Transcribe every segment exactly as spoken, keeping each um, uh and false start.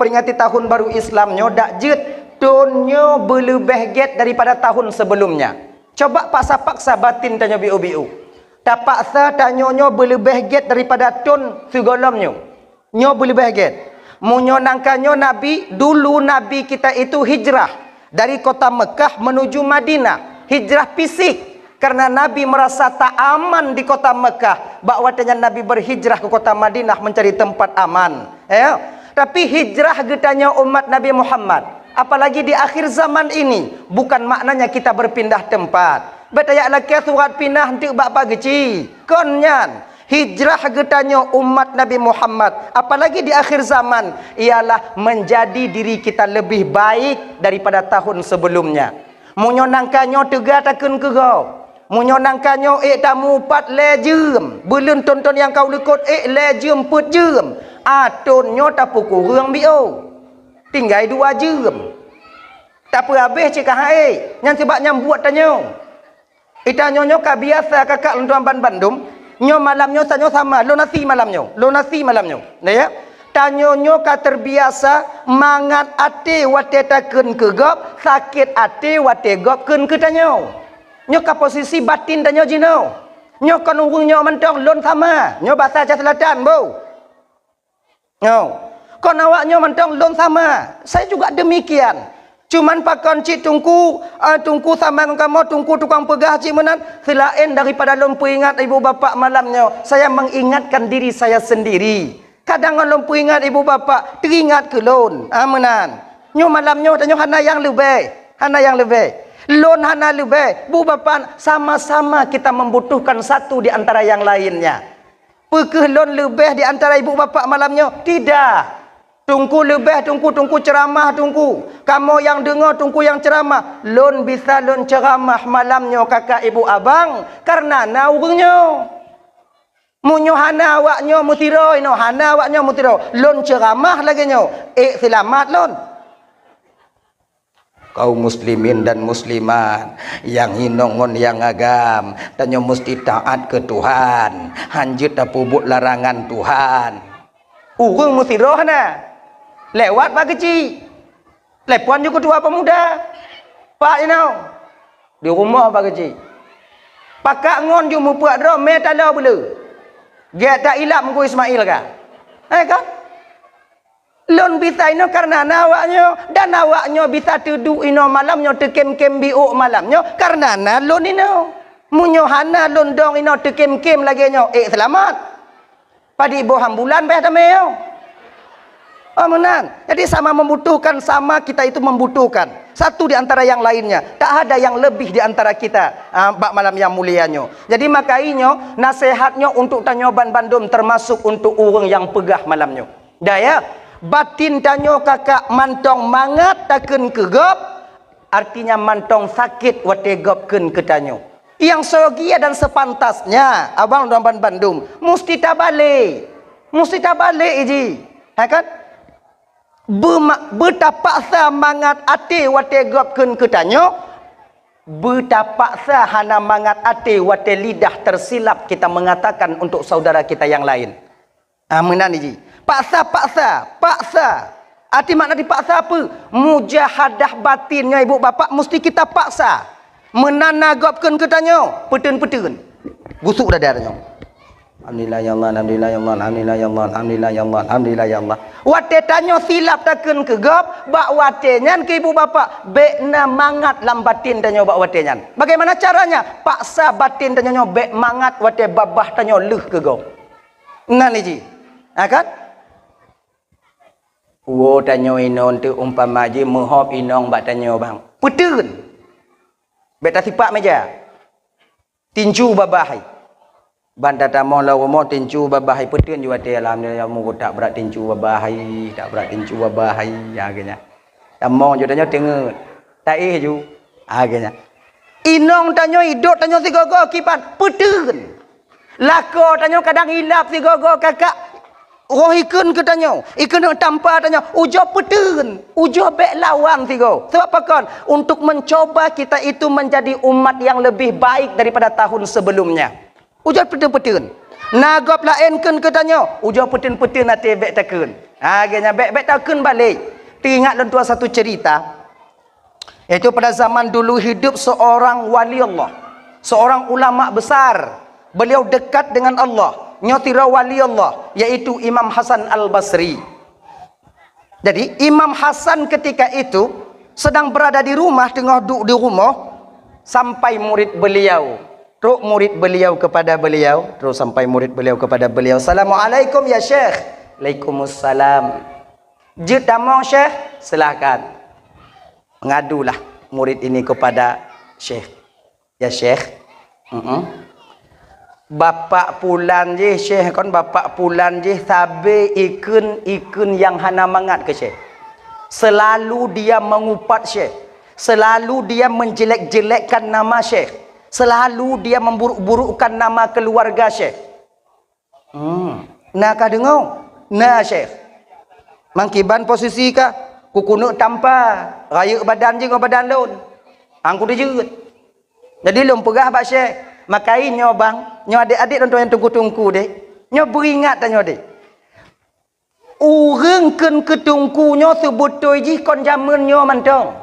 peringati tahun baru Islam nyoe dak jeuet thon nyoe beuleubeh gét daripada tahun sebelumnya. Coba paksa-paksa batin tanyoe biu-biu. Tapaksa tanyoe nyoe beuleubeh gét daripada thon sigohlom nyoe. Nyoe beuleubeh gét. Meunyoe nangka nyoe Nabi, dulu Nabi kita itu hijrah dari kota Mekah menuju Madinah, hijrah fisik. Karena Nabi merasa tak aman di kota Mekah, bak watée nyan Nabi berhijrah ke kota Madinah mencari tempat aman. Ya. Tapi hijrah geutanyoe umat Nabi Muhammad, apalagi di akhir zaman ini, bukan maknanya kita berpindah tempat. Bék tajak lakée surat pinah enteuk bak-bak geuci. Kon nyan, hijrah geutanyoe umat Nabi Muhammad, apalagi di akhir zaman, ialah menjadi diri kita lebih baik daripada tahun sebelumnya. Meunyoe nangka nyoe teuga takheun keu gob, meunyoe nangka nyoe ék tamu pat lhée jeuem, buleuen thon-thon nyang ka u likot ék lhée jeuem peuet jeuem, a thon nyoe tapeukureueng biôh, tinggai dua jeuem. Tapeuhabéh cit ka han ék, nyan sabab nyang buet tanyoe. Geutanyoe nyoe ka biasa kakak lôn tuan banbandum, nyoe malam nyoe tanyoe sama, lôn asie malam nyoe, lôn asie malam nyoe. Nah, ya. Tanyoe nyoe ka terbiasa mangat até watée takheun keu gob, sakét até watée gob kheun keu tanyoe. Nyoe ka posisi batin tanyoe jinoe. Nyoe kon ureuëng nyoe mantong lôn sama, nyoe basa Aceh Selatan, bo. Nyoe. Kon awak nyoe mantong lôn sama. Saya juga demikian. Cuman pakon cit teungku, eh, teungku sama ngon kamoe, teungku tukang peugah cit meunan, seulaén daripada lôn peuingat ibu bapak malam nyoe, saya mengingatkan diri saya sendiri. Kadang ngon lôn peuingat ibu bapak, teuingat keu lôn. Ah, meunan. Nyoe malam nyoe tanyoe hana nyang leubeh, hana nyang leubeh. Lôn hana leubeh, bu bapak, sama-sama kita membutuhkan satu di antara yang lainnya. Peu kheueh lôn leubeh di antara ibu bapak malam nyoe? Tidak. Teungku leubeh, teungku, teungku ceramah, teungku. Kamoe nyang deungoe, teungku nyang ceramah. Lôn bisa lôn ceramah malam nyoe kakak ibu abang, karena na ureuëng nyoe. Meunyoe hana awak nyoe meusidroe inoe, hana awak nyoe meusidroe, lôn ceramah lagée nyoe, ék seulamat lôn. Kaum muslimin dan muslimat, nyang inong ngon nyang agam, tanyoe musti taát keu Tuhan, hanjeuet tapeubuet larangan Tuhan. Ureuëng meusidroe na, lewat bak keuchik, telepon ju keutua pemuda, "Pak inong, di rumoh bak keuchik, pakak ngon ju meupuak droe mé taloe beuleu, gét that ilab Teungku Ismail ka." Eh kan? Lôn bisa inoe kareuna na awak nyoe, dan awak nyoe bisa teuduek inoe malam nyoe, teukém-kém biôk malam nyoe kareuna na lôn inoe. Meunyoe hana lôn dong inoe teukém-kém lagée nyoe, ék seulamat. Padit boh ambulan beh tamé nyoe. Oh, meunan. Jadi sama membutuhkan, sama kita itu membutuhkan. Satu di antara yang lainnya. Tak ada yang lebih di antara kita, ah, bak malam yang mulia nyoe. Jadi maka inyoe, nasihat nyoe untuk tanyoe ban bandum, termasuk untuk ureuëng nyang peugah malam nyoe. Daya, batin tanyoe kakak mantong mangat takheun keu gob, artinya mantong sakét watée gob kheun keu tanyoe. Nyang seugia dan sepantasnya, abang dan ban bandum, musti tabalek. Musti tabalek iji. Ha kan? Beuma-, beutapaksa mangat até watée gob kheun keu tanyoe, beutapaksa hana mangat até watée lidah tersilap kita mengatakan untuk saudara kita yang lain. Ah, meunan ji. Paksa, paksa, paksa. Arti makna dipaksa apa? Mujahadah batin ngon ibu bapak musti kita paksa. Meunan na gob kheun keu tanyoe, peuteun-peuteun. Gusuk dada tanyoe. Alhamdulillah ya Allah, alhamdulillah ya Allah, alhamdulillah ya Allah, alhamdulillah ya Allah, alhamdulillah ya Allah. Watée tanyoe silap takheun keu gob, bak watée nyan keu ibu bapak, bék na mangat lam batin tanyoe bak watée nyan. Bagaimana caranya? Paksa batin tanyoe nyoe bék mangat watée babah tanyoe lheueh keu gob. Nan ji. Ha kan? Woe tanyoe inong teuh umpama jih meuhôb inong bak tanyoe bang. Peuteun. Bék tasipak meja. Tincu babah hai. Ban tatamong lam rumoh tincu babah hai peuteun ju watée alhamdulillah mu tak brat tincu babah hai, tak brat tincu babah hai. Ya geunya. Tamong ju tanyoe teungeut. Taéh ju. Ha geunya. Inong tanyoe idot tanyoe sigoe-goe kiban peuteun. Lakoe tanyoe kadang ilab sigoe-goe kakak. Roh ikheun keu tanyoe, ikheun tampa tanyoe, ujoe peuteun, ujoe bék lawan sigoe. Sebab pakon? Untuk mencoba kita itu menjadi umat yang lebih baik daripada tahun sebelumnya. Ujoe peuteun-peuteun. Na gob laén kheun keu tanyoe, ujoe peuteun-peuteun até bék takheun. Ha, geuhnyan bèk, bèk takheun balek. Teuingat lôn tuan satu cerita. Yaitu pada zaman dulu hidup seorang wali Allah, seorang ulama besar. Beliau dekat dengan Allah. Nyoe sidroe wali Allah, yaitu Imam Hasan Al-Basri. Jadi, Imam Hasan ketika itu sedang berada di rumah, teungoh duek di rumoh, sampai murid beliau. Trok murid beliau kepada beliau, terus sampai murid beliau kepada beliau, "Assalamualaikum ya Syekh." "Waalaikumsalam." "Jeuet tamong Syekh?" "Silahkan." Mengadulah murid ini kepada Syekh. "Ya Syekh, mm-mm, Bapak Pulan jih Syekh, kon Bapak Pulan jih sabe ikheun-ikheun nyang hana mangat keu Syekh. Selalu dia mengupat Syekh. Selalu dia menjelek-jelekkan nama Syekh. Selalu dia memburuk-burukkan nama keluarga Syekh." "Hmm. Na ka deungoe?" "Na, Syekh." "Mangkiban posisi kah?" "Kukeuneuk tampa, rayeuk badan jih ngon badan lôn. Hana kujeuet. Jadi lôn peugah bak Syekh, 'Makai nyoe bang, nyoe adék-adék lôn tuan nyang teungku-teungku deh. Nyoe beuingat tanyoe deh. Ureuëng kheun keu teungku nyoe seubeutôi jih kon jameun nyoe mantong.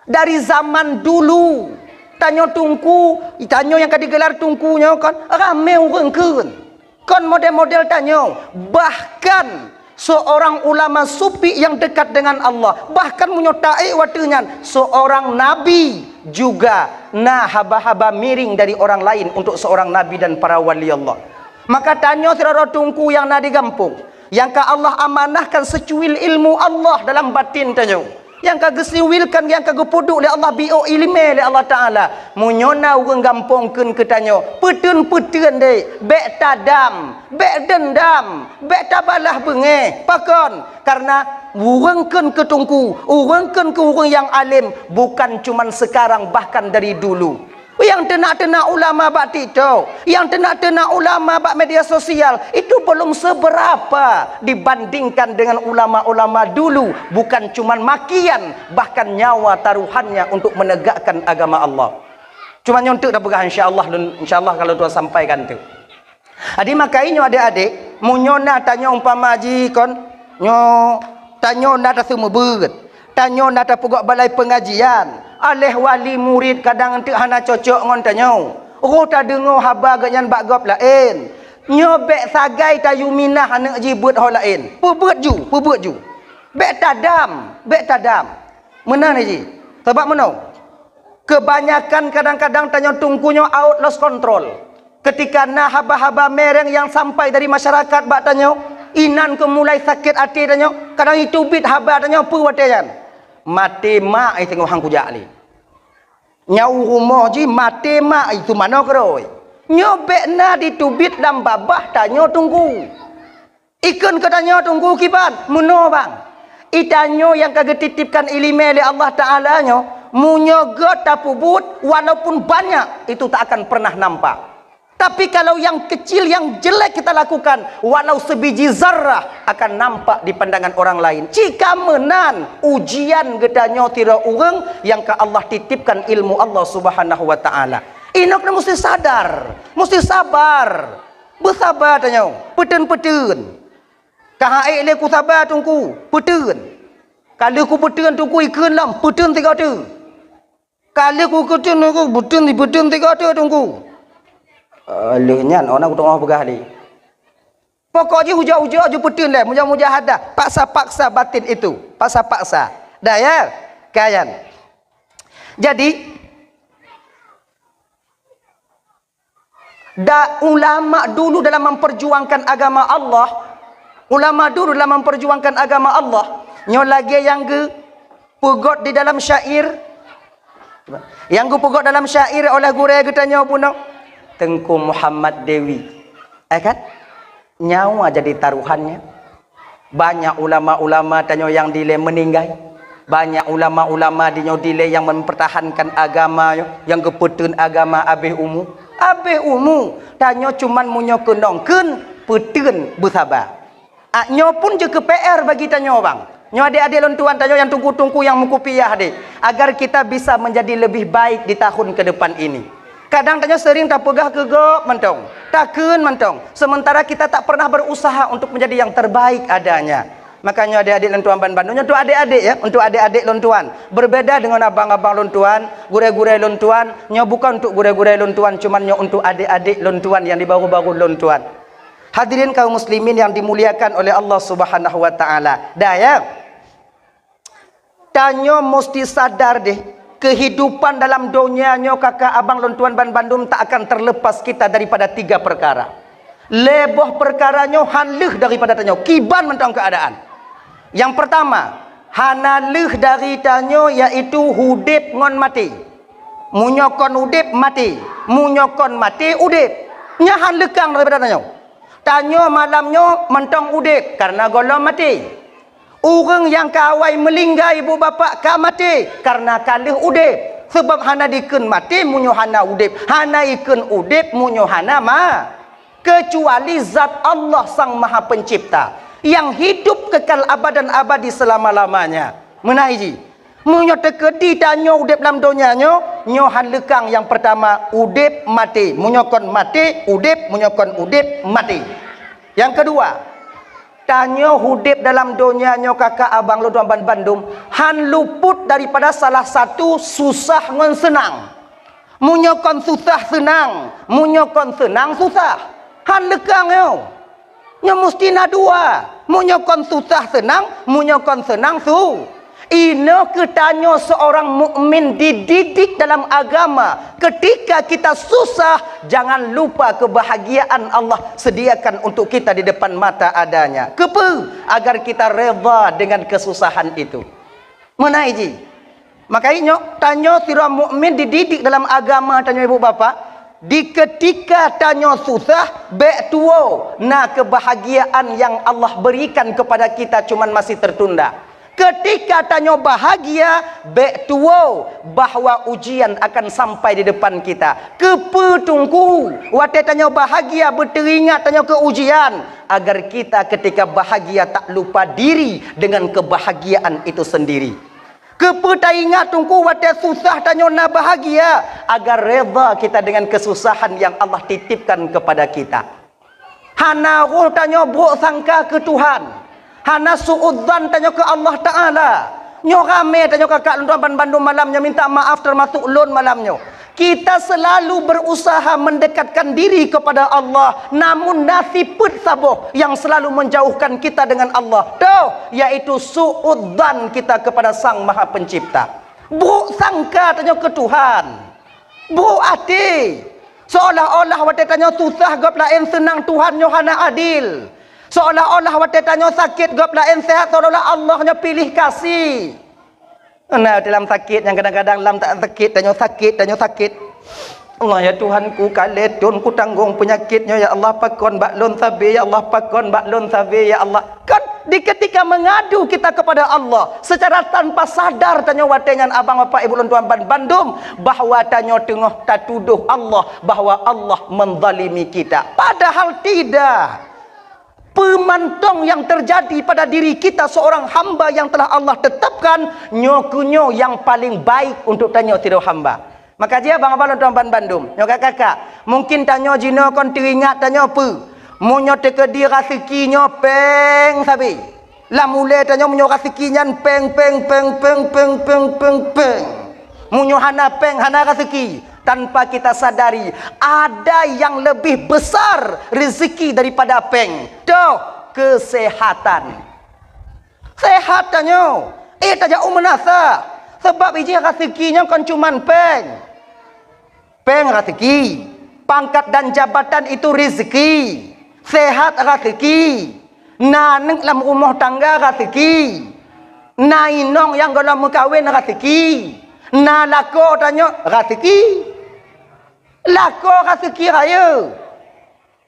Dari zaman dulu, tanyoe teungku, tanyoe nyang ka digelar teungku nyoe kon ramé ureuëng kheun. Kon model-model tanyoe, bahkan seorang ulama sufi yang dekat dengan Allah, bahkan meunyoe taék watée nyan, seorang nabi juga na haba-haba miring dari orang lain untuk seorang nabi dan para wali Allah. Maka tanyoe sidroe teungku nyang na di gampông, nyang ka Allah amanahkan seucuil ilmu Allah dalam batin tanyoe, nyang ka geusiwilkan, nyang ka geupeuduek lé Allah, biôk iéleumé lé Allah Taala. Meunyoe na ureuëng gampông kheun keu tanyoe, peuteun-peuteun deh, bèk tadam, bèk deundam, bèk tabalah beungéh. Pakon? Karena ureuëng kheun keu teungku, ureuëng kheun keu ureuëng nyang além, bukan cuman sekarang, bahkan dari dulu. Nyang teunak-teunak ulama bak TikTok, nyang teunak-teunak ulama bak media sosial, itu belum seberapa dibandingkan dengan ulama-ulama dulu. Bukan cuman makian, bahkan nyawa taruhannya untuk menegakkan agama Allah. Cuma nyoe teuk tapeugah, insya Allah, lôn, insya Allah kalau tuan sampaikan tu. Jadi, makai nyoe adék-adék, meunyoe na tanyoe umpama jih kon, nyoe tanyoe na taseumeubeut, tanyoe na tapeugot balai peungajian, aléh wali murit kadang enteuk hana cocok ngon tanyoe. Roh tadeungoe haba geuhnyan bak gob laén. Nyoe bèk sagai tayue minah aneuk jih beuet ho laén. Peubeuet ju, peubeuet ju. Bèk tadam, bèk tadam. Meunan jih. Sabab meunoe, kebanyakan kadang-kadang tanyoe teungku nyoe out lost control. Ketika na haba-haba miring nyang sampai dari masyarakat bak tanyoe, inan keu mulai sakét até tanyoe, kadang iteubiet haba tanyoe peue watée nyan. Maté mak, eh, teungoh han kujak lé. Nyoe u rumoh jih maté mak, eh, teumanoe keudroe. Nyoe bèk na diteubiet lam babah tanyoe teungku. Ikheun keu tanyoe teungku kiban, meunoe bang. I tanyoe nyang ka geutitipkan iéleumé lé Allah Taala nyoe, meunyoe göt tapeubuet, walaupun banyak, itu tak akan pernah nampak. Tapi kalau yang kecil, yang jelek kita lakukan, walau sebiji zarrah, akan nampak di pandangan orang lain. Cit ka meunan ujian geutanyoe sidroe ureuëng nyang ka Allah titipkan ilmu Allah Subhanahu wa Taala. Inok na mesti sadar, mesti sabar. Beusaba tanyoe, peuteun-peuteun. Ka han ék lé kusaba teungku, peuteun. Ka lheueh kupeuteun teungku ikheun lom, peuteun sigoe teuk. Ka lheueh kupeuteun teungku, peuteun, peuteun sigoe teuk teungku. Eh, lheueh nyan, oh na kuteungoh peugah lé. Pokok jih ujoe-ujoe ju peuteun lé, muja-mujahadah, paksa-paksa batin itu, paksa-paksa. Dah ya? Ka nyan. Jadi, Da ulama dulu dalam memperjuangkan agama Allah, ulama dulu dalam memperjuangkan agama Allah, nyoe lagée nyang geupeugot di dalam syair, nyang geupeugot dalam syair oleh gurée geutanyoe bunoe, Teungku Muhammad Dewi. Eh kan? Nyawa jadi taruhannya. Banyak ulama-ulama tanyoe nyang dilée meuninggai. Banyak ulama-ulama di nyoe dilée nyang mempertahankan agama nyoe, nyang geupeuteun agama abéh umu. Abéh umu, tanyoe cuman meunyoe keunong kheun peuteun beusaba. Ah, nyoe pun jeuet keu P R bagi tanyoe, bang. Nyoe adék-adék lôn tuan tanyoe nyang teungku-teungku nyang meukupiah deh, agar kita bisa menjadi lebih baik di tahun ke depan ini. Kadang tanyoe sering tapeugah keu gob mantong, takheun mantong, sementara kita tak pernah berusaha untuk menjadi yang terbaik adanya. Makanya adik-adik lôn tuan ban bandum, nyoe untuk adik-adik ya, untuk adik-adik lôn tuan. Berbeda dengan abang-abang lôn tuan, gurée-gurée lôn tuan, nyoe bukan untuk gurée-gurée lôn tuan, cuman nyoe untuk adik-adik lôn tuan yang di baru-baru lôn tuan. Hadirin kaum muslimin yang dimuliakan oleh Allah Subhanahu wa taala. Dah ya. Tanyoe musti sadar deh, kehidupan dalam donya nyoe kakak abang lôn tuan ban bandum tak akan terlepas kita daripada tiga perkara. Lhée boh perkara nyoe han lheueh daripada tanyoe, kiban mantong keuadaan. Nyang pertama, hana lheueh dari tanyoe yaitu udeb ngon maté. Meunyoe kon udeb, maté. Meunyoe kon maté, udeb. Nyan han leukang daripada tanyoe. Tanyoe malam nyoe mantong udeb karena gohlom maté. Ureuëng nyang ka awai meulinggai ibu bapak ka maté karena ka lheueh udeb. Sebab hana dikheun maté meunyoe hana udeb, hana ikheun udeb meunyoe hana ma-, kecuali zat Allah Sang Maha Pencipta yang hidup kekal abadan abadi selama-lamanya. Meunan jih, meunyoe teukeudi tanyoe udeb lam donya nyoe, nyoe han leukang nyang pertama udeb maté. Meunyoe kon maté udeb, meunyoe kon udeb maté. Nyang keudua, tanyoe udeb dalam donya nyoe kakak abang lôn tuan ban bandum han luput daripada salah satu susah ngon seunang. Meunyoe kon susah seunang, meunyoe kon seunang susah. Han leukang nyoe. Nyoe musti na dua. Meunyoe kon susah seunang, meunyoe kon seunang su-, inoe keu tanyoe seorang mukmin dididik dalam agama. Ketika kita susah, jangan lupa kebahagiaan Allah sediakan untuk kita di depan mata adanya. Keupeue? Agar kita redha dengan kesusahan itu. Meunan jih. Maka inyoe, tanyoe sidroe mukmin dididik dalam agama tanyoe ibu bapak, di ketika tanyoe susah, bék tuwoe na kebahagiaan yang Allah berikan kepada kita cuman masih tertunda. Ketika tanyoe bahagia, bék tuwoe bahwa ujian akan sampai di depan kita. Keupeue teungku, watée tanyoe bahagia beuteuingat tanyoe keu ujian, agar kita ketika bahagia tak lupa diri dengan kebahagiaan itu sendiri. Keupeue taingat teungku watée susah tanyoe na bahagia, agar redha kita dengan kesusahan yang Allah titipkan kepada kita. Hana roh tanyoe brok sangka keu Tuhan, hana su'udzan tanyoe keu Allah Taala. Nyoe ramé tanyoe kakak lôn tuan ban bandum malam nyoe minta maaf, teumasok lôn malam nyoe. Kita selalu berusaha mendekatkan diri kepada Allah, namun na sifeuet saboh yang selalu menjauhkan kita dengan Allah. Toh, yaitu su'udzan kita kepada Sang Maha Pencipta. Brok sangka tanyoe keu Tuhan. Brok até. Seolah-olah watée tanyoe susah gob laén seunang, Tuhan nyoe hana adil. Seolah-olah watée tanyoe sakét gob laén sehat, seolah-olah Allah nyoe piléh kasih. Na dalam sakét nyang kadang-kadang lam tak sakét, tanyoe sakét, tanyoe sakét. Allah ya Tuhanku, ka lhée thon kutanggong peunyakét nyoe, ya Allah, pakon bak lôn sabe, ya Allah, pakon bak lôn sabe, ya Allah. Kan di ketika mengadu kita kepada Allah, secara tanpa sadar tanyoe watée nyan abang bapak ibu lôn tuan ban bandum, bahwa tanyoe teungoh tatudoh Allah, bahwa Allah menzalimi kita. Padahal tidak. Peumantong yang terjadi pada diri kita seorang hamba yang telah Allah tetapkan, nyoe keuh nyoe yang paling baik untuk tanyoe sidroe hamba. Maka jih abang-abang lôn tuan ban bandum, nyoe kakak-kakak, mungkin tanyoe jinoe kon teuingat tanyoe peue? Meunyoe teukeudi raseuki nyoe péng sabe. Lam ulée tanyoe meunyoe raseuki nyan péng, péng, péng. Meunyoe hana péng, hana raseuki. Tanpa kita sadari, ada yang lebih besar rezeki daripada péng. Toh, kesehatan. Sehat tanyoe. Eh, tajak u meunasah. Sebab ijih raseuki nyoe kon cuman péng. Péng raseuki. Pangkat dan jabatan itu rezeki. Sehat raseuki. Na aneuk lam rumoh tangga raseuki. Na inong nyang gohlom meukawen raseuki. Na lakoe tanyoe raseuki. Lakoe raseuki rayeuk.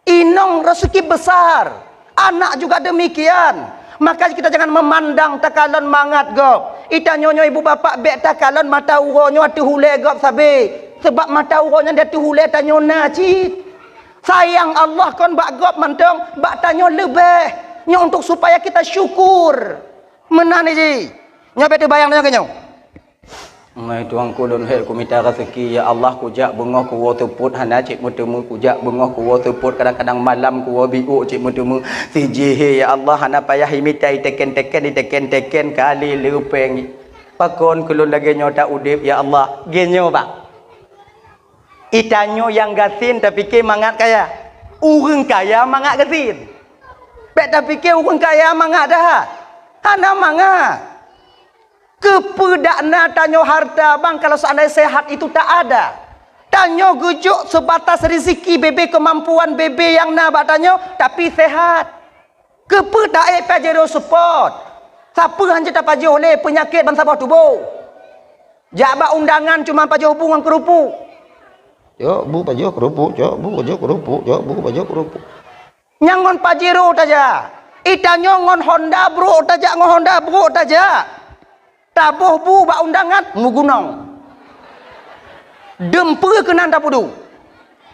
Inong raseuki besar. Anak juga demikian. Maka kita jangan memandang takalon mangat gob. Itanyoe nyoe ibu bapak bék takalon mata uroe nyoe ateueh ulée gob sabe. Sebab mata uroe nyan di ateueh ulée tanyoe na cit. Sayang Allah kon bak gob mantong, bak tanyoe leubeh. Nyoe untuk supaya kita syukur. Meunan jih. Nyoe bék teubayang nyoe keu nyoe. Hai Tuhanku, lôn hèk kumita raseuki, ya Allah, kujak beungoh kuwoe seupôt hana cit meuteumé, kujak beungoh kuwoe seupôt, kadang-kadang malam kuwoe biôk cit meuteumé. Sijih, ya Allah, hana payah imita iteken-teken, iteken-teken kali leupeng. Pakon keu lôn lagèe nyoe ta udép, ya Allah? Geuh nyoe, bah. Itanyoe nyang gasien tapike mangat kaya. Ureueng kaya mangat gasien. Bèk tapike ureueng kaya mangat that. Hana mangat. Keupeue dak na tanyoe hareuta, bang, kalau seandai sehat itu tak ada? Tanyoe geujok seubatas rezeki bebe, keumampuan bebe nyang na bak tanyoe, tapi sehat. Keupeue taék Pajero seupôt? Sapeue hana tapajoh lé peunyakét ban saboh tuboh? Jak bak undangan cuma pajoh bu ngon keurupuk. Cok bu pajoh keurupuk, cok bu pajoh keurupuk, cok bu pajoh keurupuk. Nyang ngon Pajero tajak. Itanyoe ngon Honda brôk tajak, ngon Honda brôk tajak. Taboh bu bak undangan, meugunong. Deumpeu keunan tapeuduek.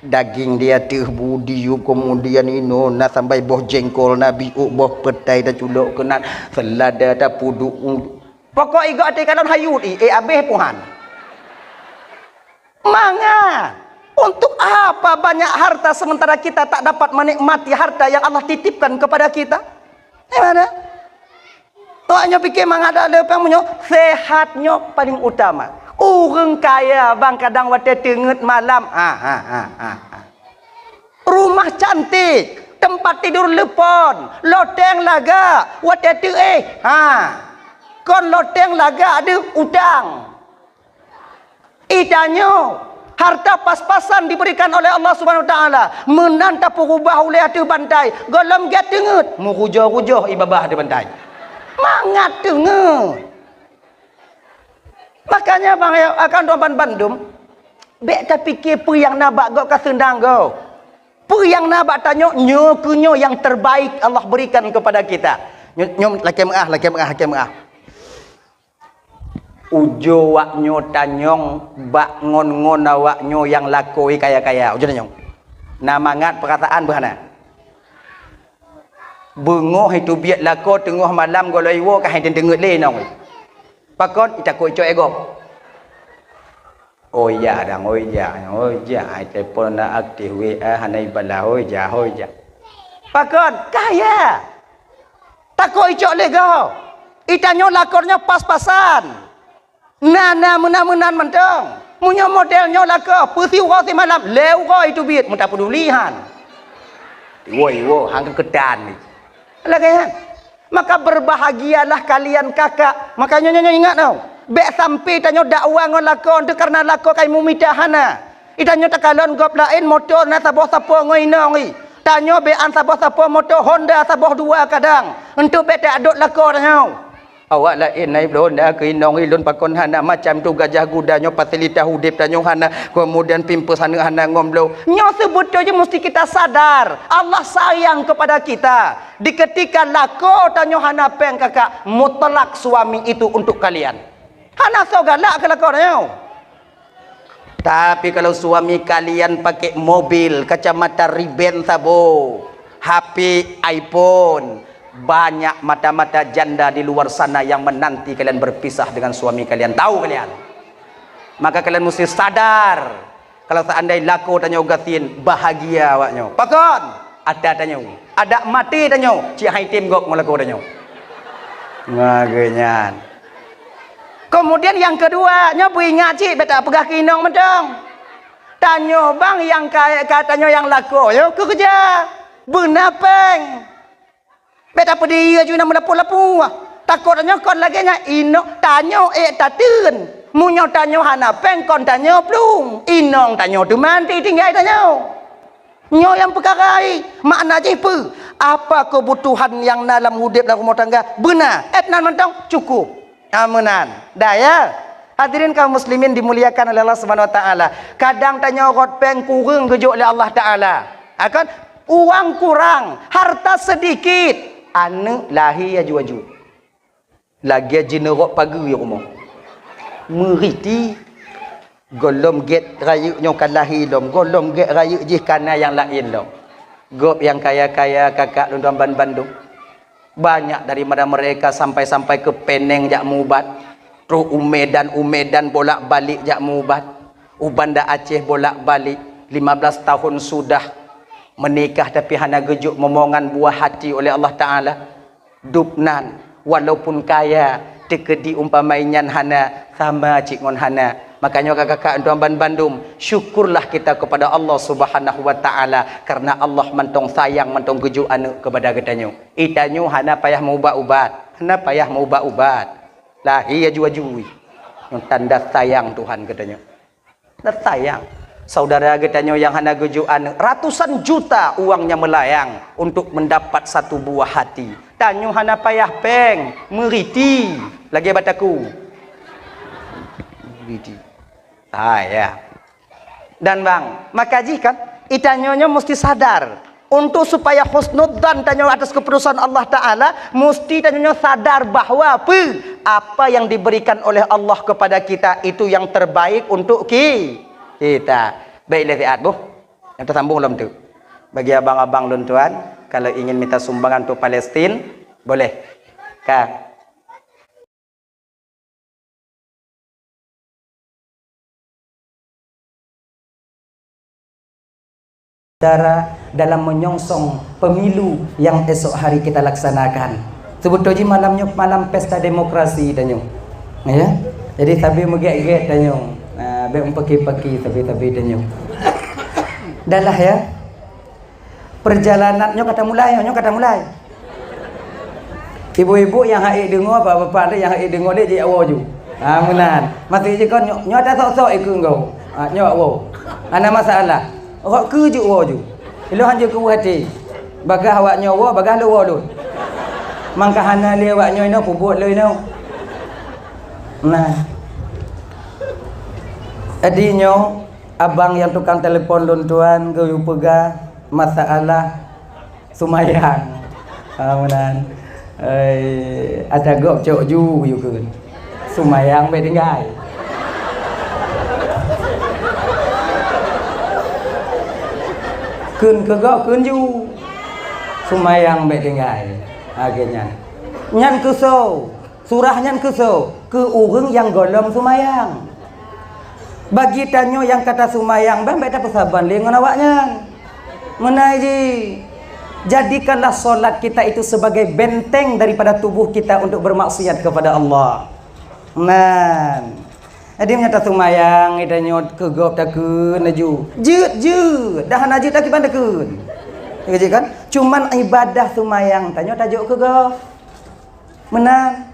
Daging di ateueh bu diyueb, keumudian inoe na sambai boh jengkol, na biôk, boh peutai taculok keunan, seulada tapeuduek. Pokok igoe até kalon hayut i, eh, abéh puhan. Mangat. Untuk apa banyak harta sementara kita tak dapat menikmati harta yang Allah titipkan kepada kita? Di mana? Awak nyoe pike mangat dak le pang meunyoe sehat nyoe paling utama. Ureueng kaya bang kadang watèe teungeut malam, ha, ha, ha, ha, ha. Rumah cantik, tempat tidur lepon, loteng lagak, watèe teuéh, ha. Kon loteng lagak deuh utang. Itanyoe, harta pas-pasan diberikan oleh Allah Subhanahu wa Taala. Meunan tapeureubah ulèe ateueh bantai, gohlom gèt teungeut, meurujoh-rujoh i babah ateueh bantai. Mangat teungeut. Makanya, bang, ya, akan tuan bandum, bèk tapike peue nyang na bak gob ka seunang gob. Peue nyang na bak tanyoe, nyoe keuh nyoe yang terbaik Allah berikan kepada kita. Nyoe, nyoe lakèe meu'ah, lakèe meu'ah, lakèe meu'ah. Ujoe wak nyoe tanyong bak ngon-ngon awak nyoe nyang lakoe kaya-kaya. Ujoe tanyong. Na mangat peurasaan beuh hana. Beungoh iteubiet lakoe teungoh malam gohlom iwoe ka hai teungeut lé inong. Pakon? Itakot icok ègop. Oh ya dang, oh ya, oh ya, hai telepon na aktif, W A hana ibalah, oh ya, oh ya. Pakon? Kaya. Takot icok lé gob. Itanyoe lakoe nyoe pas-pasan. Na, na meunan-meunan mantong. Meunyoe model nyoe lakoe, peusiuroe simalam, lhèe uroe iteubiet, meutapeuduli han. Iwoe, iwoe, han keutan ni. Lagèe nyan. Maka berbahagialah kalian kakak. Maka nyoe, nyoe, nyoe ingat tau. Bèk sampai tanyoe dakwa ngon lakoe teuh kareuna lakoe kai meumita, hana. Itanyoe takalon gob laén moto na saboh sapo ngon inong i. Tanyoe bèk an saboh sapo moto Honda saboh dua kadang. Enteuk bèk taadot lakoe tanyoe. Awak laén na ibloe Honda keu inong i, lôn pakon hana, macam tu gajah guda nyoe fasilitas udép tanyoe hana, keumudian pampers hana, hana ngon bloe. Nyoe seubeutôi jih musti kita sadar, Allah sayang kepada kita. Di ketika lakoe tanyoe hana pèng kakak, mutlak suami itu untuk kalian. Hana soe galak keu lakoe tanyoe. Tapi kalau suami kalian pakai mobil, kacamata Ray-Ban saboh, H P iPhone, banyak mata-mata janda di luar sana yang menanti kalian berpisah dengan suami kalian. Tahu kalian? Maka kalian mesti sadar, kalau seandai lakoe tanyoe gasien, bahagia awak nyoe. Pakon? Ata tanyoe. Adak maté tanyoe, cit hai tem gob ngon lakoe tanyoe. Lagèe nyan. Kemudian yang kedua, nyoe beuingat cit, bèk tapeugah keu inong mantong. Tanyoe bang nyang ka, ka tanyoe nyang lakoe nyoe keu keureuja. Beuna pèng. Bèk tapeudiri aju na meulapu-lapu. Takot tanyoe kon lagèe nyan, inong tanyoe ék tateun. Meunyoe tanyoe hana pèng kon tanyoe plueng, inong tanyoe teuma tinggai tanyoe. Nyoe nyang peukara i, makna jih peue? Apa keubutuhan nyang na lam udép lam rumoh tangga beuna, ék nan mantong cukup. Ah, meunan. Dah ya. Hadirin kaum muslimin dimuliakan oleh Allah Subhanahu wa taala. Kadang tanyoe rot pèng kureueng geujok lé Allah Taala. Akan uang kurang, harta sedikit, aneuk lahé aju-aju. Lagèe jineurok pageue rumoh. Meuriti. Gohlom gèt rayeuk nyoe ka lahé lom, gohlom gèt rayeuk jih ka na nyang laén lom. Gob nyang kaya-kaya kakak lôn tuan ban bandum. Banyak daripada mereka sampai-sampai keu peneng jak mubat. Trok u Medan, u Medan bolak-balik jak meuubat. U Banda Aceh bolak-balik. Lima belas tahun sudah menikah tapi hana geujok momongan buah hati oleh Allah Taala. Dub nan, walaupun kaya, teukeudi umpamai nyan hana, sama cit ngon hana. Makanya kakak-kakak tuan ban bandum, syukurlah kita kepada Allah Subhanahu wa Taala karena Allah mantong sayang, mantong geujok aneuk kepada geutanyoe. Itanyoe hana payah meuubat-ubat, hana payah meuubat-ubat. Lahé aju-aju. Nyoe tanda sayang Tuhan geutanyoe. Nah, sayang. Saudara geutanyoe nyang hana geujok aneuk, ratusan juta uangnya melayang untuk mendapat satu buah hati. Tanyoe hana payah péng, meuriti. Lagèe bataku. Meuriti. Sayang. Dan bang, maka jih kan, itanyoe nyoe mesti sadar. Untuk supaya husnudzan tanyoe atas keputusan Allah Taala, mesti tanyoe nyoe sadar bahwa peue? Apa yang diberikan oleh Allah kepada kita itu yang terbaik untuk ki-, kita. Baik, lé siat boh. Nyang teusambung lom tu. Bagi abang-abang lôn tuan, kalau ingin minta sumbangan untuk Palestin, boleh. Ka. Cara dalam menyongsong pemilu yang esok hari kita laksanakan. Sebetul jih malam nyoe malam pesta demokrasi tanyoe. Ya. Jadi sabe meugét-gét tanyoe. Nah, bèk meupaki-paki sabe-sabe tanyoe. Dah lah ya. Perjalanan nyoe ka tamulai, nyoe ka tamulai. Ibu-ibu nyang hana deungoe, bapak-bapak nyang hana deungoe lé jeuet woe ju. Ha, meunan. Maksud jih kon nyoe, nyoe ata sok-sok ikeu enggau. Ha, nyoe woe. Hana masalah. Rot keu jeuet woe ju. Ilôn han jeuet keu até. Bagaih awak nyoe woe, bagaih lôn woe lôn. Mangka hana lé awak nyoe inoe peubuet lé inoe. Nah. Jadi nyoe abang nyang tukang telepon lôn tuan geuyue peugah masalah sumayang. Ha, meunan. Eh, ata gob cok ju yue kheun. Sumayang bèk tinggai. Kheun keu gob kheun ju. Sumayang bèk tinggai. Ha, geuh nyan. Nyan keusoe. Surah nyan keusoe, keu ureueng nyang gohlom sumayang. Bagi tanyoe nyang ka tasumayang, bèk, bèk tapeusaban lé ngon awaknyan. Meunan jih, jadikanlah solat kita itu sebagai benteng daripada tubuh kita untuk bermaksiat kepada Allah. Nan. Jadi meunyoe tasumayang, tanyoe keu gob takheun laju. Jeuet, jeuet. Dah hana jeuet, dah kiban takheun. Ya, jeuet kan? Cuman ibadah sumayang tanyoe tajok keu gob. Meunan.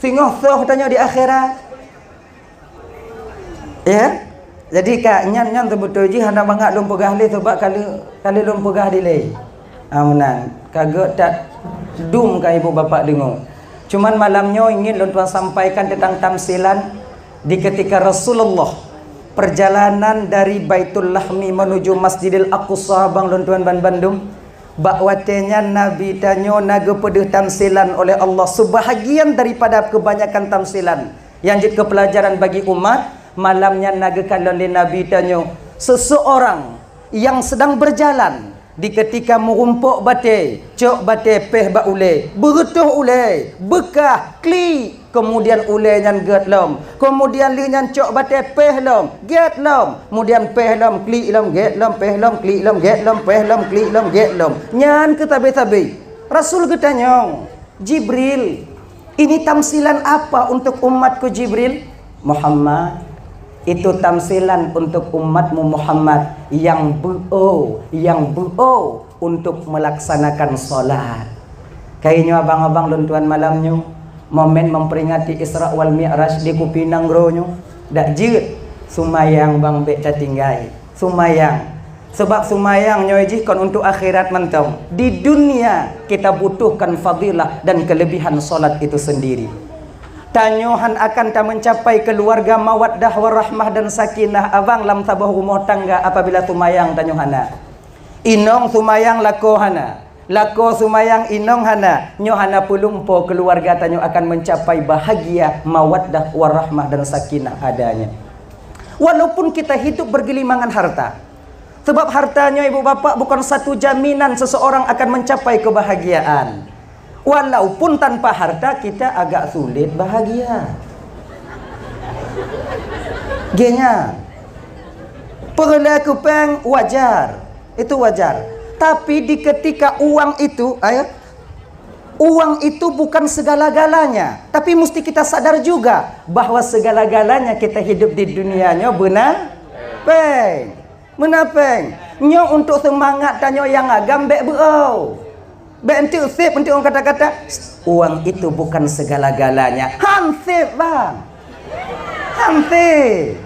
Singoh soh tanyoe di akhirat. Ya? Jadi ka nyan, nyan seubeutôi jih hana mangat lôn peugah lé, sabab ka lheueh, ka lheueh lôn peugah dilèe. Ha, meunan. Ka gèt that dum ka ibu bapak deungoe. Cuman malam nyoe ingin lôn tuan sampaikan teuntang tamsilan di ketika Rasulullah perjalanan dari Baitul Lahmi menuju Masjidil Aqsa, bang lôn tuan ban bandum. Bak watèe nyan Nabi tanyoe na geupeudeuh tamsilan oleh Allah, seubahagian daripada keubanyakan tamsilan nyang jeuet keu peulajaran bagi umat. Malam nyan na geukalon lé Nabi tanyoe seuseurang nyang seudang beujalan, di keutika meurumpok batèe, cok batèe pèh bak ulèe, beureutôh ulèe, beukah, klik, keumudian ulèe nyan gèt lom. Keumudian lheueh nyan cok batèe pèh lom, gèt lom. Keumudian pèh lom, klik lom, gèt lom, pèh lom, klik lom, gèt lom, pèh lom, klik lom, gèt lom. Nyan keuh sabe-sabe. Rasul geutanyong, "Jibril, ini tamsilan apa untuk umatku, Jibril?" "Muhammad, itu tamsilan untuk umatmu, Muhammad, nyang beuo, nyang beuo untuk melaksanakan salat." Kayée nyoe abang-abang lôn tuan malam nyoe, momen memperingati Isra wal Mi'raj di kupi nanggroe nyoe, dak jeuet sumayang bang bék tatinggai. Sumayang. Sebab sumayang nyoe jih kon untuk akhirat mantong. Di dunia kita butuhkan fadilah dan kelebihan salat itu sendiri. Tanyoe han akan tameucapai keuluwarga mawaddah warahmah dan sakinah abang lam saboh rumoh tangga apabila sumayang tanyoe hana. Inong sumayang lakoe hana, lakoe sumayang inong hana, nyoe hana peulumpo keuluwarga tanyoe akan meucapai bahagia, mawaddah, warahmah dan sakinah adanya. Walaupun kita hidup bergelimangan harta, sebab harta nyoe ibu bapak bukan satu jaminan seseorang akan mencapai kebahagiaan. Walaupun tanpa harta kita agak sulit bahagia. Genya. Peureulée keu péng wajar. Itu wajar. Tapi di ketika uang itu, ayo, uang itu bukan segala-galanya. Tapi mesti kita sadar juga bahwa segala-galanya kita hidup di dunia nyoe beuna péng. Beuna péng. Nyoe untuk seumangat tanyoe nyang agam bék beuo. Bék enteuk seb enteuk ureuëng kata-kata, "Uang itu bukan segala-galanya." Han seb, bang. Han seb.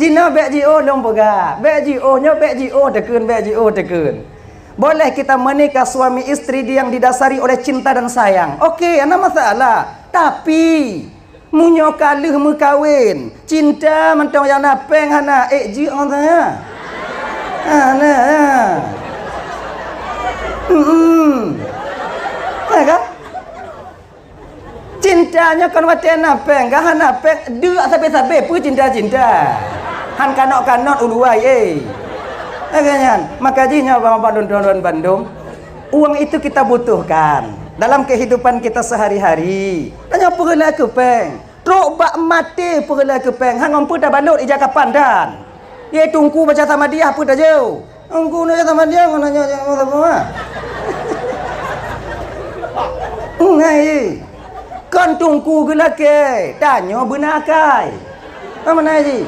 Jinoe bék jiôh lôn peugah. Bék jiôh nyoe, bék jiôh teukheun, bék jiôh teukheun. Boleh kita menikah suami istri yang didasari oleh cinta dan sayang. Oke, hana masalah. Tapi, meunyoe ka lheueh meukawen, cinta mantong nyang na péng hana, ék jeuet ngon saya? Hana. Hmm. Ya kan? Cinta nyoe kon watée na péng, ka hana péng, deuk sabe-sabe peue cinta-cinta. Han kanot-kanot uluwai, eh. Lagée nyan, maka jih nyoe bang-bang lôn tuan bandum. Uang itu kita butuhkan dalam kehidupan kita sehari-hari. Tanyoe peureulée keu péng. Trok bak maté peureulée keu péng, han ngon peue tabalot ija kapan dan. Ye teungku baca Samadiyah peue tajok. Teungku baca Samadiyah ngon nyoe nyoe sapa? Ngai. Kon teungku geulakée, tanyoe beuna akai. Apa meunan jih?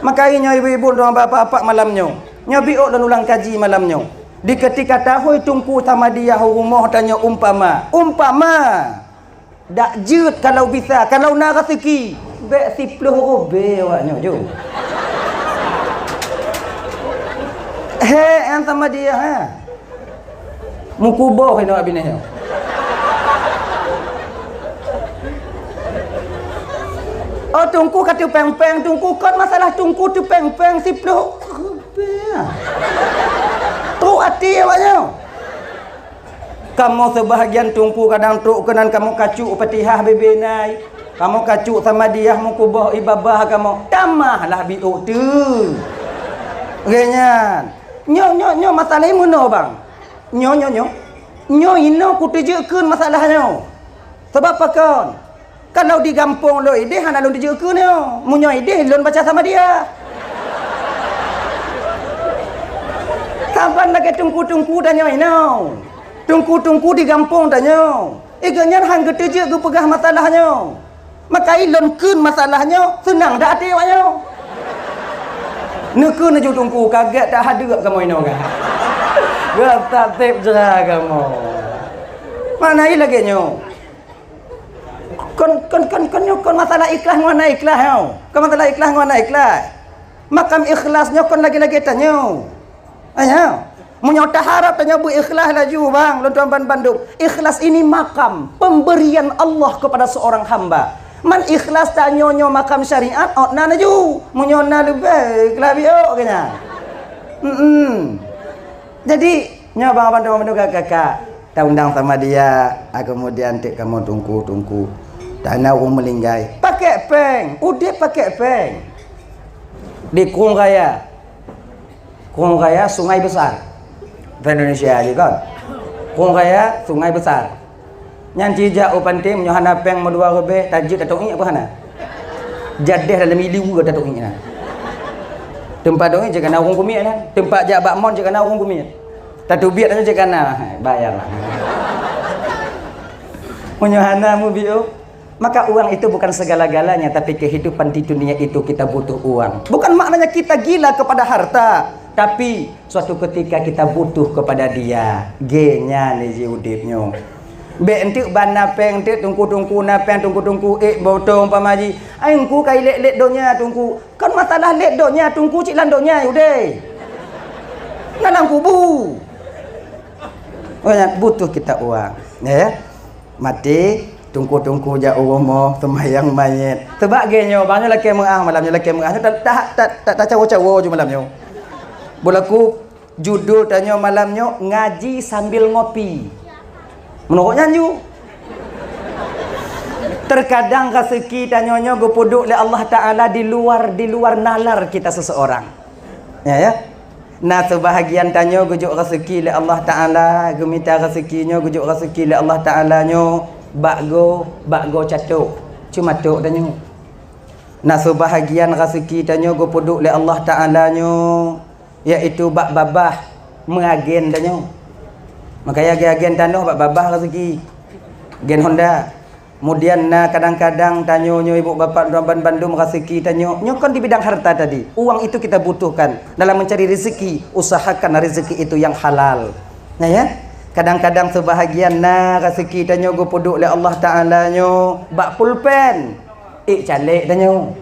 Maka nyoe ibu-ibu dan bapak-bapak malam nyoe. Nyoe biôk lôn ulang kaji malam nyoe. Di ketika tahôi teungku Samadiyah u rumoh tanyoe umpama, umpama, dak jeuet kalau bisa, kalau na raseuki, bék siploh rubée awak nyoe jok. He, an Samadiyah, ha. Meukuboh inoe abineh nyoe. Oh, teungku ka teupéng-péng, teungku kon masalah teungku teupéng-péng siploh rubée. Trok até awak nyoe. Kamoe seubahagian teungku kadang trok keunan kamoe kacok Fatihah bebe nai. Kamoe kacok Samadiyah meukuboh ibabah kamoe. Tamah lah biôk tu. Lagée nyan. Nyoe, nyoe, nyoe masalah meunoe, bang. Nyoe, nyoe, nyoe. Nyoe inoe kuteujeuet kheun masalah nyoe. Sabab pakon? Kalau di gampông lôn idéh hana lôn teujeuet kheun nyoe. Meunyoe idéh lôn baca Samadiyah. Saban lagée teungku-teungku tanyoe inoe. Teungku-teungku di gampông tanyoe. Igoe nyan han geuteujeuet geupeugah masalah nyoe. Maka ilôn kheun masalah nyoe, seunang dak até awak nyoe. Neukheun laju teungku, kagét that hadeuek kamoe inoe ka. Geutak tép jra kamoe. Makna i lagée nyoe. Kon, kon, kon, kon nyoe kon masalah ikhlas ngon hana ikhlas nyoe. Kon masalah ikhlas ngon hana ikhlas. Makam ikhlas nyoe kon lagée-lagée tanyoe. Aya, meunyoe taharab tanyoe beu ikhlas laju bang, lôn tuan ban bandum. Ikhlas ini makam pemberian Allah kepada seorang hamba. Man ikhlas tanyoe nyoe makam syariat, ot na laju. Meunyoe na leubeh ikhlas biôk keu nyan. Hmm. Jadi, nyoe bang bandum-bandum kakak-kakak, ta undang sama dia, ah, kemudian tik kamoe tungku-tungku. Tana ureuëng meulinggai. Pakai péng, udép pakai péng. Di Krueng Raya. Krueng Raya Sungai Besar. Bahasa Indonesia je kan? Krueng Raya Sungai Besar. Nyan cijak u panté meunyoe hana péng meudua rubée, tajeuet tatoh iék apa hana? Jadeh dalam ilu ke tatoh iék na. Teumpat tatoh iék cit kana ureuëng kumiet na. Teumpat jak bak mon cit kana ureuëng kumiet. Tatubiet aja cit kana. Bayarlah. Meunyoe hana mubiôh, maka uang itu bukan segala-galanya, tapi kehidupan di dunia itu kita butuh uang. Bukan maknanya kita gila kepada harta, tapi suatu ketika kita butuh kepada dia. Genya ni ji udip nyoe. Bék enteuk ban na péng, enteuk tungku-tungku na péng, tungku-tungku ék botong pamaji. Ai engku kai lét-lét donya tungku. Kan masalah lét donya tungku cit lam donya udé. Na lam kubu. Butuh kita uang, ya. Maté, tungku-tungku jak u rumoh, seumayang manyét. Seubab geuh nyoe, bang nyoe lakée meuah malam nyoe, lakée meuah nyoe, ta-, ta-, ta-, tacawo-cawo ju malam nyoe. Beulaku judul tanyoe malam nyoe, ngaji sambil ngopi. Meunurot nyan ju. Terkadang raseuki tanyoe nyoe geupeuduek lé Allah Taala di luar, di luar nalar kita seseorang. Ya, ya. Na seubahagian tanyoe geujok raseuki lé Allah Taala, geumita raseuki nyoe geujok raseuki lé Allah Taala nyoe bak goe, bak goe catok, cuma tok tanyoe. Na seubahagian raseuki tanyoe geupeuduek lé Allah Taala nyoe, yaitu bak babah meuagen tanyoe. Makanya agen-agen tanoh bak babah raseuki. Gen Honda. Kemudian na kadang-kadang tanyoe nyoe ibu bapak droe ban bandum raseuki tanyoe. Nyoe kon di bidang harta tadi. Uang itu kita butuhkan. Dalam mencari rezeki, usahakan rezeki itu yang halal. Nah ya. Kadang-kadang seubahagian na raseuki tanyoe geupeuduek lé Allah Taala nyoe bak pulpen. Ék caleg tanyoe.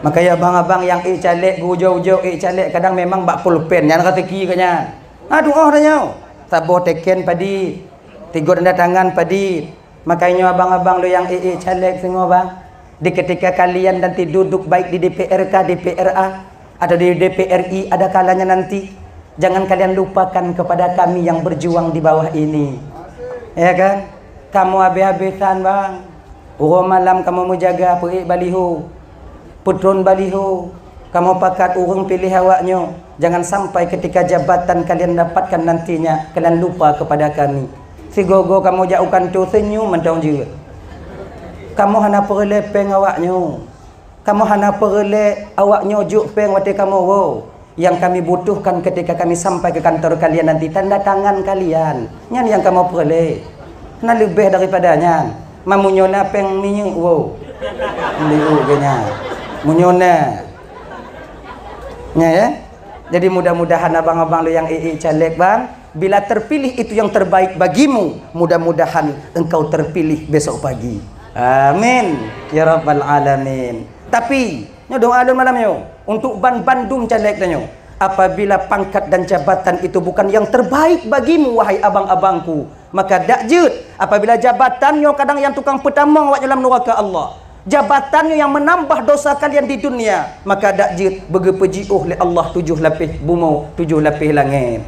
Makanya abang-abang nyang ék caleg, geujok-jok ék caleg kadang memang bak pulpen nyan raseuki geuh nyan. Ha tu'oh tanyoe. Saboh teken padi, tiga tanda tangan padi. Makanya abang-abang lo nyang ék-ék caleg singoh bang. Di ketika kalian nanti duduk baik di D P R K, D P R A, atau di D P R I ada kalanya nanti, jangan kalian lupakan kepada kami yang berjuang di bawah ini. Ya kan? Kamoe habéh-habésan bang. Uroe malam kamoe meujaga peuék baliho, peutron baliho. Kamoe pakat ureuëng piléh awaknyoe. Jangan sampai ketika jabatan kalian dapatkan nantinya, kalian lupa kepada kami. Sigoe-goe kamoe jak u kantô senyum mantong jeuet. Kamoe hana peureulée péng awaknyoe. Kamoe hana peureulée awaknyoe jok péng watée kamoe woe. Nyang kami butuhkan ketika kami sampai ke kantor kalian nanti tanda tangan kalian. Nyan nyang kamoe peureulée. Na leubeh daripada nyan. Meunyoe na péng minyeuk woe. Minyeuk geuh nyan. Meunyoe na. Nya ya. Jadi mudah-mudahan abang-abang lo nyang ék-ék caleg bang, bila terpilih itu yang terbaik bagimu, mudah-mudahan engkau terpilih besok pagi. Amin ya rabbal alamin. Tapi nyoe doa lôn malam nyoe untuk ban bandum caleg tanyoe. Apabila pangkat dan jabatan itu bukan yang terbaik bagimu wahai abang-abangku, maka dak jeuet. Apabila jabatan nyoe kadang nyang tukang peutamong awaknyoe lam nuraka Allah. Jabatan nyoe nyang meunambah dosa kalian di dunia, maka dak jeuet beugeupeujiôh lé Allah tujoh lapéh bumoe, tujoh lapéh langét.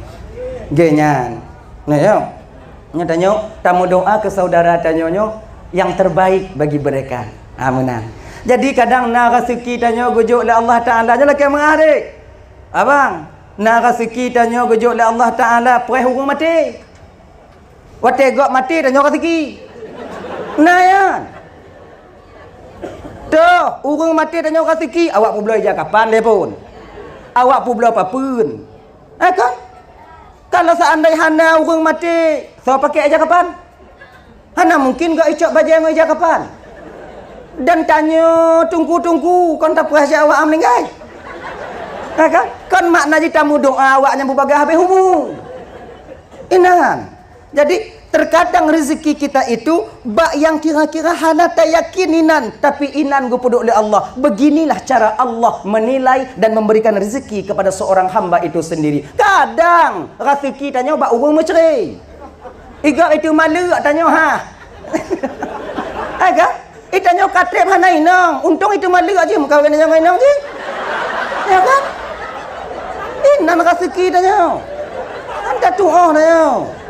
Geuh nyan. Nah ya. Nyoe tanyoe tameudoa keu saudara tanyoe nyoe yang terbaik bagi mereka. Ha meunan. Jadi kadang na raseuki tanyoe geujok lé Allah Taala nyoe lakée meuah deh. Abang, na raseuki tanyoe geujok lé Allah Taala preh ureuëng maté. Watée gob maté tanyoe raseuki. Na nyan. Toh, ureuëng maté tanyoe raseuki, awak peubloe ija kapan lé phon. Awak peubloe papeuen. Eh kan? Kalau seandai hana ureuëng maté, soe pakai ija kapan? Hana mungkin geuicok bajée ngon ija kapan. Dan tanyoe tungku-tungku kon tapeurah jak awak meuninggai. Eh kan? Kon makna jih tameudoa awak nyang beubagaih habéh umu. Inan. Jadi, terkadang rezeki kita itu bak nyang kira-kira hana tayakin inan, tapi inan geupeuduek lé Allah. Beginilah cara Allah menilai dan memberikan rezeki kepada seorang hamba itu sendiri. Kadang raseuki tanyoe bak ureuëng meucre. Igob itu maleuek tanyoe ha. Hai kan? Itanyoe ka treb hana inong, untông itu maleuek jih meukawen ngon inong jih. Ya kan? Inan raseuki tanyoe. Kan ka tuoh tanyoe.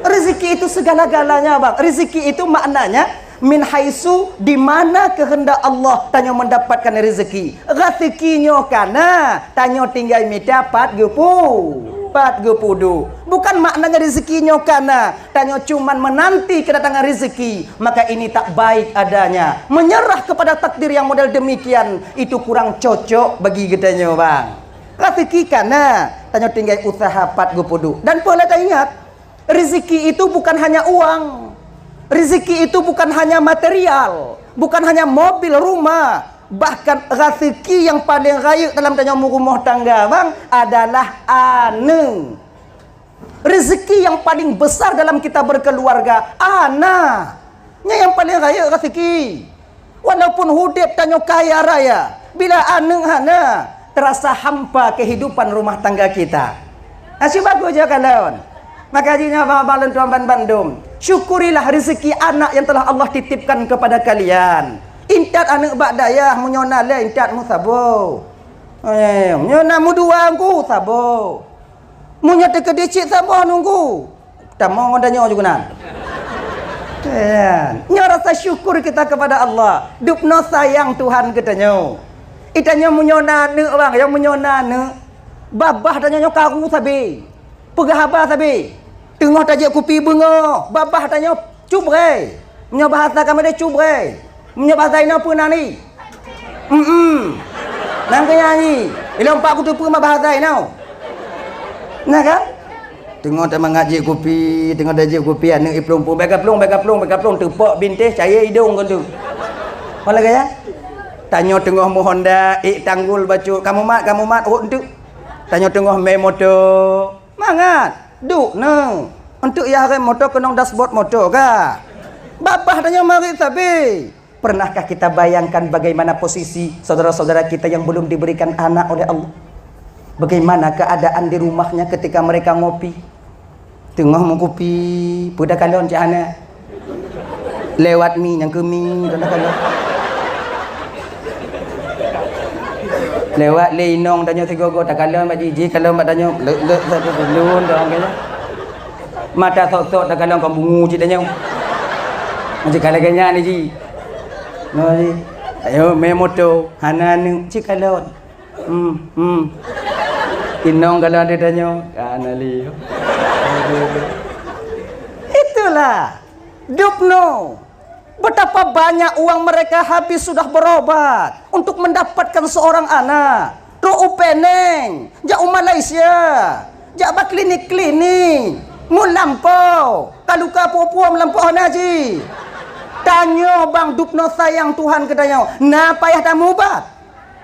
Rezeki itu segala-galanya, Bang. Rezeki itu maknanya min haitsu, di mana kehendak Allah tanyoe mendapatkan rezeki. Raseuki nyoe kana, tanyoe tinggai mita pat geupu, pat geupudu. Bukan maknanya rezeki nyoe kana, tanyoe cuman menanti kedatangan rezeki, maka ini tak baik adanya. Menyerah kepada takdir yang model demikian, itu kurang cocok bagi geutanyoe, Bang. Raseuki kana, tanyoe tinggai usaha pat geupudu. Dan peue lé taingat, rezeki itu bukan hanya uang. Rezeki itu bukan hanya material, bukan hanya mobil, rumah. Bahkan raseuki yang paling rayeuk dalam tanyoe meurumoh tangga, Bang, adalah aneuk. Rezeki yang paling besar dalam kita berkeluarga, aneuk. Nyan nyang paling rayeuk raseuki. Walaupun udeb tanyoe kaya raya, bila aneuk hana, terasa hampa kehidupan rumah tangga kita. Asyik bagus je kalon. Maka jih nyoe abang-abang lôn tuan ban bandum, syukurilah rezeki anak yang telah Allah titipkan kepada kalian. Intat aneuk bak dayah, meunyoe na lé intat mu saboh. Eh, meunyoe na mu dua ngku saboh. Meunyoe teukeudi cit saboh nunggu. Tamong ngon tanyoe ju keunan. Kan? Nyoe rasa syukur kita kepada Allah. Dubnoe sayang Tuhan geutanyoe. Itanyoe meunyoe na aneuk, Bang, ya meunyoe na aneuk. Babah tanyoe nyoe karu sabe. Peugah haba sabe. Teungoh tajak kupi beungoh, babah tanyoe cubrée. Meunyoe bahasa kamoe deh cubrée. Meunyoe bahasa inoe peue nan ni? Hmm. Nang keu nyan jih. Ilong pak kuteupeue mak bahasa inoe. Nah kan? Teungoh tamangat jép kupi, teungoh tajép kupi, aneuk jiplueng-plueng, "Bèk kaplueng, bèk kaplueng, bèk kaplueng," teupok bintéh, cayée idong keu tu. Ho lagèe nyan? Tanyoe teungoh meuhonda, ék tanggul bacut, "Kamoe mat, kamoe mat," rhot enteuk. Tanyoe teungoh mé moto, mangat, duek neuh. Enteuk yah rem moto keunong dashboard moto ka. Babah tanyoe marit sabe. Pernahkah kita bayangkan bagaimana posisi saudara-saudara kita yang belum diberikan anak oleh Allah? Bagaimana keadaan di rumahnya ketika mereka ngopi? Teungoh meukupi, peue takalon cit hana. Lewat mi nyang keu mi, takalon. Lewat lé inong tanyoe sigoe-goe, takalon bak jih, jih kalon bak tanyoe, leuet-leuet satu tulun, dong kayèe. Mata sok-sok takalon kon bungu cit tanyoe. Macam ka lagèe nyan ni jih. Nyoe jih. Ayo, mé moto, hana aneuk, cit kalon. Hmm, hmm. Inong kalau ada tanya, kan Ali. Itulah. Dubno. Betapa banyak uang mereka habis sudah berobat untuk mendapatkan seorang anak. Trok u Penang, jak u Malaysia, jak bak klinik-klinik, meulampau, ka luka puoh-puoh meulampau hana jih. Tanyoe bang dubno sayang Tuhan keu tanyoe, na payah tamubat?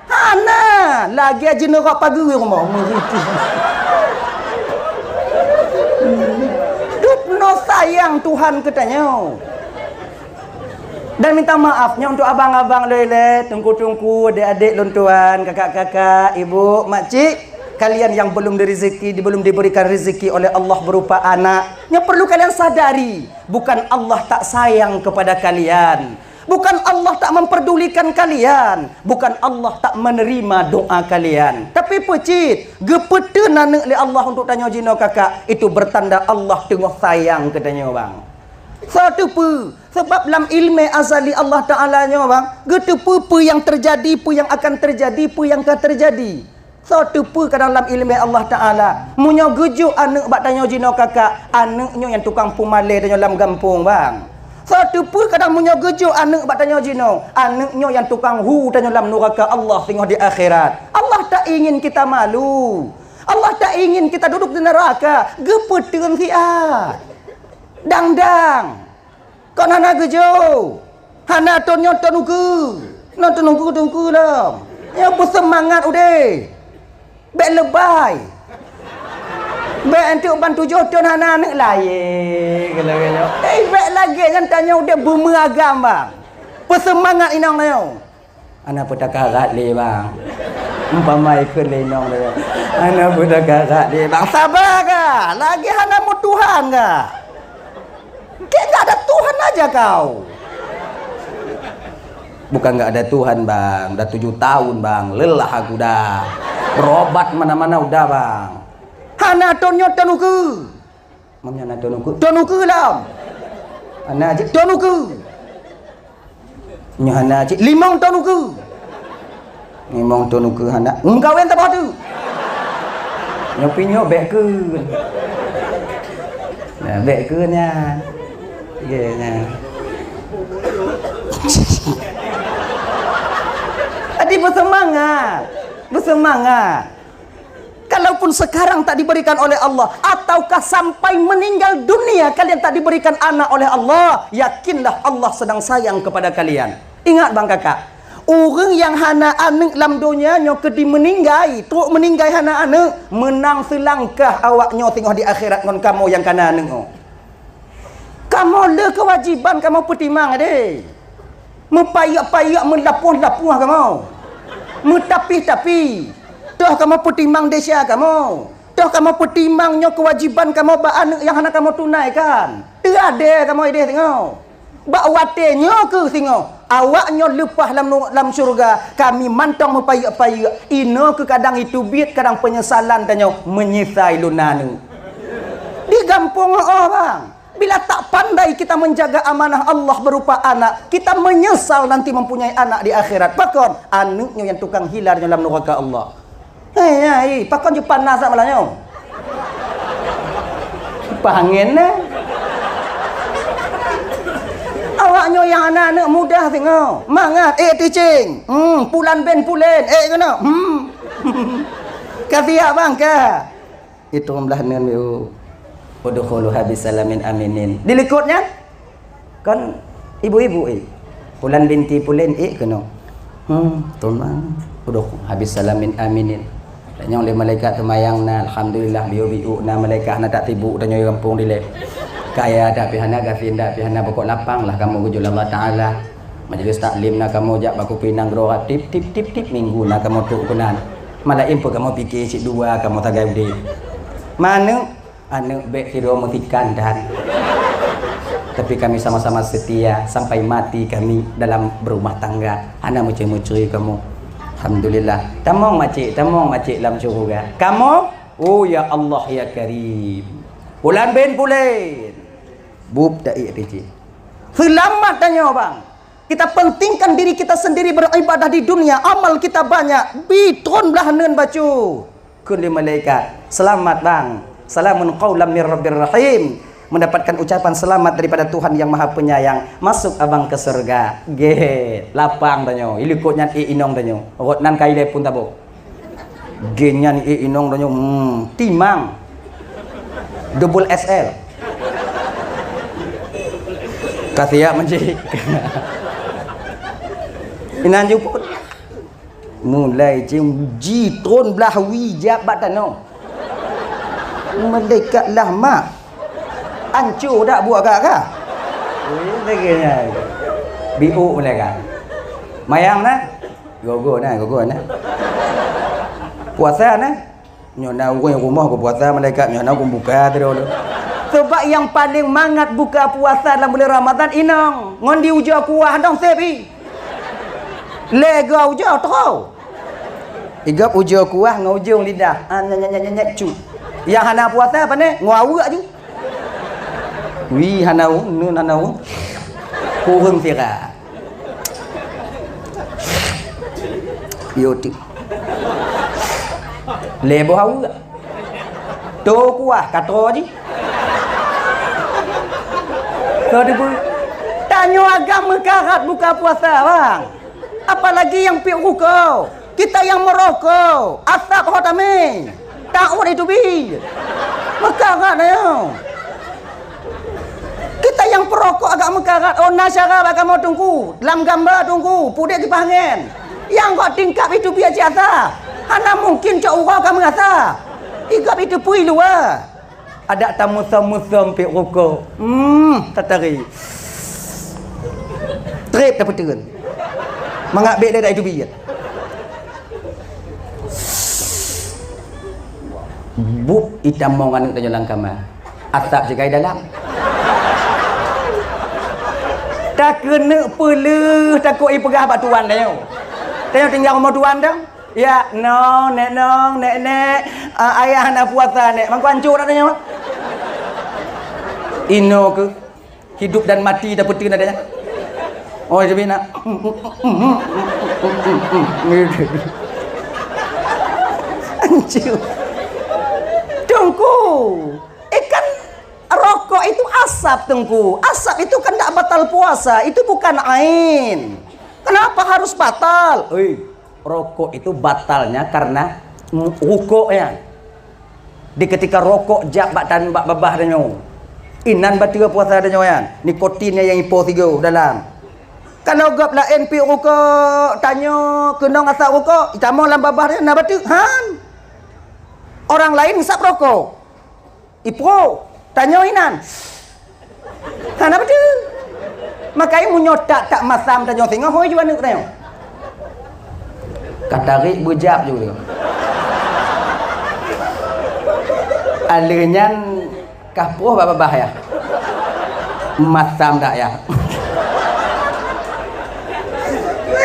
Hana, lagèe jeuneurok pageue rumoh. Dubno sayang Tuhan keu tanyoe. Dan minta maaf nyoe untuk abang-abang lé-lé, teungku-teungku, adik-adik lôn tuan, kakak-kakak, ibu, makcik, kalian yang belum dirizki, belum diberikan rezeki oleh Allah berupa anak, nyoe perlu kalian sadari, bukan Allah tak sayang kepada kalian. Bukan Allah tak memperdulikan kalian, bukan Allah tak menerima doa kalian. Tapi peucit, geupeuteun aneuk lé Allah untuk tanyoe jinoe kakak, itu bertanda Allah teungoh sayang keu tanyoe bang. Soe teupeu? Sebab lam ilmé azali Allah Taala nyoe bang, geuteupeue peue nyang teujadi, peue nyang akan teujadi, peue nyang ka teujadi. Soe teupeu kadang lam ileumé Allah Taala, meunyoe geujok aneuk bak tanyoe jinoe kakak, aneuk nyoe nyang tukang peumalée tanyoe lam gampông bang. Soe teupeu kadang meunyoe geujok aneuk bak tanyoe jinoe, aneuk nyoe nyang tukang hu tanyoe lam nuraka Allah singoh di akhirat. Allah tak ingin kita malu. Allah tak ingin kita duduk di neraka. Geupeuteun siat. Dang-dang. Kon hana geujok. Hana thon nyoe thon ukeue. Nyoe thon ukeue, thon ukeue lom. Nyoe beuseumangat udeh. Bèk leubèh. Bèk enteuk ban tujoh thon hana aneuk lahé. Kalau nyoe. Eh, bèk lagèe nyan tanyoe udeh beumeugam bang. Beuseumangat inong tanyoe. Hana peutakarat lé bang. Umpama ikheun lé inong lé bang. Hana peutakarat lé bang. Saba ka. Lagèe hana meutuhan ka. Kek gak ada Tuhan aja kau. Bukan gak ada Tuhan bang. Dah tujuh tahun bang. Lelah aku dah. Berobat mana-mana udah bang. Hana thon nyoe thon ukeue. Mam nyan na thon ukeue. Thon ukeue lom. Hana cit thon ukeue. Nyoe hana cit limong thon ukeue. Limong thon ukeue hana. Meukawen saboh teuk. Nyoe pih nyoe bèk kheun. Nah, bèk kheun nyan. Ye, nyan. Jadi beuseumangat. Beuseumangat. Kalaupun sekarang tak diberikan oleh Allah, ataukah sampai meninggal dunia kalian tak diberikan anak oleh Allah, yakinlah Allah sedang sayang kepada kalian. Ingat bang kakak, ureueng nyang hana aneuk lam donya nyoe keudi meuninggai, trok meuninggai hana aneuk, meunang seulangkah awak nyoe singoh di akhirat ngon kamoe nyang kana aneuk nyoe. Kamoe le keuwajiban kamoe peutimang deh. Meupayeuek-payeuek, meulapoh-lapoh kamoe. Meutapih-tapih. Toh kamoe peutimang desya kamoe. Toh kamoe peutimang nyoe keuwajiban kamoe bak aneuk nyang hana kamoe tunaikan. Teuadée kamoe ideh singoh. Bak watée nyoe keuh singoh, awak nyoe leupah lam nu-, lam syeuruga, kami mantong meupayeuek-payeuek. Inoe keuh kadang iteubiet, kadang peunyesalan tanyoe, meunyeusai lôn na aneuk. Di gampông oh, bang. Bila tak pandai kita menjaga amanah Allah berupa anak, kita menyesal nanti mempunyai anak di akhirat. Pakon? Aneuk nyoe nyang tukang hila nyoe lam nuraka Allah. Hei, hei, pakon jeuet panas sak malam nyoe? Pangen, eh? Awak Nyoe nyang hana aneuk muda singoh. Mangat, eh, teaching. Hmm, pulan bin pulen, eh, keunoe. Hmm. Ka siap bang, ka. Itong blah neuen biu. Udkhuluha bisalamin aminin. Di likot nyan, kan ibu-ibu, eh. Pulan binti pulen, eh, keunoe. Hmm, teuma. Udkhuluha bisalamin aminin. Tanyong lé malaikat seumayang na, alhamdulillah, biu-biu na malaikat hana tak sibuk tanyoe gampông dilèe. Kaya dak pih hana, gasien dak pih hana, pokok lapang lah kamoe geujok lé Allah Taala. Majlis taklim na kamoe jak bak kupi nanggroe, tip, tip, tip, tip, minggu na kamoe trok keunan. Malam pun kamoe pike cit dua kamoe sagai udép. Maneuk, aneuk bèk sidroe meusikan dan. Tapi kami sama-sama setia sampai mati kami dalam berumah tangga. Hana meucue-meucue kamoe. Alhamdulillah. Tamong macik, tamong macik lam syuruga. Kamoe, oh ya Allah ya Karim. Pulan bin pulen. Bup taék teucé. Seulamat tanyoe, bang. Kita pentingkan diri kita sendiri beribadah di dunia, amal kita banyak, bi tron blah neuen bacut. Kheun lé malaikat, "Selamat, bang. Salamun qaulam mir rabbir rahim." Mendapatkan ucapan selamat daripada Tuhan yang Maha Penyayang. Masuk abang ke surga. Gét, lapang tanyoe. Ilikot nyan ék inong tanyoe. Rot nan kai lé pun taboh. Gét nyan ék inong tanyoe, hmm, timang. Double X L. Ka siap mancik. Inan juput. Mulai cing ji tron blah wie jak bak tanoh. Malaikat lah mak. Anco dak buat gak ka? Eh, lagèe nyan. Biuk malaikat. Mayang na? Gogo na, gogo na. Puasa na? Nyoe na ureueng rumoh geupuasa malaikat, nyoe na geubuka sidroe. Sebab nyang paleng mangat buka puasa lam buleuen Ramadhan inong ngon di ujoe kuah dong sép i. Lé geu ujoe troh. Igop ujoe kuah ngon ujong lidah. Ah, nyet, nyet, nyet, nyet, nyet, cu. Nyang hana puasa pane ngon aweuek ju. Wie hana u, nun hana u. Kureueng sira. Yo ti. Lé boh aweuek. To kuah, ka to jih. Ka dibu-, tanyoe agam meukarat buka puasa, bang. Apalagi nyang piep rukok. Kita nyang meurokok, asap ho tamé. Taôt itu bi. Meukarat tanyoe. Kita nyang peurokok agak meukarat, oh, na syara bak kamoe teungku, lam gamba teungku, pudek kipahngen. Nyang kok tingkap itu biasa-biasa. Hana mungkin cok uroe ka meurasa. Igop itu pui luwa. Adak tamusom-musom piep rukok. Hmm, tatari. Trép tapeuteun. Mangat bèk lé dak itu biet. Bup itamong aneuk tanyoe lam kama. Asap sigai dalam. Takeuneuk peuleuh takot ipeugah bak tuan tanyoe. Tanyoe tinggai rumoh tuan dong. Ya, nong, nek nong, nek nek, ah, ayah hana puasa nek. Mangko ancô dak tanyoe. Inoe keuh. Hidup dan mati dah peuteun adanya. Oh, jadi nak. Anjir. Teungku. Eh, kan rokok itu asap, Teungku. Asap itu kan tak batal puasa. Itu bukan ain. Kenapa harus batal? Hei. Rokok itu batalnya karena rukok nyan. Di ketika rokok jak bak tan bak babah tanyoe. Inan bateue puasa tanyoe nyan. Nikotin nyan nyang ipo sigoe dalam. Kalau gob laén piep rukok, tanyoe keunong asap rukok, itamong lam babah tanyoe na bateue. Han. Orang lain isap rokok. Ipro, tanyoe inan. Hana beutôi. Makajih meunyoe tak-tak masam tanyoe singoh, hôi ju aneuk tanyoe. Ka tarék beujab ju. Aleuh nyan kah proh bak babah ya. Masam dak ya.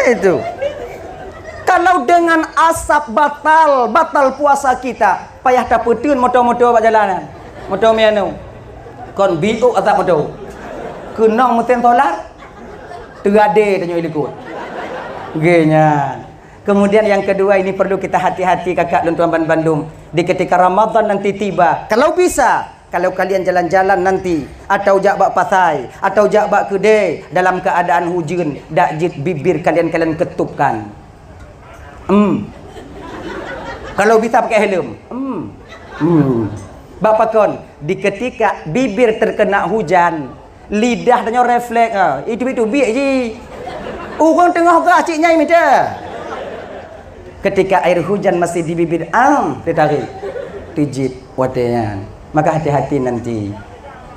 Itu. Kalau dengan asap batal, batal puasa kita. Payah tapeuteun moto-moto bak jalan nyan. Moto mianô. Kon biôk asap moto. Keunong meusén solar. Teugadé tanyoe ilikot. Gé nyan. Kemudian yang kedua, ini perlu kita hati-hati, kakak dan tuan bandum. Di ketika Ramadan nanti tiba, kalau bisa, Kalau kalian jalan-jalan nanti, atau jak bak pasai, atau jak bak keudè dalam keadaan hujeuen, dak jeuet bibir kalian, kalian ketupkan. Hmm. Kalau bisa pakai helm. Hmm. Hmm. Bak pakon, di ketika bibir terkena hujan, lidah tanyoe refleks, ah, itu-itu biek ji. Ureueng teungoh gah cit nyai mita. Ketika air hujan masih di bibir, am, ditarik. Tijit watèe nyan. Maka hati-hati nanti.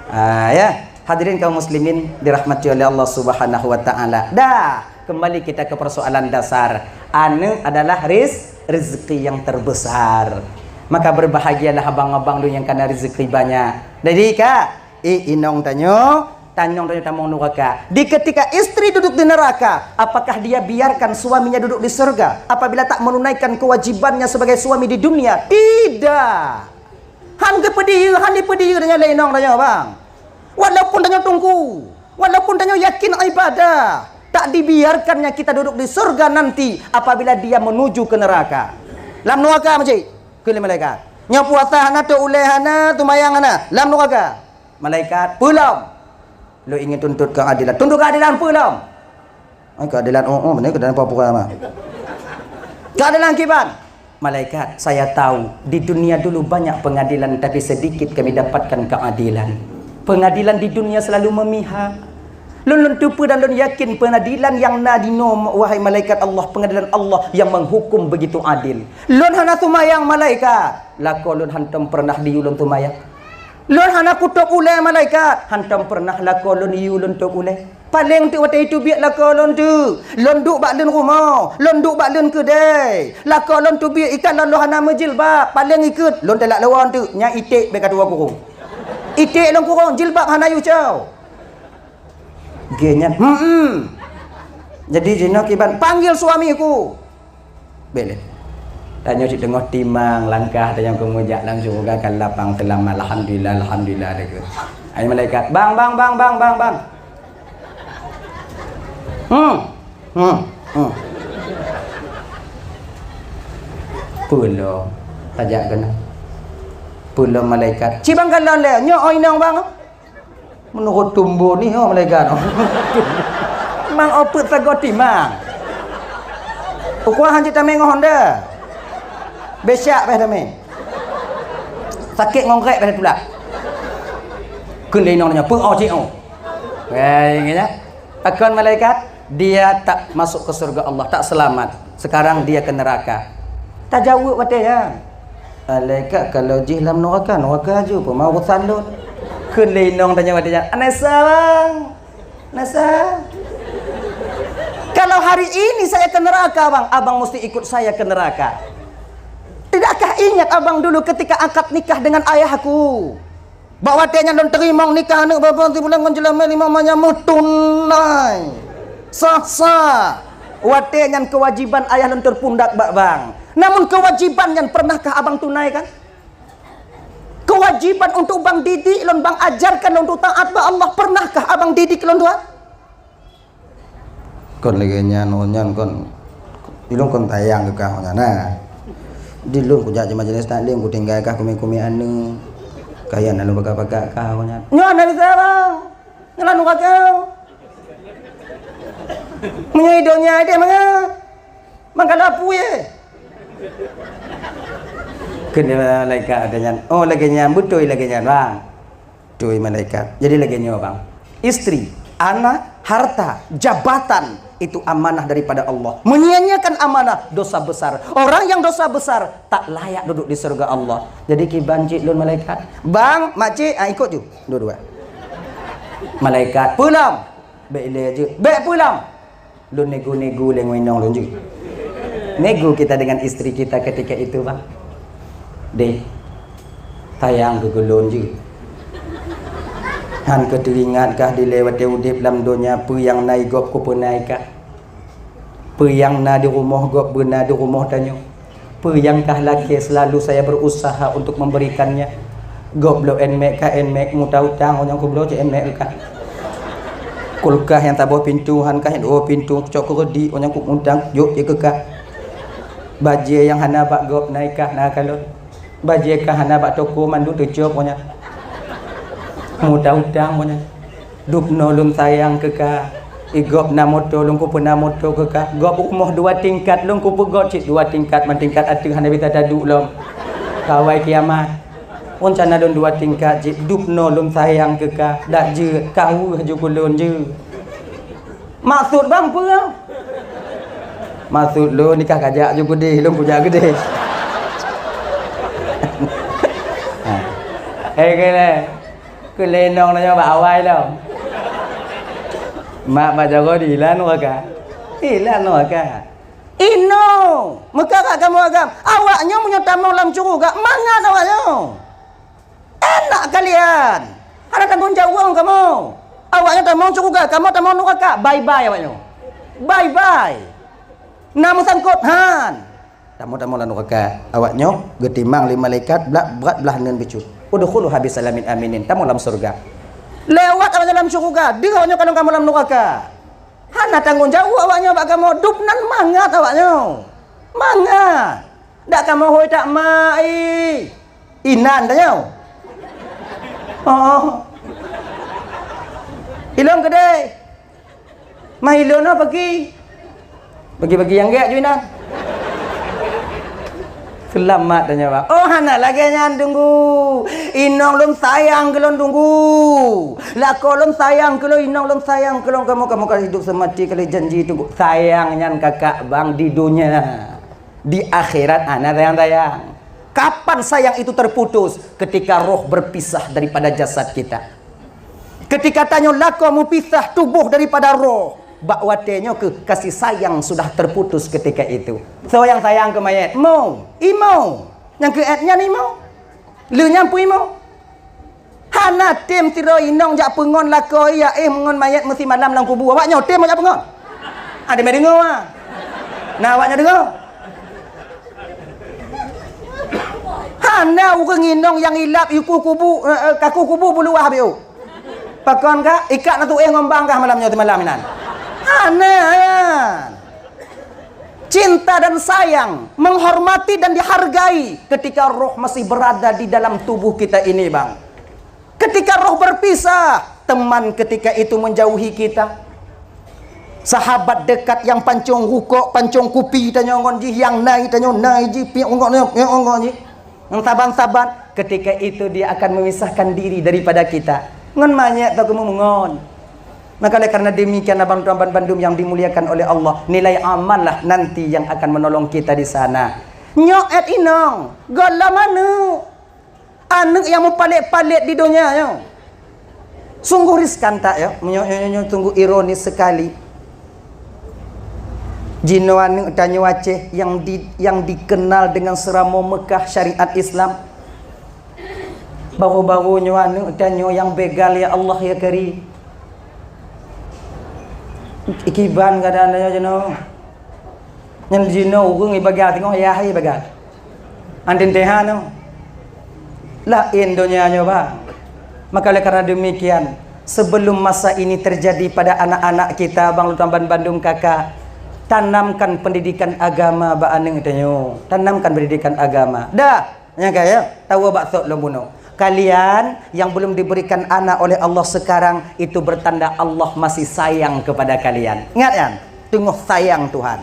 Ah, ya. Hadirin kaum muslimin dirahmati oleh Allah Subhanahu wa taala. Dah, kembali kita ke persoalan dasar. Aneuk adalah riz-, rezeki yang terbesar. Maka berbahagialah abang-abang lôn nyang kana rezeki banyak. Jadi, Kak, eh, inong tanyoe, tanyong tanyoe tamong nuraka. Di ketika istri duduk di neraka, apakah dia biarkan suaminya duduk di surga apabila tak menunaikan kewajibannya sebagai suami di dunia? Tidak. Han geupeudiyeu, han dipeudiyeu tanyoe lé inong tanyoe, bang. Walaupun tanyoe teungku, walaupun tanyoe yakin ibadah, tak dibiarkannya kita duduk di surga nanti apabila dia menuju ke neraka. Lam nuraka, makcik, kheun lé malaikat. Nyoe puasa hana, tôp ulèe hana, seumayang hana. Lam nuraka. Malaikat, peue lom? Lôn ingin tuntut keadilan. Tuntut keadilan peue lom? Ai, keadilan, oh, oh, bener keadilan apa-apa mah. Keadilan kiban? Malaikat, saya tahu di dunia dulu banyak pengadilan, tapi sedikit kami dapatkan keadilan. Pengadilan di dunia selalu memihak. Lôn, lôn teupeue dan lôn yakin pengadilan nyang na dinoe, wahai malaikat Allah, pengadilan Allah yang menghukum begitu adil. Lôn hana seumayang malaikat, lakoe lôn hantom pernah diyue lôn seumayang. Lôn hana kutôp ulèe malaikat, hantom pernah lakoe lôn yue lôn tôp ulèe. Paleng teuk watèe teubiet lakoe lôn teuk. Lôn duek bak leuen rumoh, lôn duek bak leuen keudè. Lakoe lôn teubiet ikat lôn, lôn hana meujilbab, paleng ikheut lôn teulak lewon teuk, nyan iték bèk ka tuwoe kurong. Iték lôn kurong, jilbab hana yue cok. Geuh nyan, hmm. Jadi jinoe kiban, panggil suamiku. Bèk lé. Tanyoe cit teungoh timang langkah tanyoe keu meujak lam syeuruga ka lapang seulamat, alhamdulillah, alhamdulillah, lagèe. Hai malaikat, "Bang, bang, bang, bang, bang, bang." Hmm. Hmm. Hmm. Peue lom, tajak keunoe. Peue lom malaikat. Ci bang kalon lé, nyoe oi inong bang. Meunurot tumbo ni ho malaikat. Mang opeuet sagoe timang. Ukua hanjeuet tamé ngon honda. Besak beh tamé. Sakét ngon grék beh tulak. Kheun lé inong nyoe, peue oh cik oh. Weh, ingat ya. Pakon malaikat, dia tak masuk ke surga Allah, tak selamat. Sekarang dia ke neraka. Tajaweueb watèe nyan. Malaikat kalau jih lam nuraka, nuraka ju, peuma urusan lôn. Kheun lé inong tanyoe watèe nyan, "Anesa, bang. Anesa. Kalau hari ini saya ke neraka, bang, abang mesti ikut saya ke neraka. Tidakkah ingat abang dulu ketika akad nikah dengan ayahku?" Bak watèe nyan lôn teurimong nikah aneuk babah sibuleuen ngon jeulamé limong manyang meutunai. Sah-sah. Watèe nyan keuwajiban ayah lôn teupundak bak bang. Namun keuwajiban nyan pernahkah abang tunaikan? Keuwajiban untuk bang didik lôn, bang ajarkan lôn untuk taat bak Allah, pernahkah abang didik lôn tuan? Kon lagèe nyan, oh nyan kon, ilôn kon sayang keu kah nyan na. Di lôn kujak di majlis taklim, kutinggai kah kumé-kumé aneuk. Kaya na lôn pakat-pakat kah nyan. Nyoe na bisa bang. Nyoe na keu kah. Meunyoe i donya deh mangat. Mangkala pue. Kheun lé malaikat watèe nyan, "Oh lagèe nyan, beutôi lagèe nyan bang." Tui malaikat. Jadi lagèe nyoe bang, istri, anak, harta, jabatan, itu amanah daripada Allah. Menyia-nyiakan amanah, dosa besar. Orang yang dosa besar tak layak duduk di surga Allah. Jadi kiban cit lôn malaikat, "Bang, makcik, ah, ikut ju dua-dua." Malaikat, "Peue lom?" "Bèk ilèe jeuet." "Bèk peue lom?" Lôn nego-nego lé ngon inong lôn jeuet. Nego kita dengan istri kita ketika itu, bang. Deh, sayang keu lôn jeuet. Han keu teuingat kah dilèe watèe udép lam donya peue nyang na i gob kupeunai kah? Peue nyang na di rumoh gob beuna di rumoh tanyoe? Peue nyang kah lakèe selalu saya berusaha untuk memberikannya. Gob bloe Nmax kah Nmax, meuta utang, oh nyang kubloe cit Nmax kah. Kulkas nyang saboh pintoe, han kah nyang dua pintoe, cok keureudi, oh nyang kuutang, jok cit keu kah. Bajèe nyang hana bak gob na i kah na kalon. Bajèe kah hana bak toko, mandum teucok, oh nyang. Meuutang-utang banyak. Dubnoe lôn sayang keu ka. I gob na moto, lôn kupeuna moto keu ka. Gob rumoh dua tingkat, lôn kupeugöt cit dua tingkat, man tingkat ateueh hana bisa taduek lom. Kawai kiamat. Rencana lôn dua tingkat cit, dubnoe lôn sayang keu ka. Dak jeuet, ka weueh ju keu lôn jeuet. Maksud bang peue? Maksud lôn nikah kajak ju geudeh, lôn kujak geudeh. Ha. Eh, keu lé. Keu lé inong nyoe bak awai lom. Mak bak jaroe dihilan nuraka. Hilan nuraka. Inong, meukarat kamoe agam. Awaknyoe meunyoe tamong lam syeuruga, mangat awaknyoe. Enak kalian. Hana tanggong jaweueb kamoe. Awaknyoe tamong syeuruga, kamoe tamong nuraka. Bye-bye awaknyoe. Bye-bye. Na meusangkot han. Tamong-tamong lam nuraka. Awaknyoe geutimang lé malaikat bla-, brat blaih neuen bacut. Udkhuluha bisalamin aminin. Tamong lam syeuruga. Lewat awaknyoe lam syeuruga, deuh awaknyoe kalon kamoe lam nuraka. Hana tanggong jaweueb awaknyoe bak kamoe, dubnan mangat awaknyoe. Mangat. Dak kamoe hôi tak mai. Inan tanyoe. Oh. Ilôn keudeh. Mah ilôn nyoe peugi. Bagi-bagi nyang gèt ju inan. Seulamat tanyoe, Bang. Oh, hana lagèe nyan, Teungku. Inong lôn sayang keu lôn, Teungku. Lakoe lôn sayang keu lôn, inong lôn sayang keu lôn. Kamoe, kamoe ka hidup seumati kali janji, Teungku. Sayang nyan kakak, Bang, di dunia. Di akhirat hana sayang-sayang. Kapan sayang itu terputus? Ketika roh berpisah daripada jasad kita. Ketika tanyoe lakoe meupisah tuboh daripada roh, bak watèe nyoe keuh kasih sayang sudah terputus ketika itu. Soe nyang sayang keu manyét? Mo, imo. Nyang keu èt nyan imo. Lheueh nyan peue imo? Hana tem sidroe inong jak peungon lakoe, ya éh, meungon manyét meusimalam lam kubu. Awaknyoe tem jak peungon? Ada mé deungoe, ah. Nah, awaknyoe deungoe. Hana ureueng inong nyang ilap iku kubu, eh, eh, kaku kubu buluwah biu. Pakon ka? Ikat na tuéh ngon bang kah malam nyoe teumalam inan? Hana, ya. Cinta dan sayang, menghormati dan dihargai ketika roh masih berada di dalam tubuh kita ini, Bang. Ketika roh berpisah, teman ketika itu menjauhi kita. Sahabat dekat nyang pancong rukok, pancong kupi tanyoe ngon jih, nyang nai tanyoe nai jih, piep rukok nyoe, piep rukok jih. Nyang saban-saban, ketika itu dia akan memisahkan diri daripada kita. Ngon manyét teuh keumeungon. Maka oleh karena demikian, abang tuan bandum yang dimuliakan oleh Allah, nilai amal lah nanti yang akan menolong kita di sana. Nyoe èt inong, gohlom aneuk. Aneuk nyang meupalet-palet di donya nyoe. Sungguh riskan that, ya. Meunyoe, nyoe, nyoe, nyoe sungguh ironis sekali. Jinoe aneuk tanyoe Aceh yang di, yang dikenal dengan seuramoe Mekah syariat Islam. Baru-baru nyoe aneuk tanyoe nyang begal, ya Allah, ya Karim. Ikiban keadaan tanyoe jinoe. Nyan jinoe ureueng ibaga teungoh yah ibaga. Antin teha nyoe. Laén donya nyoe, Bang. Maka oleh karena demikian, sebelum masa ini terjadi pada anak-anak kita, Bang Lutan Ban Bandung Kakak, tanamkan pendidikan agama bak aneuk tanyoe. Tanamkan pendidikan agama. Dah, nyang kaya, tawa bak sot lom bunoe. Kalian yang belum diberikan anak oleh Allah sekarang, itu bertanda Allah masih sayang kepada kalian. Ingat kan? Teungoh sayang Tuhan.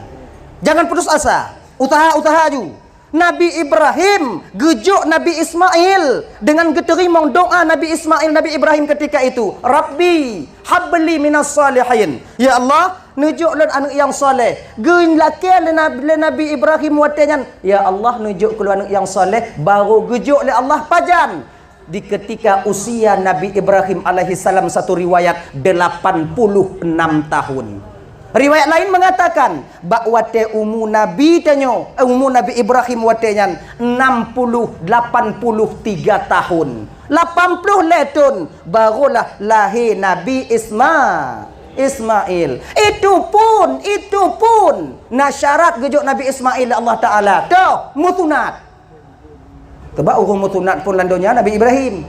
Jangan putus asa. Usaha-usaha ju. Nabi Ibrahim geujok Nabi Ismail dengan geuteurimong doa Nabi Ismail, Nabi Ibrahim ketika itu, "Rabbi, habli minas salihin." Ya Allah, neujok lôn aneuk nyang saleh. Geulakée lé Nab-, lé Nabi Ibrahim watée nyan, "Ya Allah, neujok keu lôn aneuk nyang saleh." Baru geujok lé Allah pajan? Di ketika usia Nabi Ibrahim alaihissalam, satu riwayat, delapan puluh enam tahun. Riwayat lain mengatakan, bak watée umu Nabi tanyoe, eh, umu Nabi Ibrahim watée nyan enam puluh, lapan puluh tiga tahun. Lapan puluh lhée thon barulah lahé Nabi Isma-, Ismail. Itu pun, itu pun na syarat geujok Nabi Ismail lé Allah Taala. Toh, meusunat. Teuma ureuëng meusunat phon lam donya Nabi Ibrahim.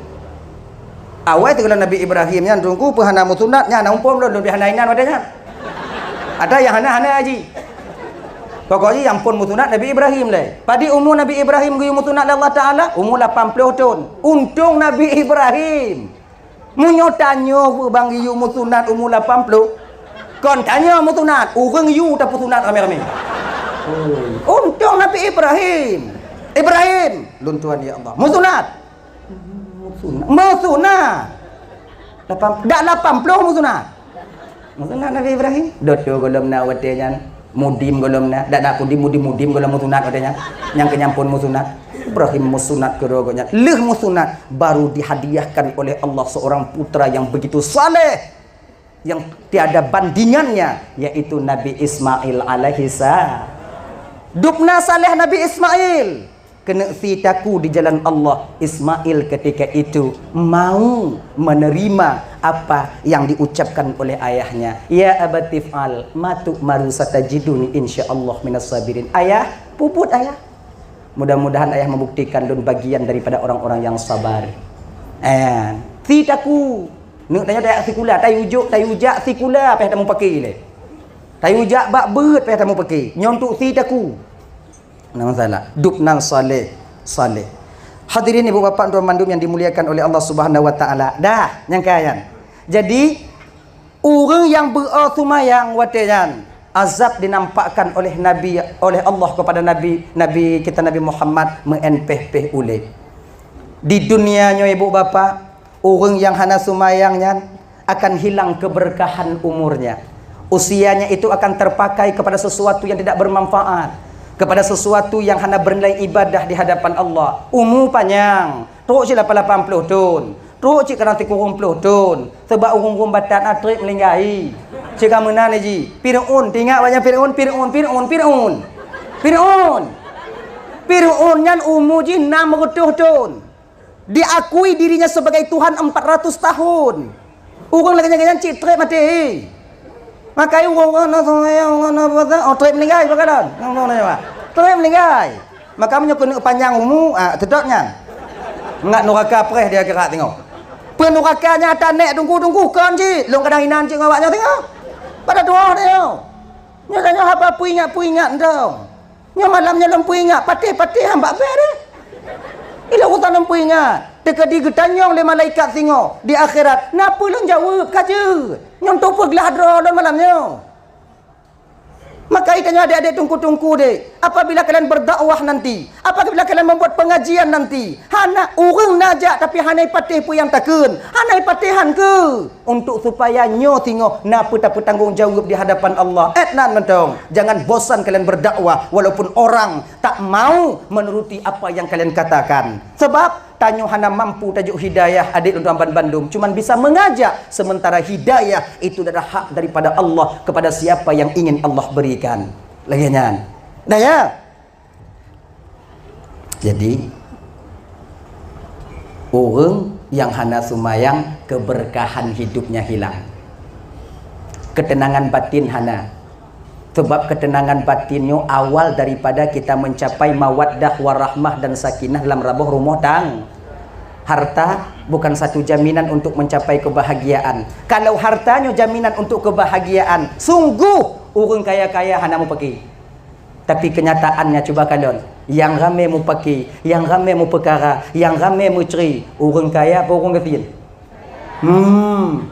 Awai teuka Nabi Ibrahim nyan, Teungku, peu hana meusunat, nyan na umpom lôn, lôn pih hana inan watée nyan. Ada nyang hana, hana haji. Pokok jih nyang phon meusunat Nabi Ibrahim lé. Padum umu Nabi Ibrahim geuyue meusunat lé Allah Taala, umu lapan puluh thon. Untông Nabi Ibrahim. Meunyoe tanyoe bang yue meusunat umu lapan ploh, kon tanyoe meusunat, ureuëng yue tapeusunat ramé-ramé. Untông Nabi Ibrahim. Ibrahim, lôn tuan ya Allah. Meusunat. Meusunat. Meusunat. Lapan, dak lapan ploh meusunat. Meusunat Nabi Ibrahim. Doto gohlom na watée nyan. Mudim gohlom na. Dak na mudim, mudim, mudim gohlom meusunat watée nyan. Nyang keu nyan pun meusunat. Ibrahim meusunat keudroe gobnyan. Lheueh meusunat, baru dihadiahkan oleh Allah seorang putra yang begitu saleh, yang tiada bandingannya, yaitu Nabi Ismail alaihissalam. Dubna saleh Nabi Ismail. Keuneuk si taku di jalan Allah, Ismail ketika itu mau menerima apa yang diucapkan oleh ayahnya. "Ya abati if'al ma tu'maru satajiduni insyaallah minas sabirin." Ayah, puput ayah. Mudah-mudahan ayah membuktikan lôn bagian daripada orang-orang yang sabar. Eh, si taku. Neuk tanya tayak sikula, tayujok, tayujak sikula, payah tamu pakai le. Tayujak bak beut, payah tamu pakai. Nyoe untuk si taku. Nah, masalah. Dubnan saleh, saleh. Hadirin ibu bapak tuan mandum yang dimuliakan oleh Allah Subhanahu wa taala. Dah, nyang kaya nyan. Jadi, ureuëng nyang beu-o sumayang watée nyan, azab dinampakkan oleh Nabi, oleh Allah kepada Nabi, Nabi kita Nabi Muhammad meu'en péh-péh ulée. Di dunia nyoe ibu bapak, ureuëng nyang hana sumayang nyan akan hilang keberkahan umurnya. Usianya itu akan terpakai kepada sesuatu yang tidak bermanfaat, kepada sesuatu yang hana bernilai ibadah di hadapan Allah. Umu panyang, trok cit lapan lapan ploh thon, trok cit kadang sikureueng ploh thon, sebab ureuëng-ureuëng batat na treb meuninggai. Cit ka meunan ji, Fir'aun, teuingat awaknyan Fir'aun, Fir'aun, Fir'aun, Fir'aun. Fir'aun. Fir'aun nyan umu jih enam reutôh thon. Diakui dirinya sebagai Tuhan empat ratus tahun. Ureuëng lagée nyan cit treb maté. Makai ureuëng-ureuëng na seumayang, ureuëng na puasa, oh, treb meuninggai bakalan. Treb meuninggai. Maka meunyoe keuneuk panyang umu, ah, teutap nyan. Ngat nuraka preh di akhirat tengok. Peue nuraka nyan ata nek tungku-tungku kon cit. Lôn kadang inan cit ngon awaknyan tengok. Pada tuha tengok. Nyoe tanyoe haba peuingat-peuingat entong. Nyoe malam nyoe lôn peuingat, patéh-patéh han bak bée deh. Ilok urosan lôn peuingat, teukeudi geutanyong lé malaikat singoh di akhirat, na peue lôn jaweueb ka jeuet. Nyoe untuk peuglah droe lôn malam nyoe. Maka tanyoe adék-adék teungku-teungku deh, apabila kalian berdakwah nanti, apabila kalian membuat pengajian nanti, hana ureuëng na jak tapi hana ipatéh peue nyang takheun, hana ipatéh han keu. Untuk supaya nyoe singoh na peue tapeutanggong jaweueb di hadapan Allah. Ét nan mantong, jangan bosan kalian berdakwah walaupun orang tak mau menuruti apa yang kalian katakan. Sebab tanyoe hana mampu tajok hidayah adék lôn tuan bandum, cuman bisa mengajak, sementara hidayah itu adalah hak daripada Allah kepada siapa yang ingin Allah berikan. Lagée nyan. Nah ya. Jadi, ureuëng nyang hana sumayang, keberkahan hidupnya hilang. Ketenangan batin hana. Sebab ketenangan batin nyoe awal daripada kita mencapai mawaddah warahmah dan sakinah lam raboh rumoh tang-, harta bukan satu jaminan untuk mencapai kebahagiaan. Kalau harta nyoe jaminan untuk kebahagiaan, sungguh ureuëng kaya-kaya hana mupaki. Tapi kenyataannya cuba kalon, nyang ramé mupaki, nyang ramé mupeukara, nyang ramé meucre, ureuëng kaya apa ureuëng gasien? Hmm.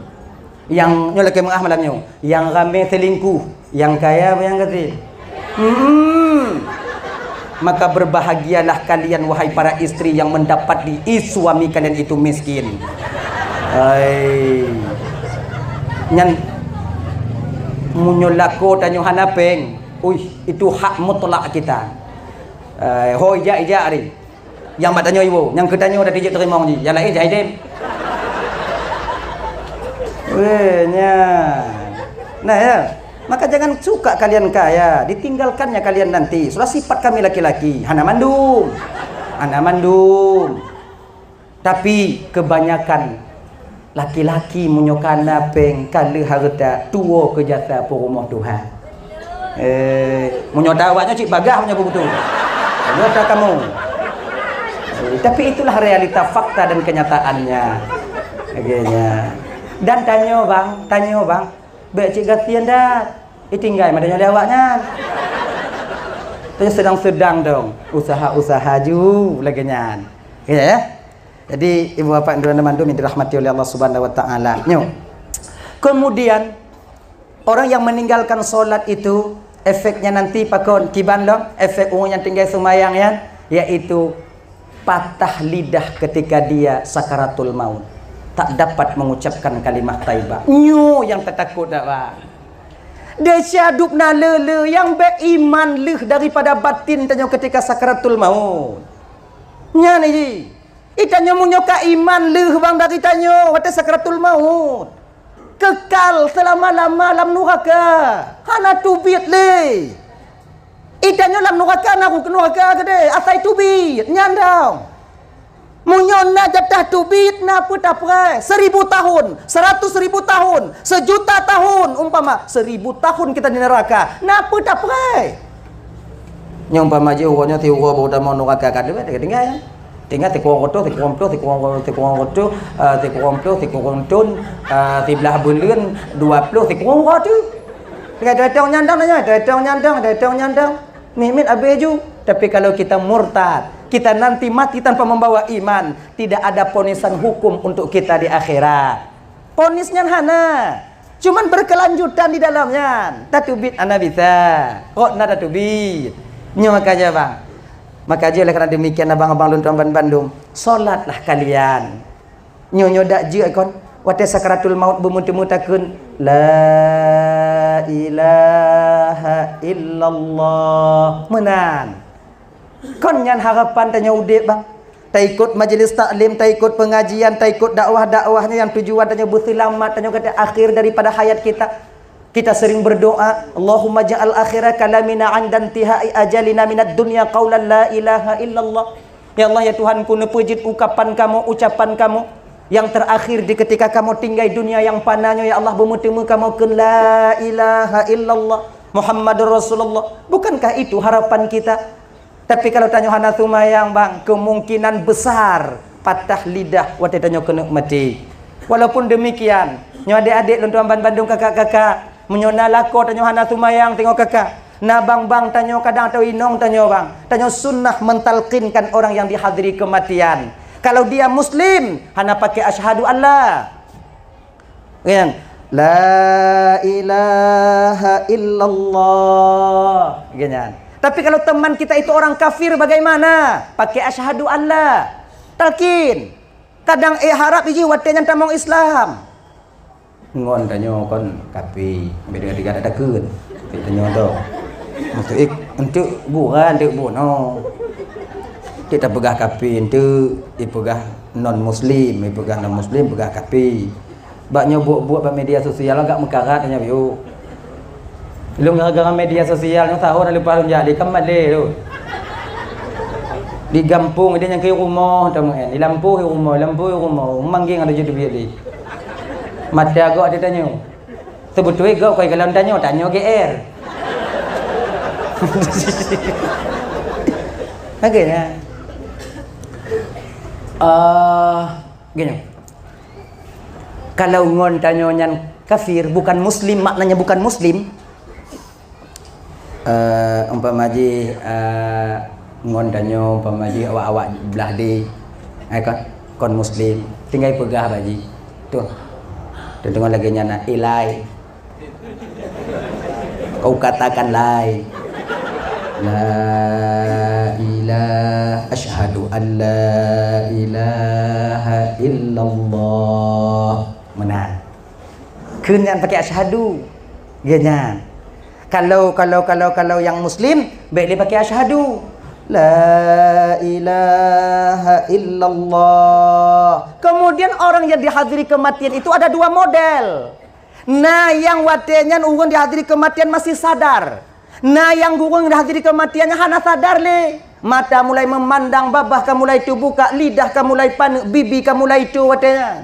Nyang nyoe lakée meuah malam nyoe, nyang ramé selingkuh, nyang kaya apa nyang gasien? Hmm. Maka berbahagialah kalian wahai para istri yang mendapat di suami kalian itu miskin. Hai. Nyan meunyoe lakoe tanyoe hana péng, uih, itu hak mutlak kita. Eh, ho ijak-ijak ari. Nyang bak tanyoe iwoe, nyang keu tanyoe dah dijak teurimong jih, nyang laén jai dem. Weh, nyan. Nah ya, maka jangan suka kalian kaya, ditinggalkannya kalian nanti. Sudah sifat kami laki-laki, hana mandum. Hana mandum. Tapi kebanyakan laki-laki meunyoe kana péng ka lheueh hareuta tuwoe keu jasa peurumoh tuha. Eh, meunyoe ta awaknyoe cit bagah meunyoe beubeutôi. Meunyoe ta kamoe. Eh, tapi itulah realita fakta dan kenyataannya. Oke, ya. Dan tanyoe bang, tanyoe bang, bék cit gasien dah. Itinggai mata nyoe lé awaknyan. Tanyoe sedang-sedang dong usaha-usaha ju lagée nyan. Ya, ya. Jadi, ibu bapak dan teman-teman yang dirahmati oleh Allah Subhanahu wa taala. Nyoe. Kemudian, orang yang meninggalkan salat itu, efeknya nanti pakon? Kiban lom, efek ureuëng nyang tinggai seumayang nyan, yaitu patah lidah ketika dia sakaratul maut. Tak dapat mengucapkan kalimah thayyibah. Nyoe nyang tatakot dak, Bang? Desya dub na le-le nyang bék iman lheueh daripada batin tanyoe ketika sakaratul maut. Nyan ji. Itanyoe meunyoe ka iman lheueh bang dari tanyoe watée sakaratul maut, kekal seulama-lama lam nuraka, hana teubiet lé. Itanyoe lam nuraka na nuraka keudeh asai teubiet nyan dong. Meunyoe na jatah teubiet na peue tapreh, seribu tahun, seratus ribu tahun, sejuta tahun, umpama seribu tahun kita di neraka, na peue tapreh. Nyang umpama jih uroe nyoe siuroe baru tamong nuraka ka leubeh tinggai. Tinggai sikureueng reutôh, sikureueng ploh, sikureueng, sikureueng reutôh, eh, sikureueng ploh, sikureueng thon, eh, siblaih buleuen, dua ploh, sikureueng uroe tu. Tinggai teuetong nyandang nyoe, teuetong nyandang, teuetong nyandang. Miet-miet abéh ju. Tapi kalau kita murtad, kita nanti mati tanpa membawa iman, tidak ada ponisan hukum untuk kita di akhirat. Ponis nyan hana. Cuman berkelanjutan di dalam nyan. Tateubiet hana bisa. Kok na tateubiet. Nyoe maka jih, bang. Maka jih oleh karena demikian, abang-abang lôn tuan ban bandum, salatlah kalian. Nyoe, nyoe dak jeuet kon. Watée sakaratul maut beumeuteumé takheun, "La ilaha illallah." Meunan. Kon nyan harapan tanyoe udeb, bang. Taikot majelis taklim, taikot pengajian, taikot dakwah-dakwah nyan nyang tujuan tanyoe beuseulamat, tanyoe kata akhir daripada hayat kita. Kita sering berdoa, "Allahumma ja'al akhira kalamina 'inda intihai ajalina minad dunya qaulan la ilaha illallah." Ya Allah, ya Tuhanku, neupeujeuet ukapan kamoe, ucapan kamoe yang terakhir di ketika kamoe tinggai dunia yang fana nyoe, ya Allah, beumeuteumé kamoe kheun la ilaha illallah Muhammadur Rasulullah. Bukankah itu harapan kita? Tapi kalau tanyoe hana seumayang, bang, kemungkinan besar patah lidah watée tanyoe keuneuk maté. Walaupun demikian, nyoe adék-adék lôn tuan ban bandum, kakak-kakak, meunyoe na lakoe tanyoe hana seumayang, teungoh kakak, na bang-bang tanyoe kadang atau inong tanyoe, bang, tanyoe sunnah mentalkinkan orang yang dihadiri kematian. Kalau dia muslim, hana pakai asyhadu alla. Kan? La ilaha illallah. Kan? Tapi kalau teman kita itu orang kafir, bagaimana? Pakai asyhadu alla. Talkin. Kadang eh harab iji watée nyan tamong Islam. Ngon tanyoe kon kafir, beda tiga tak takheun. Tapi tanyoe tu. Maksud eh, untuk bukan, untuk bunoe. Kita peugah kafir, untuk dipeugah non muslim, dipeugah non muslim, peugah kafir. Bak nyoe buet-buet bak media sosial agak meukarat nyan, yuk. Lôn gara-gara media sosial nyoe sahô na leupah lôn jak lé, ka mat lé lôn. Di gampông ide nyang keu rumoh, teuma di lampôh rumoh, lampôh rumoh, manggeng ada jeuet teubiet lé. Mata gok ade tanyoe. Seubeutôi gok koi galon tanyoe, tanyoe G R. Oke ya. Ah, gini. Kalau ngon tanyoe nyan kafir, bukan muslim, maknanya bukan muslim. Eh, umpama jih, eh, ngon tanyoe, umpama jih awak-awak blah di, eh, kon, kon muslim, tinggai peugah bak jih. Tuh. Tuh, teungoh lagée nyan na, ilai. Kau katakan lai. La ilah, asyhadu an la ilaha illallah. Meunan. Kheun nyan pakai asyhadu. Geuh nyan. Kalau, kalau, kalau, kalau yang muslim, bék lé pakai asyhadu. La ilaha illallah. Kemudian orang yang dihadiri kematian itu ada dua model. Na nyang watée nyan ureuëng dihadiri kematian masih sadar. Na nyang ureuëng dihadiri kematian nyan hana sadar lé. Mata mulai memandang, babah ka mulai teubuka, lidah ka mulai paneuk, bibi ka mulai toe watée nyan.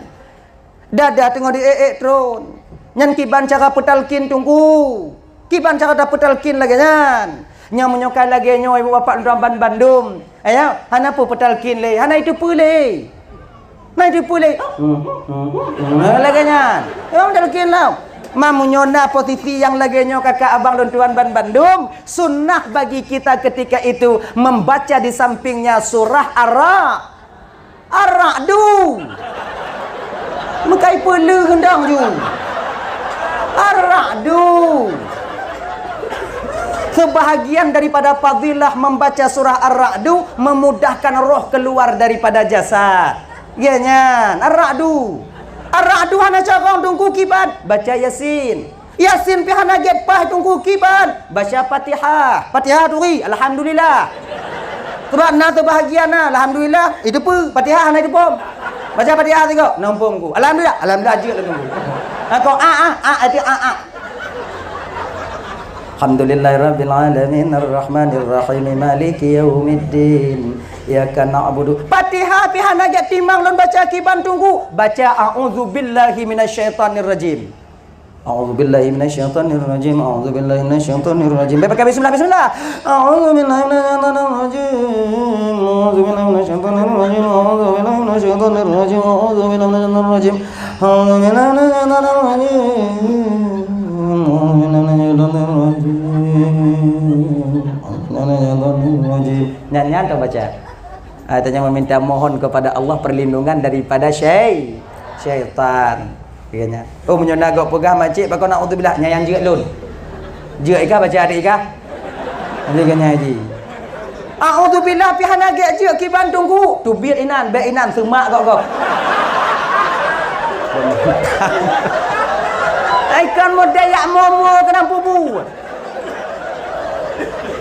Dada teungoh di-ék-ék tron. Nyan kiban cara peutalkin, Teungku. Kiban cara tapeutalkin lagée nyan. Nyang meunyoe ka lagée nyoe, ibu bapak lôn tuan ban bandum. Aya, hana peue peutalkin lé, hana iteupeue lé. Hana iteupeue lé. Lagée nyan. Nyang talkin lah. Ma meunyoe na posisi nyang lagée nyoe, kakak abang lôn tuan ban bandum, sunnah bagi kita ketika itu membaca di sampingnya surah Ar-Ra'd. Ar-Ra'du. Meukai peuleuh gendang ju. Ar-Ra'du. Sebahagian daripada fadilah membaca surah Ar-Ra'du memudahkan roh keluar daripada jasad. Iya nyan, Ar-Ra'du. Ar-Ra'du hana carông Teungku kiban, baca Yasin. Yasin pih hana gét paih Teungku kiban, baca Fatihah. Fatihah turi, alhamdulillah. Sebab na teubahagia na, alhamdulillah. Itu pun Fatihah hana itu pom. Baca Fatihah tiga, nampung ku. Alhamdulillah, alhamdulillah jeuet laju. Ha, kau a a a itu a a. Alhamdulillahirabbil alamin, arrahmanirrahim, maliki yaumiddin. Iyyaka na'budu. Fatihah pih hana gét timang lôn baca kiban Teungku. Baca a'udzubillahi minasyaitonirrajim. A'udzubillahi minasyaitonirrajim. A'udzubillahi minasyaitonirrajim. Baik, pakai bismillah, bismillah. A'udzubillahi minasyaitonirrajim. A'udzubillahi minasyaitonirrajim. A'udzubillahi minasyaitonirrajim. A'udzubillahi minasyaitonirrajim. A'udzubillahi minasyaitonirrajim. A'udzubillahi minasyaitonirrajim. A'udzubillahi minasyaitonirrajim. Nyan, nyan tu baca. Ah, tanya meminta mohon kepada Allah perlindungan daripada syai-, syaitan. Katanya, "Oh, meunyoe na gok peugah macet, pakon a'udzubillah, nyang jeuet lôn." Jeuet ikah baca adik ikah? Jadi katanya haji. A'udzubillah pih hana gét jeuet kiban Teungku. Teubiet inan, bék inan seumak gok-gok. Ai kan model yak momo keunan pubu.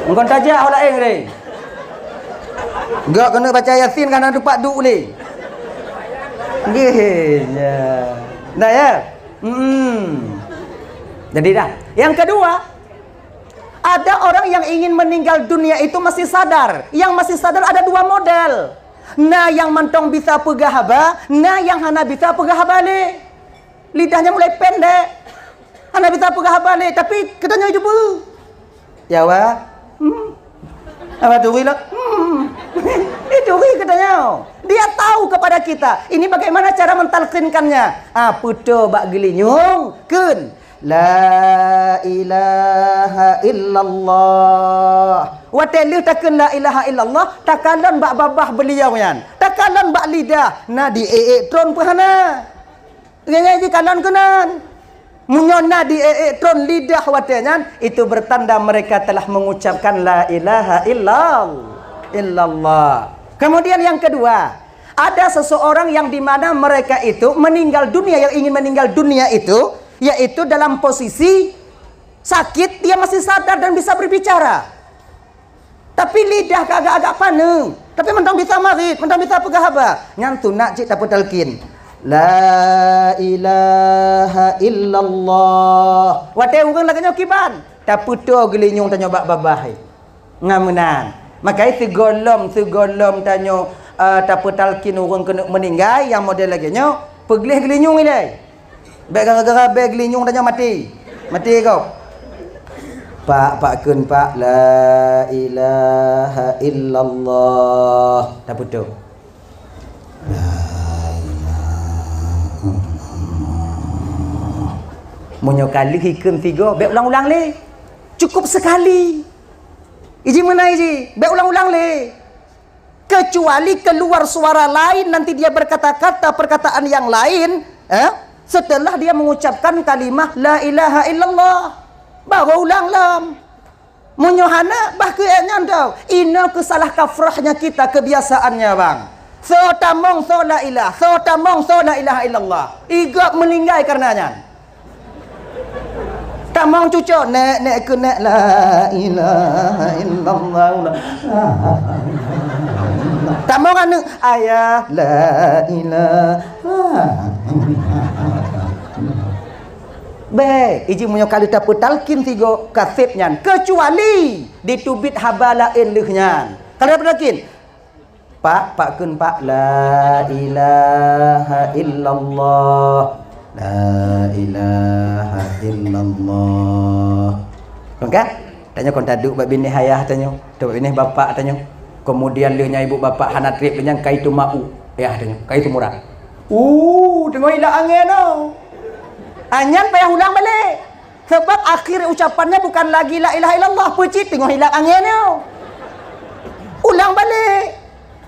Engkon tajak awak laén deh. Gok keuneuk baca Yasin kan ada tempat duduk lé. Nggih, ya. Nah, ya. Hmm. Jadi dah. Yang kedua, ada orang yang ingin meninggal dunia itu masih sadar. Yang masih sadar ada dua model. Na yang mantong bisa peugah haba, na yang hana bisa peugah haba lé. Lidahnya mulai pendek. Hana bisa peugah haba lé, tapi katanya itu bu. Ya, wah. Hmm. Apa tu, Wila? Hmm. Itu ri katanya. Dia tahu kepada kita. Ini bagaimana cara mentalkinkannya? Ah, puto bak geulinyueng, keun. La ilaha illallah. Watée lheueh takheun la ilaha illallah, takalon bak babah beliau nyan. Takalon bak lidah, na di ék-ék tron peuhana. Nyan jikalon keunan. Meunyoe na di ék-ék tron lidah watée nyan, itu bertanda mereka telah mengucapkan la ilaha illal-, illallah. Kemudian yang kedua, ada seseorang yang di mana mereka itu meninggal dunia, yang ingin meninggal dunia itu, yaitu dalam posisi sakit, dia masih sadar dan bisa berbicara. Tapi lidah ka agak-agak paneuk, tapi mantong bisa marit, mantong bisa peugah haba. Nyan sunat cit tapeutalkin. La ilaha illallah. Watée ureuëng lagée nyoe kiban, tapeutoe geulinyueng tanyoe bak babah. Ngon meunan. Makai sigohlom, sigohlom tanyoe, eh, tapeutalkin ureuëng keuneuk meuninggai nyang model lagée nyoe, peugleh geulinyueng ilée. Bék gara-gara bék geulinyueng tanyoe maté. Maté kau. Pak, pak kheun pak, la ilaha illallah. Tapeutoe. La ilaha illallah. Meunyoe ka lheueh ikheun tiga, bék ulang-ulang lé. Cukup sekali. Iji meunan iji, bék ulang-ulang lé. Kecuali keluar suara lain, nanti dia berkata-kata perkataan yang lain, eh, setelah dia mengucapkan kalimah la ilaha illallah. Baru ulang lom. Meunyoe hana, bah keu ék nyan tau. Inoe keusalah kafrahnya kita, kebiasaannya, bang. Soe tamong, soe la ilah, soe tamong, soe la ilaha illallah. Igop meuninggai kareuna nyan. Tamong cucok, nek, nek keunek la ilaha illallah. Tamong aneuk, ayah la ilaha. Bék, iji meunyoe kali tapeutalkin tiga kaseb nyan, kecuali diteubiet haba laén lheueh nyan. Kalau tapeutalkin, Pak, pak kheun pak, la ilaha illallah. La ilaha illallah. Kon ka? Tanyoe kon taduek bak binéh ayah tanyoe, bak binéh bapak tanyoe. Kemudian lheueh nyan ibu bapak hana treb lheueh nyan kai teumau. Ayah tanyoe, kai teumura. Uh, teungoh ilap angén nyoe. Anyan payah ulang balek. Sebab akhir ucapannya bukan lagi la ilaha illallah, peucit teungoh ilap angén nyoe. Ulang balek.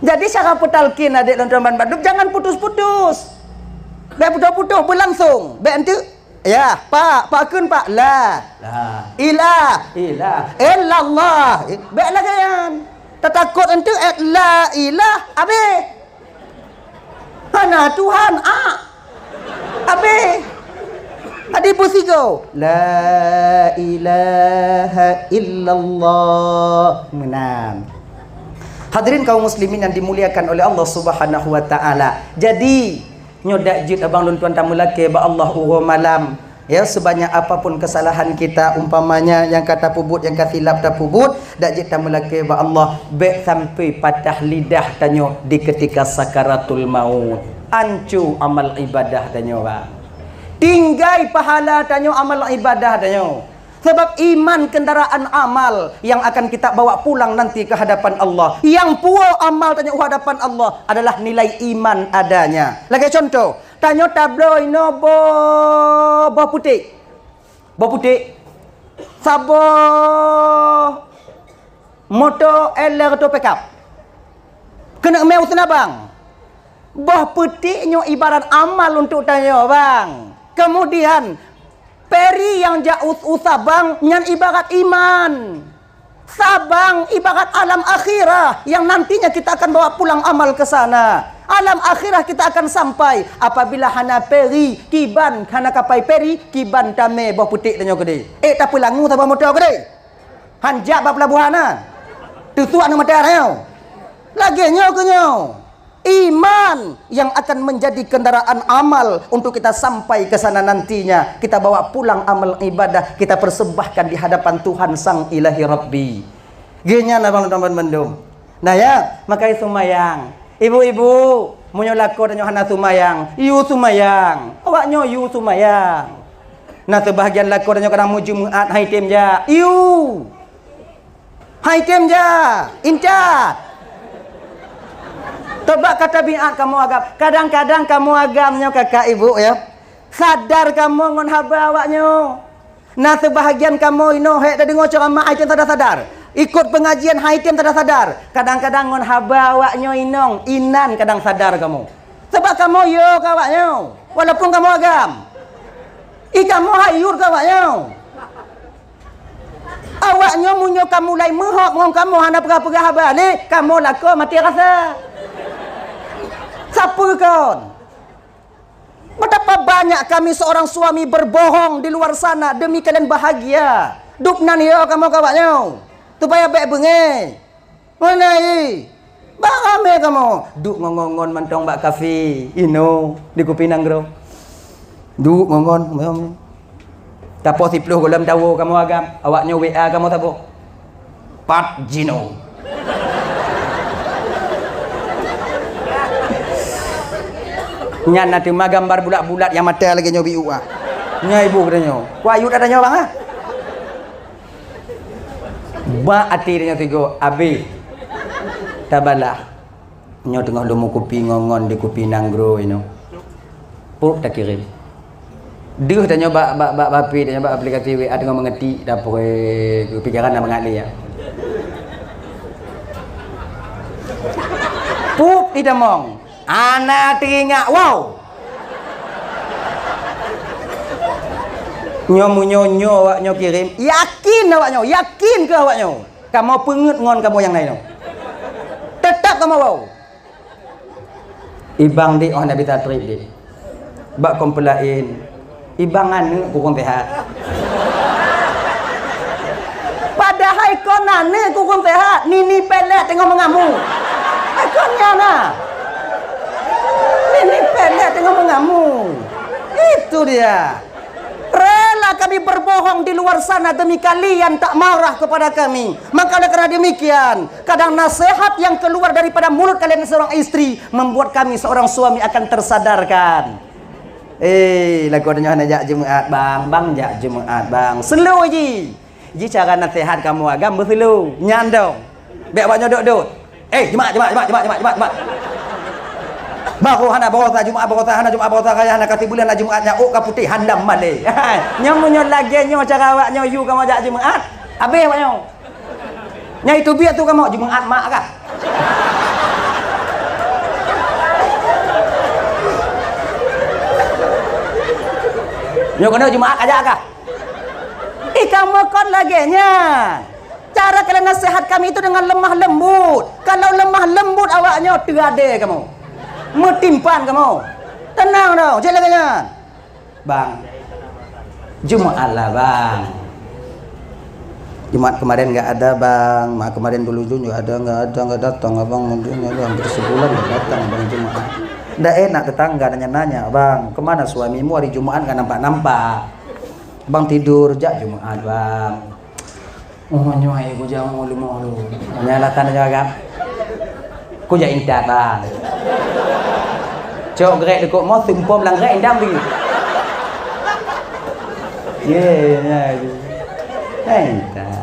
Jadi, cara peutalkin adék lôn tuan ban bandum, jangan putus-putus. Bék putus-putus, beulangsong. Bék enteuk, ya, Pak, Pak keun, Pak. La. La. Ilah. Ilah. Illallah. Bék lagée nyan. Tatakot enteuk, eh, la ilah, habéh. Hana Tuhan, a. Habéh. Adi peusigoe. La ilaha illallah. Meunan. Hadirin kaum muslimin yang dimuliakan oleh Allah Subhanahu wa taala. Jadi, nyoe dak jeuet abang lôn tuan tameulakée bak Allah uroe malam. Ya, sebanyak apapun kesalahan kita, umpamanya nyang ka tapeubuet, nyang ka silap tapeubuet, dak jeuet tameulakée bak Allah, bék sampai patah lidah tanyoe di ketika sakaratul maut. Anco amal ibadah tanyoe, bang. Tinggai pahala tanyoe, amal ibadah tanyoe. Sebab iman kendaraan amal yang akan kita bawa pulang nanti ke hadapan Allah. Yang puwoe amal tanyoe u hadapan Allah adalah nilai iman adanya. Lagée contoh, tanyoe tabloe inoe boh, boh putéh. Boh putéh. Saboh moto L R atau pickup. Keuneuk mé u Seunabang. Boh putéh nyoe ibarat amal untuk tanyoe, bang. Kemudian, peri nyang jak u, u Sabang nyan ibarat iman. Sabang ibarat alam akhirah yang nantinya kita akan bawa pulang amal ke sana. Alam akhirah kita akan sampai apabila hana peri, kiban hana kapai peri, kiban tamé boh putéh tanyoe keudéh. Eh, tapeulangu saboh moto keudéh. Han jak bak pelabuhan na. Teusuak aneuk mata tanyoe. Lagée nyoe keu nyoe. Iman yang akan menjadi kendaraan amal untuk kita sampai ke sana nantinya. Kita bawa pulang amal ibadah, kita persembahkan di hadapan Tuhan Sang Ilahi Rabbi. Geuhnyan abang teman bandum. Nah ya, makai seumayang. Ibu-ibu, meunyoe lakoe tanyoe hana seumayang, yue seumayang. Awak nyoe yue seumayang. Nah, seubahagian lakoe tanyoe kadang meujeumeut hai tem jak. Yue. Hai tem ja, intat. Tobak ka tabiat kamoe agam. Kadang-kadang kamoe agam nyoe kakak ibu ya. Sadar kamoe ngon haba awak nyoe. Na seubahagian kamoe inoe hék tadeungoe ceuramah hai tem sadar-sadar. Ikot pengajian hai tem sadar-sadar. Kadang-kadang ngon haba awak nyoe inong, inan kadang sadar kamoe. Sebab kamoe yo keu awak nyoe. Walaupun kamoe agam. I kamoe hayut keu awak nyoe. Awak nyoe meunyoe ka mulai meuhok ngon kamoe hana peugah-peugah haba lé, kamoe lakoe maté rasa. Sapeue kon? Betapa banyak kami seorang suami berbohong di luar sana demi kalian bahagia. Dub nan yo kamoe keu awak nyoe, supaya bék beungéh. Mana i? Bak ramé kamoe. Duek ngon-ngon mantong bak kafe. Inoe di Kupi Nanggroe. Duek ngon-ngon. Tapoh siploh gohlom tawoe kamoe agam. Awak nyoe W A kamoe saboh. Pat jinoe. Nyan na teuma gambar bulat-bulat nyang mata lagée nyoe biuk ah. Nyan ibu geutanyoe. Wah, yue ata nyoe bang ah. Bak até tanyoe sigoe, abéh tabalah. Nyoe teungoh lôn meukupi ngon-ngon di Kupi Nanggroe inoe. Pop takirém. Deuh tanyoe bak, bak, bak, bak P, tanyoe bak aplikasi W A teungoh meungetik, dapur, eh, pikiran na mangat lé ya. Pop itamong. Ana teuingat, wow. Nyoe meunyoe nyoe awak nyoe kirém, yakin awak nyoe, yakin keu awak nyoe. Kamoe peungeut ngon kamoe nyang laén nyoe. Teutap kamoe wow. Ibang di oh Nabi Tatrib di. Bak kompelain. Ibang aneuk kurang sehat. Padahai kon aneuk kurang sehat, nini pelet teungoh meungamu. Hai kon nyan na. Nini pelet teungoh meungamu. Itu dia. Rela kami berbohong di luar sana demi kalian tak marah kepada kami. Maka oleh karena demikian, kadang nasihat yang keluar daripada mulut kalian seorang istri membuat kami seorang suami akan tersadarkan. Eh, lagu nyoe hana jak Jumaat, bang. Bang jak Jumaat, bang. Slow ji. Ji cara nasihat kamoe agam beuslow. Nyan dong. Bék awak nyoe dot-dot. Eh, Jumaat, Jumaat, Jumaat, Jumaat, Jumaat, Jumaat, Jumaat. Baroe hana baroesa Jumat, baroesa hana Jumat, baroesa raya hana, ka sibuleuen na Jumat nyan ôk ka putéh handam malèe. Nyoe meunyoe lagèe nyoe cara awak nyoe yue kamoe jak Jumat, habéh awak nyoe. Nyang iteubiet tu kamoe Jumat mak kah? Nyoe keuneuk Jumat aja kah? Ih, kamoe kon lagèe nyan. Cara kalian nasihat kami itu dengan lemah lembut. Kalau lemah lembut awak nyoe teuadé kamoe. Meutimpan kamoe. Tenang dong, cit lagèe nyan. Bang. Jumat lah, Bang. Jumat kemarin nggak ada, Bang. Mak kemarin dulu juga ada, nggak ada, nggak datang, Abang. Mungkin ada hampir sebulan nggak datang, Bang, Jumat. Ndak enak tetangga nanya-nanya, "Bang, kemana suamimu hari Jumat nggak nampak-nampak?" "Bang tidur, jak Jumat, Bang." "Oh, nyoe hai kujak u leumo lôn." Nyan alasan nyoe kan. "Kujak intat, Bang." Cok grek deukok mo, sumpom lam grek indam lagi. Ye, ya. Hai intat.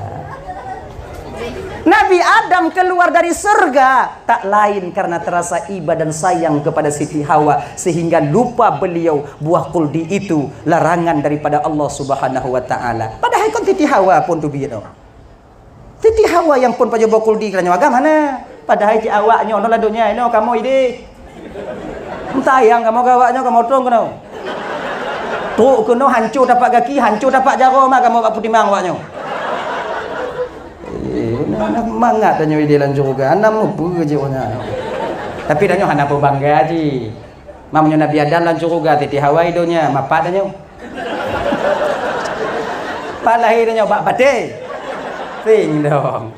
Nabi Adam keluar dari surga tak lain karena terasa iba dan sayang kepada Siti Hawa, sehingga lupa beliau buah kuldi itu larangan daripada Allah Subhanahu wa Ta'ala. Padahai kon Siti Hawa pun teubiet nyoe. Siti Hawa nyang pun pajoh buah kuldi keu tanyoe agam hana. Padahai cit awak nyoe nyoe lam donya inoe kamoe idéh. Sayang kamoe keu awak nyoe, kamoe trong keunoe. Trok keunoe hanco tapak gaki, hanco tapak jaroe ma kamoe bak peutimang awak nyoe. Eh, na, na mangat tanyoe idéh lam syeuruga, hana mupeue jih awak nyan. Tapi tanyoe hana peubangga jih. Meunyoe Nabi Adam lam syeuruga, Siti Hawa i donya, mapat tanyoe. Pat lahé tanyoe bak batée. Sing dong.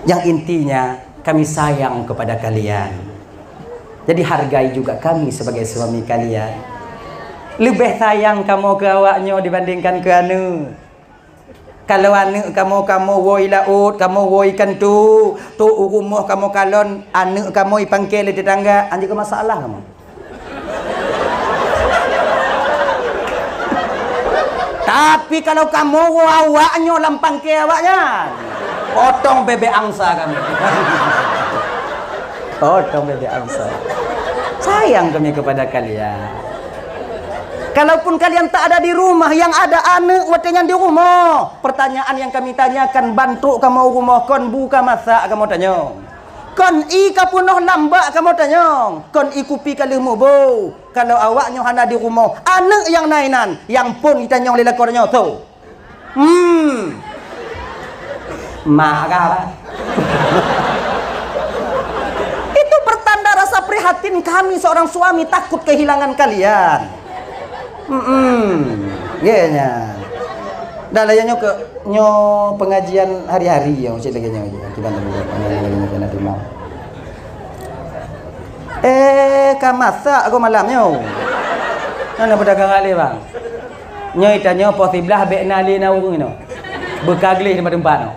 Yang intinya, kami sayang kepada kalian. Jadi hargai juga kami sebagai suami kalian. Leubeh sayang kamoe keu awak nyoe dibandingkan keu aneuk. Kalau aneuk kamoe, kamoe woe i laôt, kamoe woe i kantô, trok u rumoh kamoe kalon, aneuk kamoe i pangke lé tetangga, anjeuet keu masalah kamoe. Tapi kalau kamoe woe awak nyoe lam pangke awak nyan, potong bebek angsa kamoe. Potong bebek angsa. Sayang kami kepada kalian. Kalaupun kalian tak ada di rumah, yang ada aneuk watée nyan di rumoh, pertanyaan yang kami tanyakan, ban trok kamoe u rumoh, kon bu ka masak kamoe tanyong, kon ié ka peunoh lam bak kamoe tanyong, kon ié kupi ka lheueh muboh. Kalau awak nyoe hana di rumoh, aneuk nyang na inan, nyang phon itanyong lé lakoe tanyoe, soe? Hmm. Mak kah, Bang? Itu pertanda rasa prihatin kami seorang suami takut kehilangan kalian. Hmm. Ye nya. Dah lah ya nyoe ke, nyoe pengajian hari-hari ya, cit lagée nyoe je. Kita nak buat pengajian lagi nak terima. Eh, ka masak aku malam nyoe. Mana pedagang alih, Bang? Nyoe itanyoe poh siblaih bék na lé na ureuëng inoe. Beuka gleh teumpat-teumpat nyoe.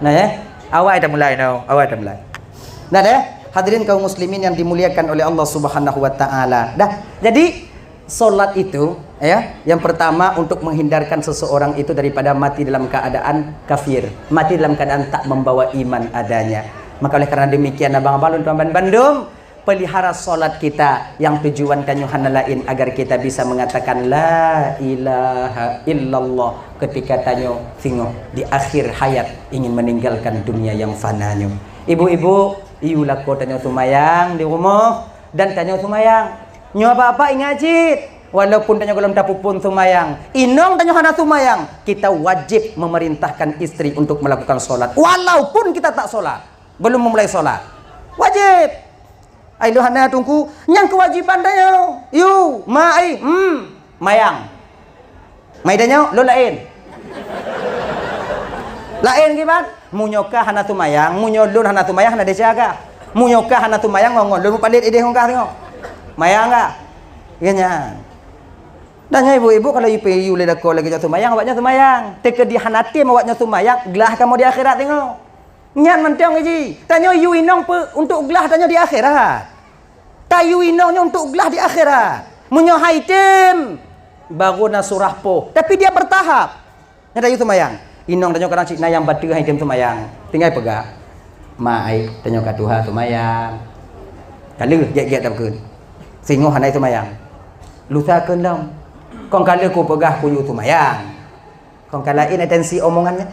Nah, ya. Awai tamulai nyoe, awai tamulai. Nah, deh, hadirin kaum muslimin yang dimuliakan oleh Allah Subhanahu wa taala. Dah, jadi salat itu, ya, yang pertama untuk menghindarkan seseorang itu daripada mati dalam keadaan kafir, mati dalam keadaan tak membawa iman adanya. Maka oleh karena demikian, abang-abang lôn tuan ban bandum, pelihara salat kita yang tujuan tanyoe hana lain agar kita bisa mengatakan la ilaha illallah ketika tanyoe singoh di akhir hayat ingin meninggalkan dunia yang fana nyoe. Ibu-ibu, iyue lakoe tanyoe seumayang di rumoh dan tanyoe seumayang. Nyoe bapak ingat cit, walaupun tanyoe gohlom tapeuphon seumayang, inong tanyoe hana seumayang, kita wajib memerintahkan istri untuk melakukan salat walaupun kita tak salat. Belum memulai salat. Wajib. Ai lôn hana teungku, nyang keuwajiban tanyoe. Yu, ma ai, hmm, mayang. Mai tanyoe, lôn laén. Laén kiban? Meunyoe ka hana seumayang, meunyoe lôn hana seumayang, hana desya ka. Meunyoe ka hana seumayang, ngon, ngon lôn mupalét idéh ngon kah singoh. Mayang ka? Iya nyan. Dan nyan ibu-ibu kalau ipe iyu lé lakoe lagée nyoe seumayang, awak nyoe seumayang. Teukeudi hana tem awak nyoe seumayang, glah kamoe di akhirat singoh. Nyan mantong ji, tanyoe yue inong peu untuk glah tanyoe di akhirat. Tayue inong nyoe untuk glah di akhirat. Meunyoe hai tem, baru na surah poh. Tapi dia bertahap. Nyan tayue seumayang. Inong tanyoe kadang cit na nyang bateue hai tem seumayang. Tinggai peugah, "Ma ai, tanyoe ka tuha seumayang." Ka lheueh gét-gét dah kheun. Singoh hana seumayang. Lusa kheun lom. Kon ka lheueh kupeugah kuyue seumayang. Kon ka laén atensi omongan nyan.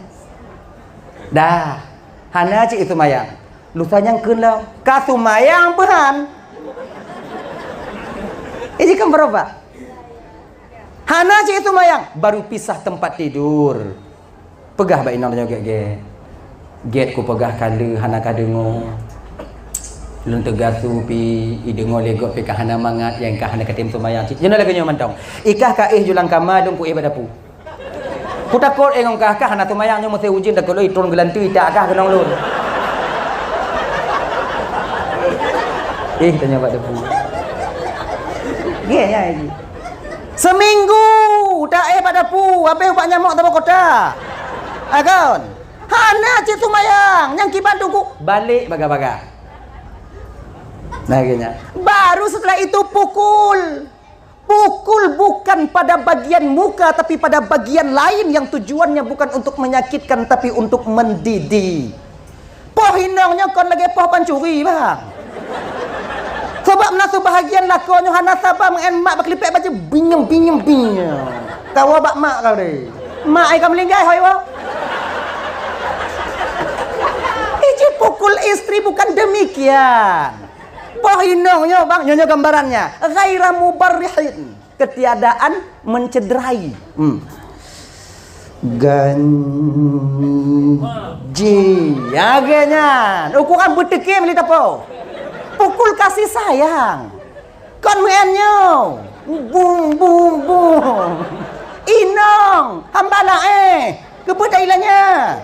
Dah. Hana cit seumayang. Lusa nyang kheun lom. Ka seumayang peuhan. Ini kan berubah. Hana cit seumayang, baru pisah tempat tidur. Peugah bak inong tanyoe gét-gét. Gét kupeugah ka lheueh hana kadeungoe. Lôn teugasu pi, ideungoe lé gob pi ka hana mangat, nyang ka hana katem seumayang cit. Jinoe lagée nyoe mantong. Ikah ka éh ju lam kama, lôn kuéh bak dapu. Kutakot éh ngon kah, kah hana seumayang nyoe meusé ujeuen takot lôn itron geulanteue itak kah keunong lôn. Éh tanyoe bak dapu. Gét nyan. Seminggu taéh bak dapu, habéh ubak nyamok saboh kota. Akon. Hana cit seumayang, nyang kiban teungku balek baga-baga. Nah, akhirnya. Baru setelah itu pukul. Pukul bukan pada bagian muka, tapi pada bagian lain yang tujuannya bukan untuk menyakitkan, tapi untuk mendidik. Poh inong nyoe kon lagée poh pancuri, bang. Sabab na seubahagian lakoe nyoe hana saba meu'en mak bak klipek bajée binyong, binyong, binyong. Kawa bak mak kau deh. Mak ai ka meulinggai hoi wa. Iji pukul istri bukan demikian. Poh inong nyoe, bang, nyoe, nyoe gambarannya. Ghaira mubarrihin. Ketiadaan mencederai. Hmm. Ganji. Lagée nyan. Ukuran beuteukem li tapo. Pukul kasih sayang. Kon meu'en nyoe. Bung, bung, bung. Inong, hamba laén. Keupeue tailanya?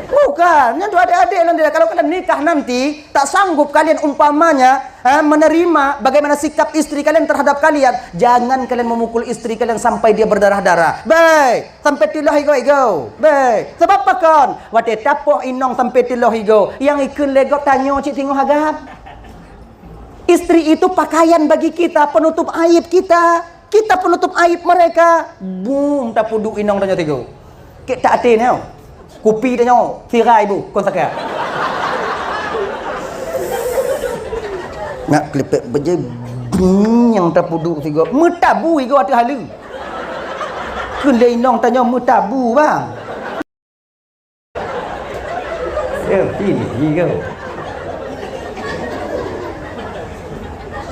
Bukan, nyan tu adik-adik lôn dia. Kalau kalian nikah nanti, tak sanggup kalian umpamanya, ha, menerima bagaimana sikap istri kalian terhadap kalian, jangan kalian memukul istri kalian sampai dia berdarah-darah. Baik, sampai tiloh igo-igo. Baik, sebab pakon? Watée tapoh inong sampai tiloh igo, nyang ikheun lé gob tanyoe cit singoh agam. Istri itu pakaian bagi kita, penutup aib kita. Kita penutup aib mereka. Bum, tapeuduek inong tanyoe tigo. Kek tak até nyoe. Kupi tanyoe, sirai bu, kon sakai. Nak klipek beje, bum, nyang tapeuduek tigo. Meutabu igo ateueh haleue. Kheun lé inong tanyoe meutabu, bang. Ya, pilih gigo.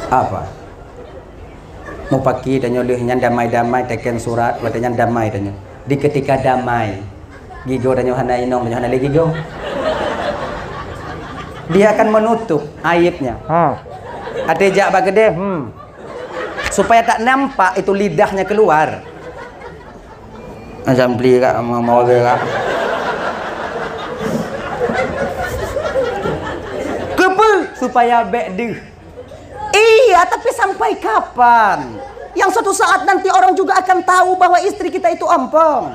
Apa? Mupaki tanyoe lheueh nyan damai-damai teken surat, watée nyan damai tanyoe. Di ketika damai, gigo tanyoe hana inong, tanyoe hana lé gigo. Dia akan menutup aibnya. Ha. Até jak bak keudè, hmm. Supaya tak nampak itu lidahnya keluar. Macam beli kak, mau, mau ke kak. Keupeue? Supaya bék deuh. Iya, tapi sampai kapan? Yang suatu saat nanti orang juga akan tahu bahwa istri kita itu ompong.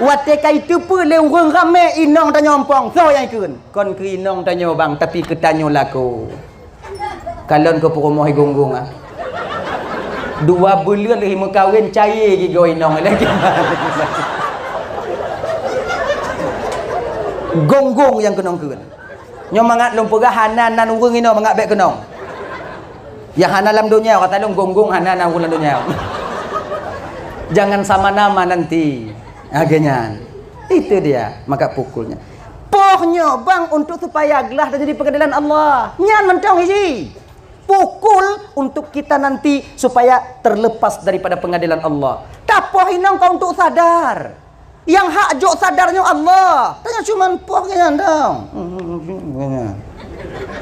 Watée ka iteupeue lé ureuëng ramé inong tanyoe ompong, soe nyang ikheun? Kon keu inong tanyoe bang, tapi keu tanyoe lakoe. Kalon keu peurumoh i Gonggong ah. Dua buleuen lheueh meukawen cayée gigoe inong lagi. Gonggong nyang keunong kheun. Nyoe mangat lôn peugah hana nan ureuëng inoe mangat bék keunong. Nyang hana lam donya, kata lôn Gonggong hana nan ureuëng lam donya. Jangan sama nama nanti. Lagée nyan. Itu dia, maka pukulnya. Poh nyoe bang untuk supaya glah teujadi pengadilan Allah. Nyan mantong hiji. Pukul untuk kita nanti supaya terlepas daripada pengadilan Allah. Tapoh inong kau untuk sadar. Yang hak jok sadar nyoe Allah. Tanya cuman poh nyan dong.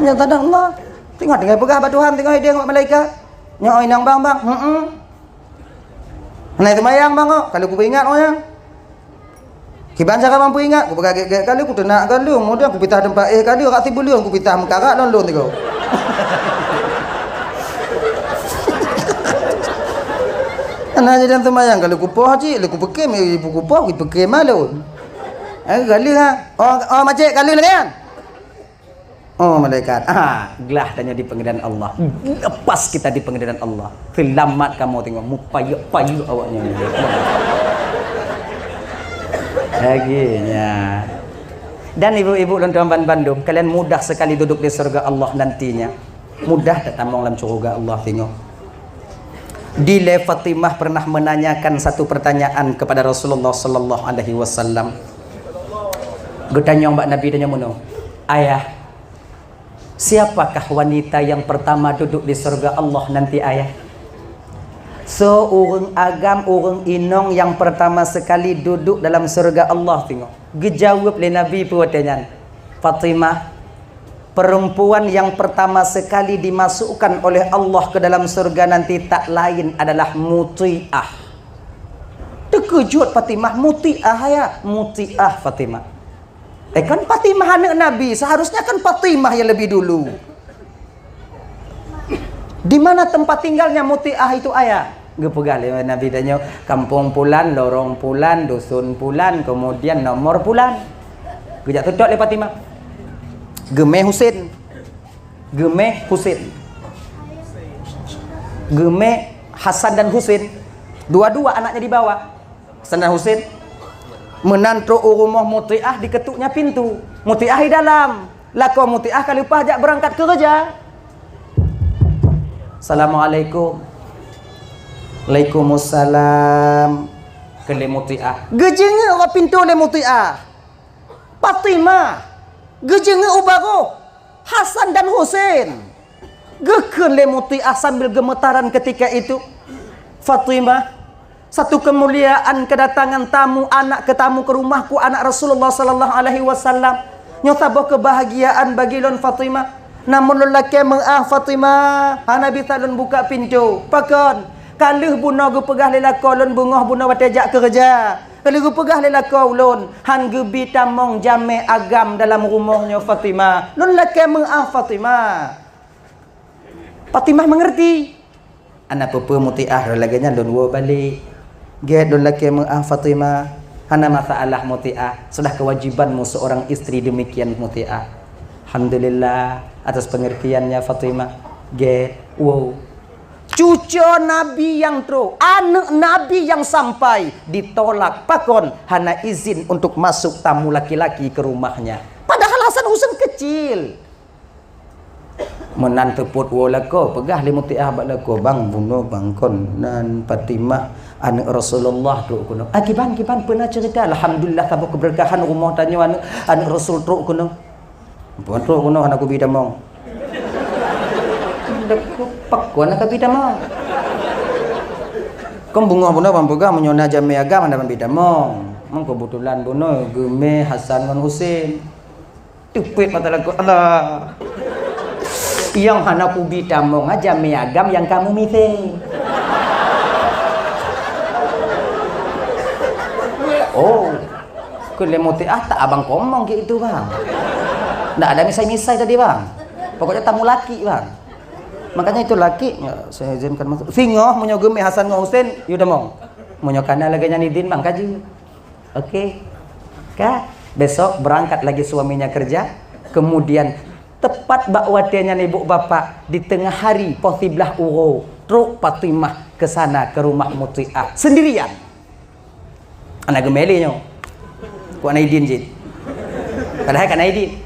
Nyan sadar Allah. Tengok tinggai peugah bak Tuhan, tengok idéh ngon malaikat. Nyoe inong bang, bang. Heeh. Hana seumayang bang kok, kalau kupeuingat oh nyan. Kiban cara bang peuingat, kupeugah gét-gét kali, kuteunak kali, kemudian kupitah teumpat éh kali, rak sibuleuen kupitah meukarat lon lôn tigo. Hana jadi seumayang kalau kupoh cit, lé kupeukem, eh, kupoh, kupeukem lôn. Eh, kali ha. Oh, oh macet kali lagi kan? Oh, malaikat. Ah, glah tanyoe di pengadilan Allah. Lepas kita di pengadilan Allah. Selamat kamu tengok. Mupayuk-payuk awaknya. Lagi nya. Dan ibu-ibu lôn tuan ban bandum, kalian mudah sekali duduk di surga Allah nantinya. Mudah that tamong lam syurga Allah singoh. Dilée Fatimah pernah menanyakan satu pertanyaan kepada Rasulullah sallallahu alaihi wasallam. Geutanyong bak Nabi, tanyong meunoe, "Ayah, siapakah wanita yang pertama duduk di surga Allah nanti, Ayah?" Soe ureuëng agam, ureuëng inong nyang pertama sekali duduk dalam surga Allah singoh? Geujaweueb lé Nabi peue watée nyan, "Fatimah, perempuan yang pertama sekali dimasukkan oleh Allah ke dalam surga nanti tak lain adalah Mutiah." Teukeujot Fatimah, "Mutiah, ya? Mutiah, Fatimah?" Eh, kan Fatimah aneuk Nabi, seharusnya kan Fatimah yang lebih dulu. "Di mana tempat tinggalnya Mutiah itu, Ayah?" Geupeugah lé Nabi tanyoe, "Kampung pulan, lorong pulan, dusun pulan, kemudian nomor pulan." Geujak teutok lé Fatimah. Geumé Husin. Geumé Husin. Geumé Hasan dan Husin. Dua-dua anaknya dibawa. Hasan dan Husin. Meunan trok u rumoh Mutiah, diketuknya pintu. Mutiah di dalam. Lakoe Mutiah ka leupah jak beurangkat keureuja. "Assalamualaikum." "Waalaikumsalam." Kheun lé Mutiah. Geujeungeuk bak pintoe lé Mutiah. "Fatimah." Geujeungeuk u barôh. "Hasan dan Husin." Geukheun lé Mutiah sambil geumetaran ketika itu. "Fatimah, satu kemuliaan kedatangan tamu anak ke tamu ke rumahku, anak Rasulullah sallallahu alaihi wasallam. Nyoe saboh kebahagiaan bagi lôn, Fatimah. Namun lôn lakée meu'ah, Fatimah, hana bisa lôn buka pintoe. Pakon? Ka lheueh bunoe geupeugah lé lakoe lôn beungoh bunoe watée jak keureuja. Ka lheueh geupeugah lé lakoe ulôn, han geubi tamong jamé agam dalam rumoh nyoe, Fatimah. Lôn lakée meu'ah, Fatimah." Fatimah mengerti. "Hana peue-peue, Mutiah, lagée nyan lôn woe balek. Gét lôn lakée meu'ah, Fatimah." "Hana masalah, Mutiah. Sudah kewajibanmu seorang istri demikian, Mutiah." "Alhamdulillah atas pengertiannya, Fatimah. Gét, woe." Cucoe Nabi nyang trok, aneuk Nabi nyang sampai ditolak. Pakon? Hana izin untuk masuk tamu laki-laki ke rumahnya. Padahal Hasan Husen kecil. Meunan teupot woe lakoe, peugah lé Mutiah bak lakoe, "Bang, bunoe bang kon nan Fatimah aneuk Rasulullah trok keunoe." "Ah, kiban, kiban, peue na ceurita?" "Alhamdulillah, saboh keubeureukatan rumoh tanyoe aneuk, aneuk Rasul trok keunoe." "Bunoe trok keunoe hana kubi tamong." "Pakon hana kabi tamong?" "Kon beungoh bunoe ban peugah meunyoe na jamé agam hana ban bi tamong. Meukeubeutulan bunoe geumé Hasan ngon Husen." Teupet mata lakoe, "Alah. Nyang hana kubi tamong aja mie agam nyang kamoe miseue." "Oh, keu lé Mutiah, tak abang komong keu itu, Bang. Ndak ada misai-misai tadi, Bang. Pokoknya tamu laki, Bang." Makanya itu laki, "Ya, saya izinkan masuk." Singoh meunyoe geumé Hasan ngon Husen, yue tamong. Meunyoe kana lagée nyan idin, Bang, ka jeuet. Oke. Ka, besok berangkat lagi suaminya kerja. Kemudian tepat bak watée nyan ibu bapak, di tengah hari poh siblaih uroe, trok Fatimah ke sana, ke rumah Mutiah sendirian. Hana geumé lé nyoe. Kok na idin cit. Padahai ka na idin.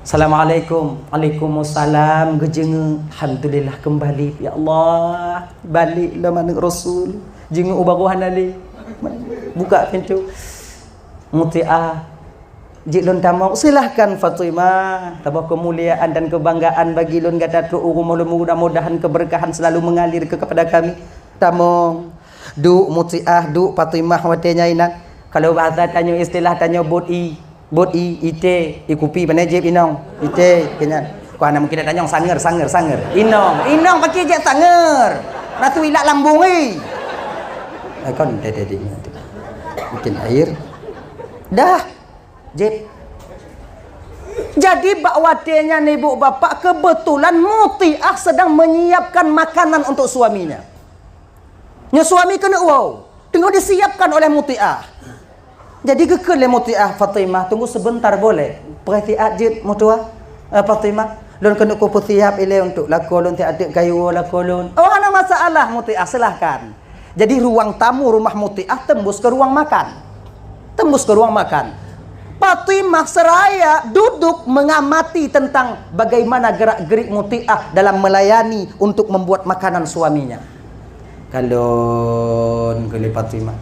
"Assalamualaikum." "Waalaikumsalam." Geujeungeuk. "Alhamdulillah kembali, ya Allah. Balek lom aneuk Rasul." Jeungeuk u bagoe hana lé. Buka pintoe. "Mutiah, jeuet lôn tamong." "Silahkan, Fatimah. Saboh keumuliaan dan keubanggaan bagi lôn gata trok u rumoh lôn. Mudah-mudahan keubeureukatan seulalu meungalir keu, keupada kami." Tamong. Duek Mutiah, duek Fatimah watée nyan inan. Kalau bahasa tanyoe, istilah tanyoe, bot ie. Bot ie, ité, ie kupi, pane jieb inong. Ité, keu nyan. Kok hana mungkin tanyong, sanger, sanger, sanger. Inong, inong pakri jieb sanger. Na teuilak lambung, eh. Eh, kon, deh, deh, deh. Bikin air. Dah. Jieb. Jadi, bak watée nyan ibu bapak, kebetulan Mutiah sedang menyiapkan makanan untuk suaminya. Nyoe suami keuneuk woe, teungoh disiapkan oleh Mutiah. Jadi geukheun lé Mutiah, "Fatimah, tunggu sebentar boleh? Peuratiat jeuet, meutuah, eh, Fatimah. Lôn keuneuk kupeusiap ilée untuk lakoe lôn, siat teuk ka iwoe lakoe lôn." "Oh, hana masalah, Mutiah, silahkan." Jadi ruang tamu rumah Mutiah tembus ke ruang makan. Tembus ke ruang makan. Fatimah seraya duduk mengamati tentang bagaimana gerak-gerik Mutiah dalam melayani untuk membuat makanan suaminya. Kalon keu lé Fatimah.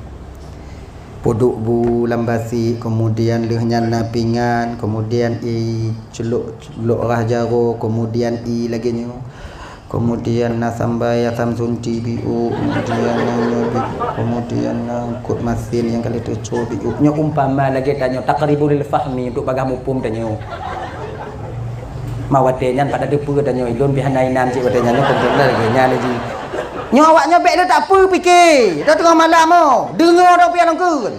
Peuduek bu lam basi, kemudian lheueh nyan na pingan, kemudian i ceulok, ceulok rah jaroe, kemudian i lagèe nyoe. Kemudian na sambal asam sunti biôk, kemudian na nyoe bi-, kemudian na eungkôt masin nyang ka lheueh teucok biôk. Nyoe umpama lagèe tanyoe taqribul fahmi untuk bagaih muphom tanyoe. Ma watèe nyan pada teupeue tanyoe, ilôn pih hana inan cit watèe nyan, nyoe kompon lagèe nyan lé jih. Nyoe awak nyoe bèk lé tapeue pike. Dah teungoh malam oh, deungoe dah pian lôn kheun.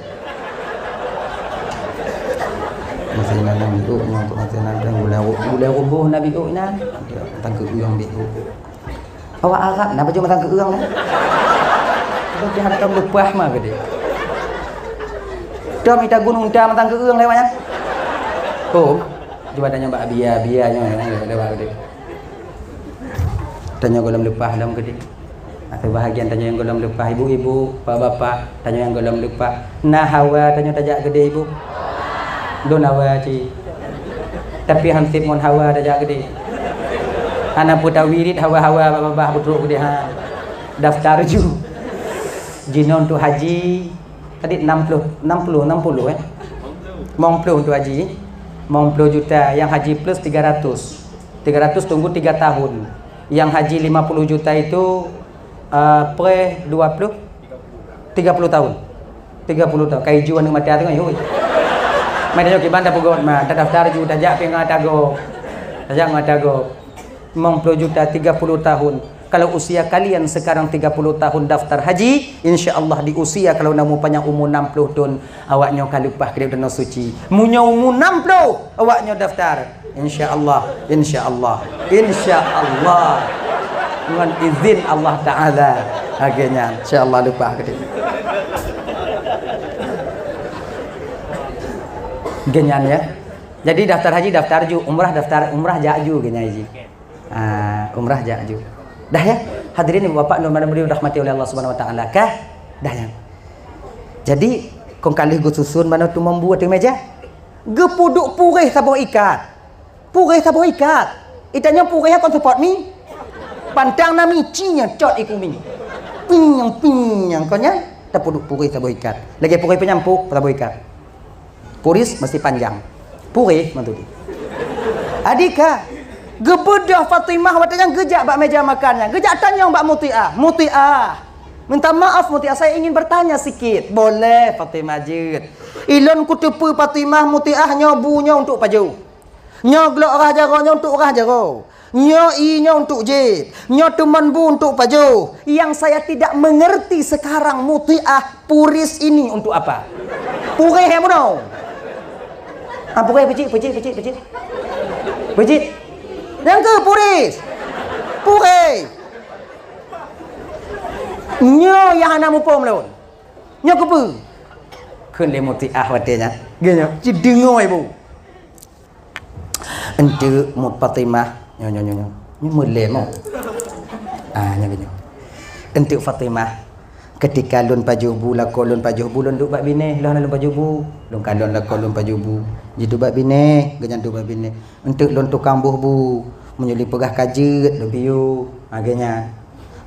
Masih na biôk nyoe, masih na gulai ru-, gulai ruboh na biôk nyan. Tangkeueng biôk. Awak Arab na baju matang keueng nyan. Baju hantom leupah ma geude. Tom ita gunong ta matang keueng lewat nyan. Oh, cuba tanya bak bia, bia nyoe, nyoe, nyoe, lewat geude. Tanyoe gohlom leupah lom geude. Atau bahagian tanyoe nyang gohlom leupah, ibu-ibu, bapak-bapak, tanyoe nyang gohlom leupah. Na hawa tanyoe tajak geude, ibu? Lôn hawa cit. Tapi han sép ngon hawa tajak geude. Hana peue tawirit hawa-hawa babah peutrok geude ha. Daftar ju. Jinoe untuk haji tadi enam puluh, enam puluh, enam puluh eh. Limong puluh untuk haji. Limong puluh juta, yang haji plus tiga ratus. Tiga ratus tunggu tiga tahun. Yang haji lima puluh juta itu, eh, pre dua puluh, tiga puluh tahun. Tiga puluh tahun. Kai ju aneuk mata teungoh, hui. Mai tanyoe kiban tapeugot ma, tadaftar ju, tajak pih ngon ata gob. Tajak ngon ata gob. Limong puluh juta, tiga puluh tahun. Kalau usia kalian sekarang tiga puluh tahun daftar haji, insya Allah di usia kalau na mupanyang umur enam puluh tahun, awak nyoe ka leupah keudéh u Tanoh Suci. Meunyoe umur enam puluh, awak nyoe daftar. Insya Allah, insya Allah, insya Allah. Ngon izin Allah Ta'ala. Lagèe nyan, insya Allah leupah keudéh. Lagèe nyan ya. Jadi daftar haji daftar ju, umrah daftar, umrah jak ju lagèe nyan ji. Ah, umrah jak ju. Dah ya. Hadirin ibu bapak dan beliau rahmati oleh Allah Subhanahu wa taala kah? Dah ya. Jadi, kon ka lheueh geususun manoe teumon bu ateueh meja. Geupeuduek puréh saboh ikat. Puréh saboh ikat. Itanyoe puréh kon seupôt mi. Pantang na mi, ci nyang cot iku mi. Pinyang, pinyang kon nyan. Tapeuduek puréh saboh ikat. Lagèe puréh peunyampôh saboh ikat. Puris mesti panjang. Puréh mantu di. Adika, geubeudôh Fatimah watèe nyan geujak bak meja makan nyan. Geujak tanyong bak Mutiah. Mutiah. Minta maaf Mutiah, saya ingin bertanya sikit. Boleh Fatimah jeuet. Ilôn kuteupeue Fatimah Mutiah nyoe bu nyoe untuk pajoh. Nyoe glok rah jaroe nyoe untuk rah jaroe. Nyoe ie nyoe untuk jieb. Nyoe teumon bu untuk pajoh. Yang saya tidak mengerti sekarang Mutiah puris ini untuk apa? Puréh nyang bunoe. Ah, puréh peucit, peucit, peucit, peucit. Peucit. Nyang keu puris. Puréh. Nyoe nyang hana muphom lôn. Nyoe keupeue? Kheun lé Mutiah watèe nyan. Geuh nyoe, ci deungoe bu. Enteuk mut Fatimah, nyoe, nyoe, nyoe, nyoe. Nyoe meulém, oh. Ah, nyoe, nyoe. Enteuk Fatimah, ketika lôn pajoh bu, lakoe lôn pajoh bu, lôn duek bak binéh, lôn hana lôn pajoh bu. Lôn kalon lakoe lôn pajoh bu. Jiduek bak binéh, geuhnyan duek bak binéh. Enteuk lôn tukang boh bu, meunyoe lé peugah ka jeuet, lôn piôh. Ah, geuhnyan.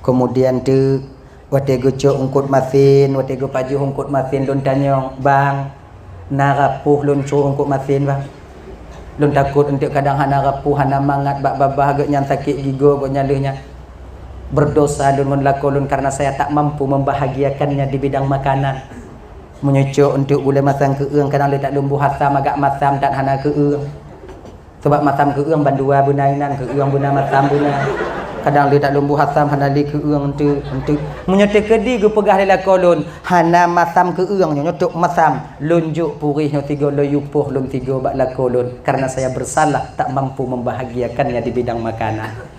Kemudian teuk, watèe geucok eungkôt masin, watèe geupajoh eungkôt masin lôn tanyong, "Bang, na rapoh lôn cok eungkôt masin, Bang? Lôn takot eunteuk kadang hana rapoh, hana mangat bak babah geuhnyan sakét gigoe geuhnyan lheueh nyan. Berdosa lôn ngon lakoe lôn karena saya tak mampu membahagiakannya di bidang makanan. Meunyoe cok eunteuk gulai masam keueung, kadang lé that lôn boh asam agak masam that hana keueung." Sabab masam keueung bandua beuna inan, keueung beuna masam beuna. Kadang lé that lôn boh asam hana lé keueung eunteuk, eunteuk. Meunyoe teukeudi geupeugah lé lakoe lôn, hana masam keueung nyoe, nyoe tok masam. Lôn jok puréh nyoe tiga lôn yupoh lôn tiga bak lakoe lôn, karena saya bersalah tak mampu membahagiakannya di bidang makanan.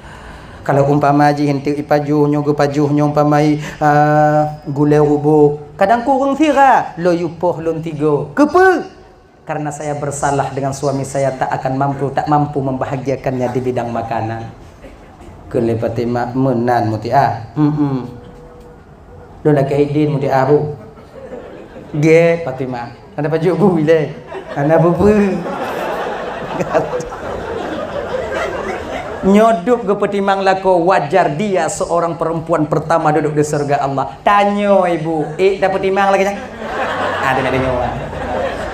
Kalau umpama jih eunteuk ipajoh nyoe geupajoh nyoe umpama i, ah, gulai rubok, kadang kureueng sira, lôn yupoh lôn tiga. Keupeue? Karena saya bersalah dengan suami saya tak akan mampu, tak mampu membahagiakannya di bidang makanan. Kheun lé Fatimah, "Meunan Mutiah." "Hmm, hmm." "Lôn lakèe idin Mutiah bu." Gét Fatimah. Hana pajoh bu ilée. Hana peue-peue. Nyoe dub geupeutimang lakoe, wajar dia seorang perempuan pertama duduk di surga Allah. Tanyoe ibu, ék tapeutimang lagée nyan? Ada nak deungoe.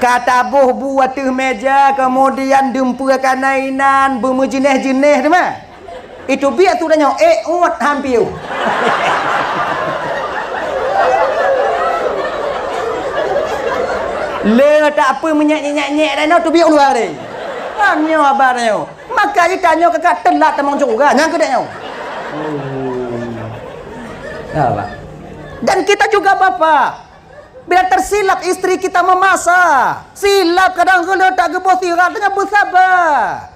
Ka taboh bu ateueh meja, kemudian dumpeue kana inan, beumeujeunéh-jeunéh teuma. Itu biet tu tanyoe, ék uet han piôh. Le tak apa menyek-nyek-nyek dah nyoe tu biet luar deh. Kan nyoe haba tanyoe. Maka jih tanyoe kakak telat tamong syurga, nyang keude nyoe. Ya, Pak. Dan kita juga bapak, bila tersilap istri kita memasak, silap kadang gula tak geuboh sirat, tanyoe bersabar.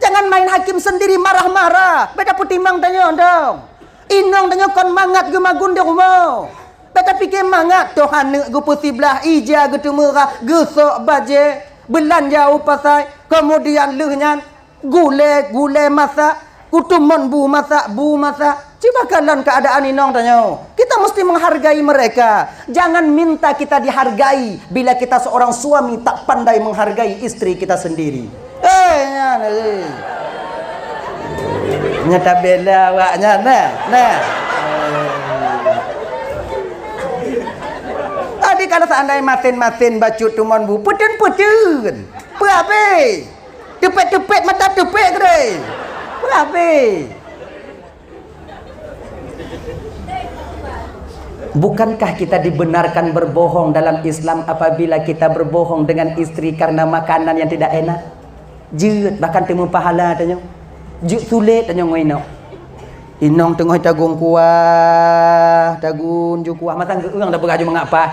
Jangan main hakim sendiri marah-marah. Beda peutimang tanyoe dong. Inong tanyoe kon mangat geumagun di rumoh. Beda pike mangat toh aneuk geupeusiblah, ija geuteumurah, geusok bajée, beulanja u pasai, kemudian lheueh nyan gulée, gulée masak, kutumon bu masak, bu masak. Cuba kalon keadaan inong tanyoe. Kita mesti menghargai mereka. Jangan minta kita dihargai bila kita seorang suami tak pandai menghargai istri kita sendiri. Eh, nyan, eh. Nyata bela awak nyan, nah, nah. Jadi kalau seandai masin-masin bacut tumon bu, peten-peten. Peue habéh? Teupat-teupat mata teupat keudeh. Peue habéh? Bukankah kita dibenarkan berbohong dalam Islam apabila kita berbohong dengan istri karena makanan yang tidak enak? Jeuet, bahkan teuma pahala tanyoe. Jeuet sulet tanyoe ngon inong. Inong teungoh tagong kuah, tagun ju kuah, mantong keu-ueng dah peugah ju mangat paih.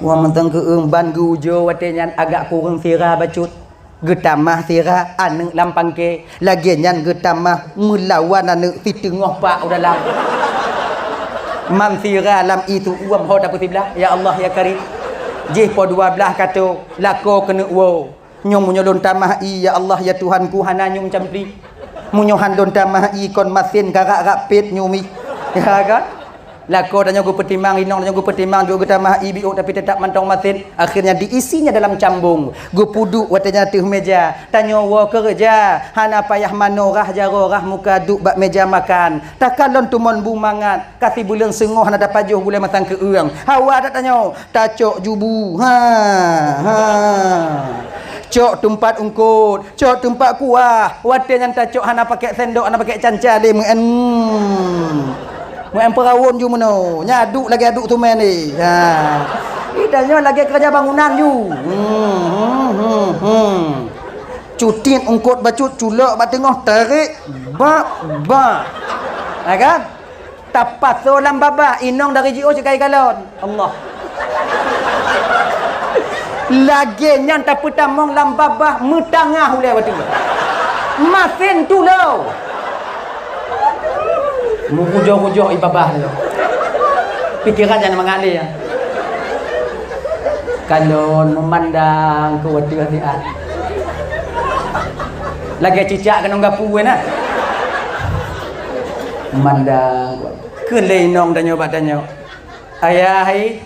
Wah, mantong keu-ueng ban geuujoe watée nyan agak kureueng sira bacut. Geutamah sira aneuk lam pangke, lagée nyan geutamah meulawan aneuk siteungoh pak u dalam. Mam sira lam ié su uem ho tapeusiblah, ya Allah ya Karim. Jih po dua blaih kato, lakoe keuneuk woe. Nyoe meunyoe lôn tamah ié, ya Allah ya Tuhanku, hana nyum campli. Meunyoe han lôn tamah ié kon masin karak-rak pet nyumi. Ya kan? Lakoe tanyoe geupeutimang, inong tanyoe geupeutimang, jeuet geutamah ié biôk, tapi teutap mantong masin. Akhirnya diisinya dalam cambong. Geupeuduek watée nyan ateueh meja. Tanyoe woe keureuja, hana payah manoe rhah jaroe rhah muka duek bak meja makan. Takalon tumon bu mangat, ka sibuleuen seungoh hana tapajoh gulée masang keu-ueng. Hawa that tanyoe, tacok ju bu. Ha, ha. Cok teumpat eungkot, cok teumpat kuah. Watée nyan tacok hana pakai sendok, hana pakai canca lé meu'en. Hmm. Meu'en peurawon ju meunoe. Nyan aduk lagée aduk tumen lé. Ha. Ih, tanyoe lagée keureuja bangunan ju. Hmm, hmm, hmm, hmm. Cutiet eungkot bacut culok bak teungoh tarék. Bak, bak. Ha kan? Tapasoe lam babah, inong dari jiôh sikai galon. Allah. Lagée nyan tapeutamong lam babah meutangah ulée watée. Masin tulo. Meukujoh-kujoh ié babah tu. Pikeran nyan mangat lé, ya. Kalon meumandang keu watée siat. Lagée cicak keunong gapu, nah. Meumandang. Kheun lé inong tanyoe bak tanyoe, "Ayah hai,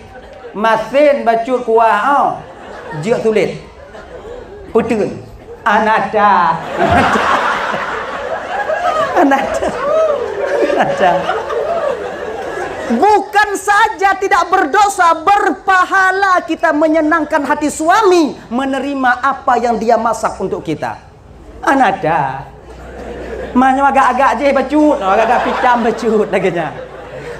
masin bacut kuah, oh, jeuet sulet." Peuteun. Anata. Anata. Anata. Bukan saja tidak berdosa, berpahala kita menyenangkan hati suami menerima apa yang dia masak untuk kita. Anata. Meunyoe agak-agak jih bacut, agak-agak pitam bacut lagée nyan.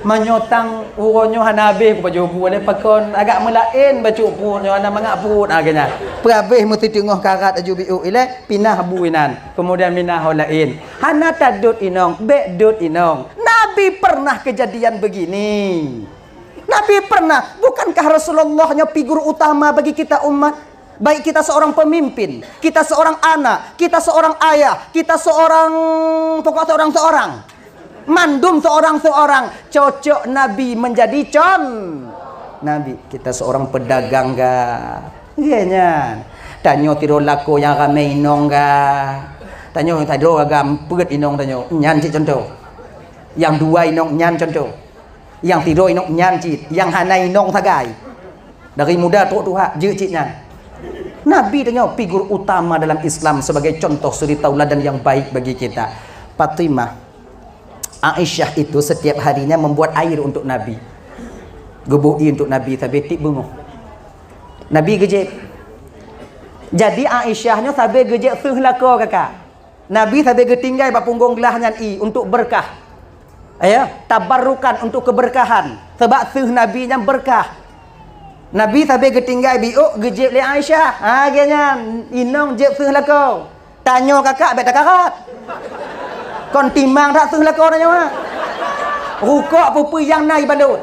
Meunyoe tang uroe nyoe hana habéh kupajoh bu lé pakon, agak meulaén bacut pruet nyoe hana mangat pruet lagée nyan. Peue habéh meuteungoh karat aju biôk ilée, pinah bu inan. Kemudian pinah ho laén. Hana tadot inong, bék dot inong. Nabi pernah kejadian begini. Nabi pernah, bukankah Rasulullah nyoe figur utama bagi kita umat? Baik kita seorang pemimpin, kita seorang anak, kita seorang ayah, kita seorang, pokok seorang-seorang. Mandum seorang-seorang. Cocok Nabi menjadi con-, Nabi. Kita seorang pedagang ga? Iya nyan. Tanyoe tiroe lakoe nyang ramé inong ga? Tanyoe tiroe gampet inong tanyoe. Nyan cit contoh. Nyang dua inong nyan contoh. Nyang tiroe inong nyan cit. Nyang hana inong sagai. Dari muda trok tuha, jeuet cit nyan. Nabi tanyoe figur utama dalam Islam sebagai contoh suri tauladan yang baik bagi kita. Fatimah, Aisyah itu setiap harinya membuat air untuk Nabi. Geuboh ié untuk Nabi sabe tiep beungoh. Nabi geujép. Jadi Aisyah nyoe sabe geujép seuh lakoe kakak. Nabi sabe geutinggai bak punggong glah nyan ié untuk beurkah. Ya, tabarrukan, untuk keberkahan. Sebab seuh Nabi nyan beurkah. Nabi sabe geutinggai biôk geujép lé Aisyah. Ha, lagèe nyan, inong jép seuh lakoe. Tanyoe kakak bèk takarat. Kon timang that seuh lakoe tanyoe, ha. Rukok peue-peue nyang na ibalot.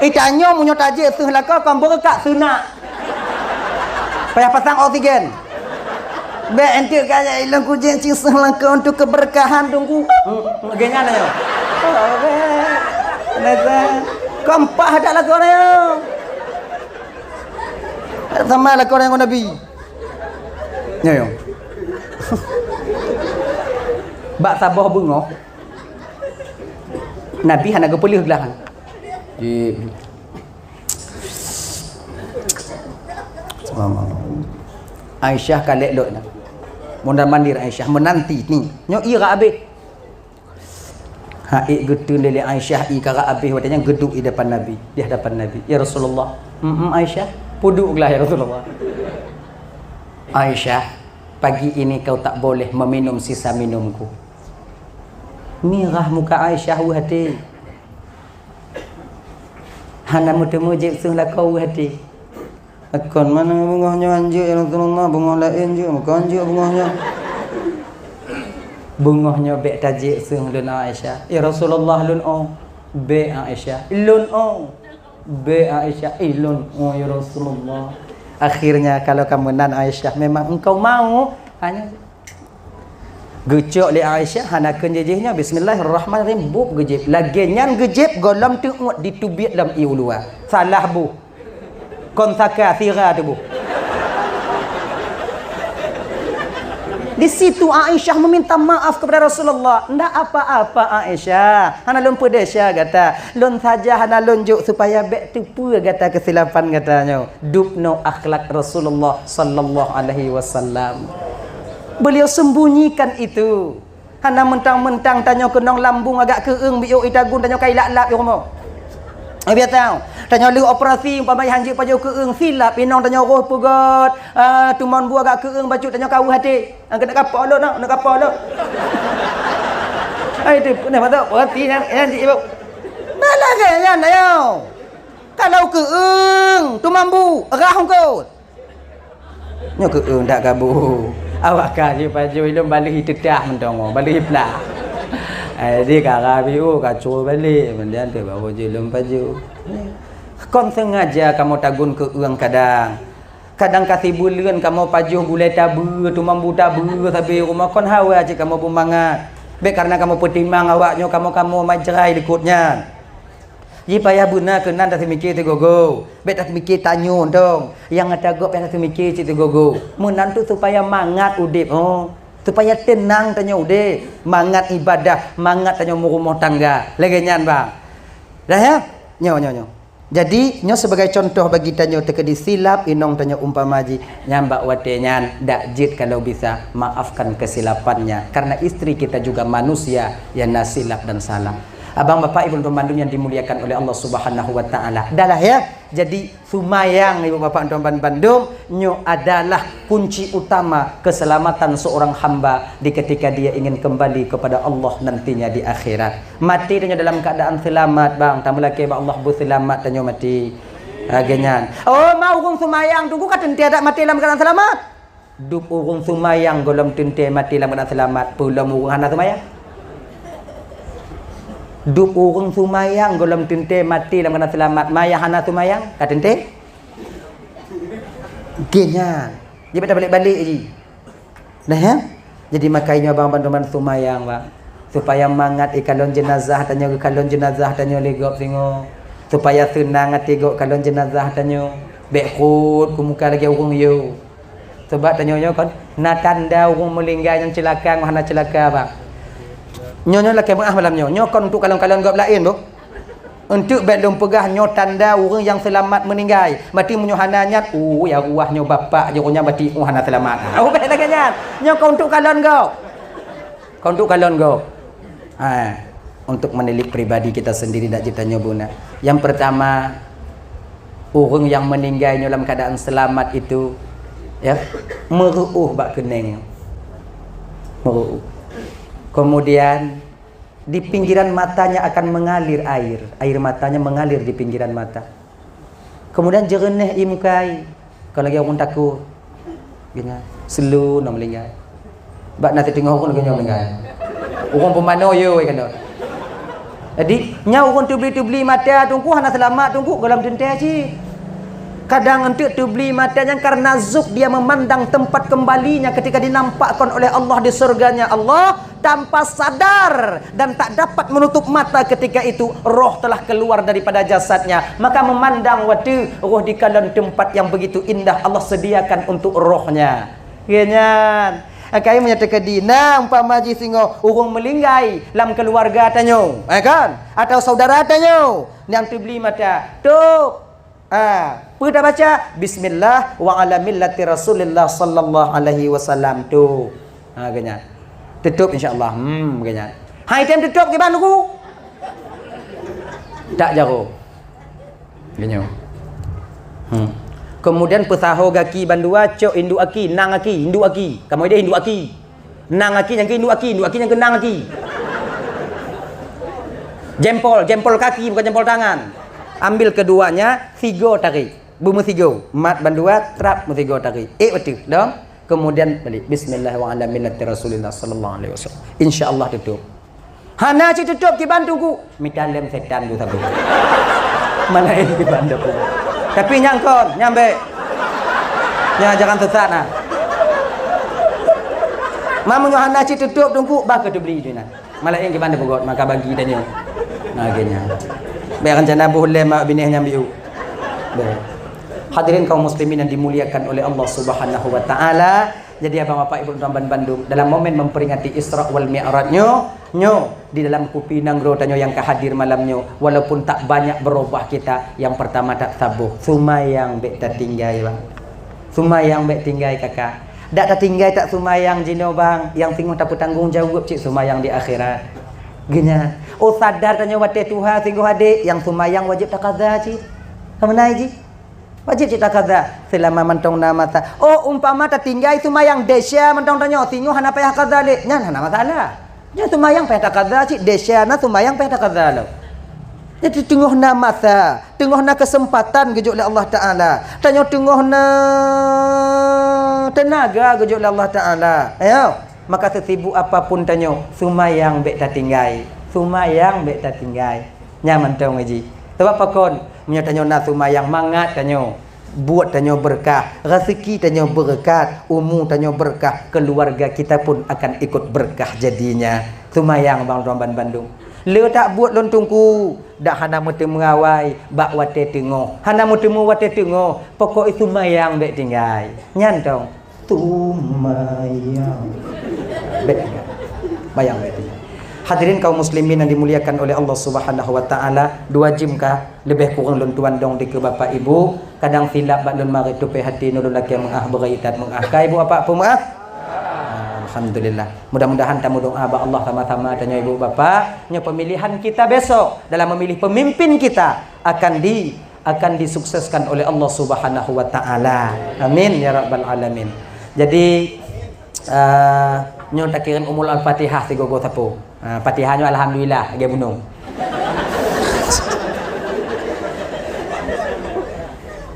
Eh, tanyoe meunyoe tajép seuh lakoe kon beureukat seunak. Payah pasang oksigen. Bèk enteuk kaya ilong kujék cit seuh lakoe untuk keberkahan Teungku. Hmm, lagèe nyan nyoe. Oh, bèk. Kenapa? Kon paih that lakoe nyoe. Sama lakoe ngon Nabi. Nyoe, nyoe. Bak saboh beungoh, Nabi hana geupeuleueh glah. Di Aisyah ka lhèk lôt na. Mondar-mandir Aisyah meunanti ni. Nyoe ié rab abéh. Ha, ék geuteun lé Aisyah ié ka rab abéh watèe nyan geuduek di depan Nabi, di hadapan Nabi. "Ya Rasulullah." "Mm-mm, Aisyah." "Peuduek glah, ya Rasulullah." "Aisyah, pagi ini kau tak boleh meminum sisa minumku." Mirah muka Aisyah weueh até. Hana meuteumé jép seuh lakoe weueh até. "Kon mana beungoh nyoe han jeuet, ya Rasulullah, beungoh laén jeuet, meukawen jeuet beungoh nyoe." "Beungoh nyoe bèk tajép seuh lôn, Aisyah." "Ya Rasulullah, lôn 'oh." "Bèk, Aisyah." "Lôn 'oh." "Bèk, Aisyah." "Eh, lôn 'oh, ya Rasulullah." "Akhirnya kalau ka meunan, Aisyah, memang engkau mau, hanya..." Geucok lé Aisyah, hana kheun jih-jih nyoe, "Bismillahirrahmanirrahim," bup geujép. Lagèe nyan geujép, gohlom teuôt diteubiet lom ié u luwa. Salah buh. Kon saka, sira teuh buh. Di situ Aisyah meminta maaf kepada Rasulullah. "Ndak apa-apa, Aisyah. Hana lôn peudesya gata. Lôn saja hana lôn jok supaya bèk teupeue gata keusilapan gata nyoe." Dubnoe akhlak Rasulullah sallallahu alaihi wasallam. Beliau sembunyikan itu. Hana meuntang-meuntang tanyoe keunong lambung agak keueung biôk itagun tanyoe ka ilap-lap di rumoh. Eh, biasa. Tanyoe lheueh operasi umpama han jeuet pajoh keueung, silap inong tanyoe roh peugöt, ah, teumon bu agak keueung bacut tanyoe ka weueh até. Ah, keuneuk kapok lôn, keuneuk kapok lôn. Ai, itu pernah masuk operasi nyan, nyan cik ibu. Malah gaya nyan, ayo. Kalau keueung, teumon bu, rhah eungkôt. Nyoe keueung that kabu. Awak ka jih pajoh ilôn baleuh iteutah meuntong, baleuh iplah. Ai, di kara biôh ka cue balek, kemudian tu baru jih lôn pajoh. Kon sengaja kamoe tagun keueung kadang. Kadang ka sibuleuen kamoe pajoh gulai tabeue, teumon bu tabeue sabe rumoh kon hawa cit kamoe beumangat. Bèk kareuna kamoe peutimang awak nyoe kamoe-kamoe majrai likot nyan. Jipayah beuna keunan taseumiké sigoe-goe. Bèk taseumiké tanyoe dong. Nyang ata gob payah taseumiké cit sigoe-goe. Meunan tu supaya mangat udép, oh. Supaya teunang tanyoe udép. Mangat ibadah, mangat tanyoe meurumoh tangga. Lagèe nyan, bang. Dah, ya? Nyoe, nyoe, nyoe. Jadi, nyoe sebagai contoh bagi tanyoe teukeudi silap inong tanyoe umpama jih. Nyan bak watèe nyan, dak jeuet kalau bisa, maafkan kesilapannya. Karena istri kita juga manusia, yang na silap dan salah. Abang, bapak, ibu, teman-teman yang dimuliakan oleh Allah Subhanahu wa Ta'ala. Dah lah, ya. Jadi, seumayang, ibu, bapak, teman-teman bandum, nyoe adalah kunci utama keselamatan seorang hamba di ketika dia ingin kembali kepada Allah nantinya di akhirat. Maté tanyoe dalam keadaan seulamat, bang. Tameulakèe bak Allah beuseulamat tanyoe maté. Lagèe nyan. Oh, ma ureueng seumayang teungku ka teuntèe that maté dalam keadaan seulamat? Dub ureueng seumayang gohlom teuntèe maté lam keuadaan seulamat, peue lom ureueng hana seumayang? Dub ureueng seumayang gohlom teuntèe maté lam keuadaan seulamat, ma nyang hana seumayang ka teuntèe? Lagèe nyan. Jeuet tabalek-balek jih. Nah, ya? Jadi, makajih nyoe bang bantuan seumayang, bang. Supaya mangat ikalon jeunazah tanyoe, geukalon jeunazah tanyoe lé gob singoh. Supaya seunang até gob kalon jeunazah tanyoe. Bèk rhot keu muka lagèe ureueng yôh. Sabab tanyoe nyoe kon na tanda ureueng meuninggai nyang ceulaka ngon hana ceulaka, bang. Nyoe, nyoe lakèe meu'ah malam nyoe. Nyoe kon untuk kalon-kalon gob laén, boh. Untuk bék lôn peugah nyoe tanda ureuëng nyang seulamat meuninggai. Berarti meunyoe hana nyan, oh, ya ruah nyoe bapak jih nyan berarti oh hana seulamat. Oh, bék lagée nyan. Nyoe ka untuk kalon gob. Ka untuk kalon gob. Ha, untuk menilik pribadi kita sendiri nak jitanyoe beuna. Yang pertama, ureuëng nyang meuninggai nyoe lam keadaan seulamat itu, ya, meureuôh bak keuneng. Meureuôh. Kemudian, di pinggiran matanya akan mengalir air. Air matanya mengalir di pinggiran mata. Kemudian jeureunéh ie mukai. Kon lagée ureuëng takue. Geunya, seuleu na meuninggai. Bak na teuteungoh ureuëng lagée nyoe meuninggai. Ureuëng peumanoe yo wai keunoe. Jadi, nyan ureuëng teubli-teubli mata Teungku hana seulamat Teungku gohlom teuntée cit. Kadang enteuk teubli mata nyan karena zuk dia memandang tempat kembalinya ketika dinampakkan oleh Allah di surganya Allah, tanpa sadar dan tak dapat menutup mata ketika itu, roh telah keluar daripada jasadnya. Maka memandang watée roh di kalon tempat yang begitu indah Allah sediakan untuk rohnya. Geuhnyan. Akai meunyoe teukeudi na umpama jih singoh ureuëng meuninggai lam keuluwarga tanyoe, eh kan? Atau saudara tanyoe nyang teubli mata, tôp. Ah, peue tabaca? Bismillah wa ala millati Rasulillah sallallahu alaihi wasallam tu. Ha, geuhnyan. Tutup insya-Allah. Hmm, geuhnyan. Hai tem tutup kiban ku. Tak jago. Geuhnyoe. Hmm. Kemudian peusaho gaki bandua cok induk aki, nang aki, induk aki. Kamoe deh induk aki. Nang aki nyang keu induk aki, induk aki nyang keu nang aki. Jempol, jempol kaki bukan jempol tangan. Ambil keduanya, sigo tarik. Beumeusigo, mat bandua trap meusigo tarik. Eh betul, dong. Kemudian balik. Bismillah wa ala millati Rasulillah sallallahu alaihi wasallam. Insya-Allah tutup. Hana cit tutup kiban Teungku. Mita lem setan tu tapi. Mana ini kiban Teungku. Tapi nyang kon, nyang bék. Nyang jangan sesat nah. Mamu nyoe hana cit tutup Teungku, bah keu teubli jih nah. Malaén kiban teupeugöt maka bagi tanyoe. Nah, akhirnya. Bék rencana boh lé mak binéh nyang biu. Bék. Hadirin kaum muslimin yang dimuliakan oleh Allah Subhanahu wa taala, jadi abang bapak ibu tuan ban bandum, dalam momen memperingati Isra wal Mi'raj nyoe, nyoe di dalam kupi nanggroe tanyoe yang ka hadir malam nyoe, walaupun tak banyak berubah kita, yang pertama tak saboh, sumayang bék tatinggai bang. Sumayang bék tinggai kakak. Dak tatinggai tak sumayang jinoe bang, yang singoh tapeutanggong jaweueb cit sumayang di akhirat. Geuhnyan. Oh sadar tanyoe watée tuha singoh adek, yang sumayang wajéb takaza cit. Kameunai jih? Wajéb cit takaza. Seulama mantong na masa. Oh umpama tatinggai sumayang desya mantong tanyoe, singoh hana payah kaza lé. Nyan hana masalah. Nyan sumayang payah takaza cit, desya na sumayang payah takaza lom. Jadi teungoh na masa, teungoh na keuseumpatan geujok lé Allah Taala. Tanyoe teungoh na teunaga geujok lé Allah Taala. Ayo, maka seusibuk apapun tanyoe, sumayang bék tatinggai. Sumayang bék tatinggai. Nyan mantong jih. Sabab pakon? Meunyoe tanyoe na sumayang mangat tanyoe. Buet tanyoe beureukat, raseuki tanyoe beureukat, umu tanyoe beureukat, keuluwarga kita pun akan ikut beureukat jadinya. Sumayang bang droe ban bandum. Le tak buet lôn Teungku, dak hana meuteumé awai bak watée teungoh. Hana meuteumé watée teungoh, pokok sumayang bék tinggai. Nyan tong. Sumayang. Bék tinggai. Bayang bék tinggai. Hadirin kaum muslimin yang dimuliakan oleh Allah Subhanahu wa taala, dua jim kah leubeh kurang lôn tuan dong dikeue bapak ibu, kadang silap bak lôn marit tupée hati nyoe lôn lakée meuah beugai that meuah. Ka ibu bapak peumeuah? Alhamdulillah. Mudah-mudahan tamu doa bak Allah sama-sama tanyoe ibu bapak, nyoe pemilihan kita besok dalam memilih pemimpin kita akan di akan disukseskan oleh Allah Subhanahu wa taala. Amin ya rabbal alamin. Jadi, eh, nyoe takirém Ummul Al-Fatihah sigoe-goe sapeue. Ah, Fatihah nyoe alhamdulillah lagée bunoe.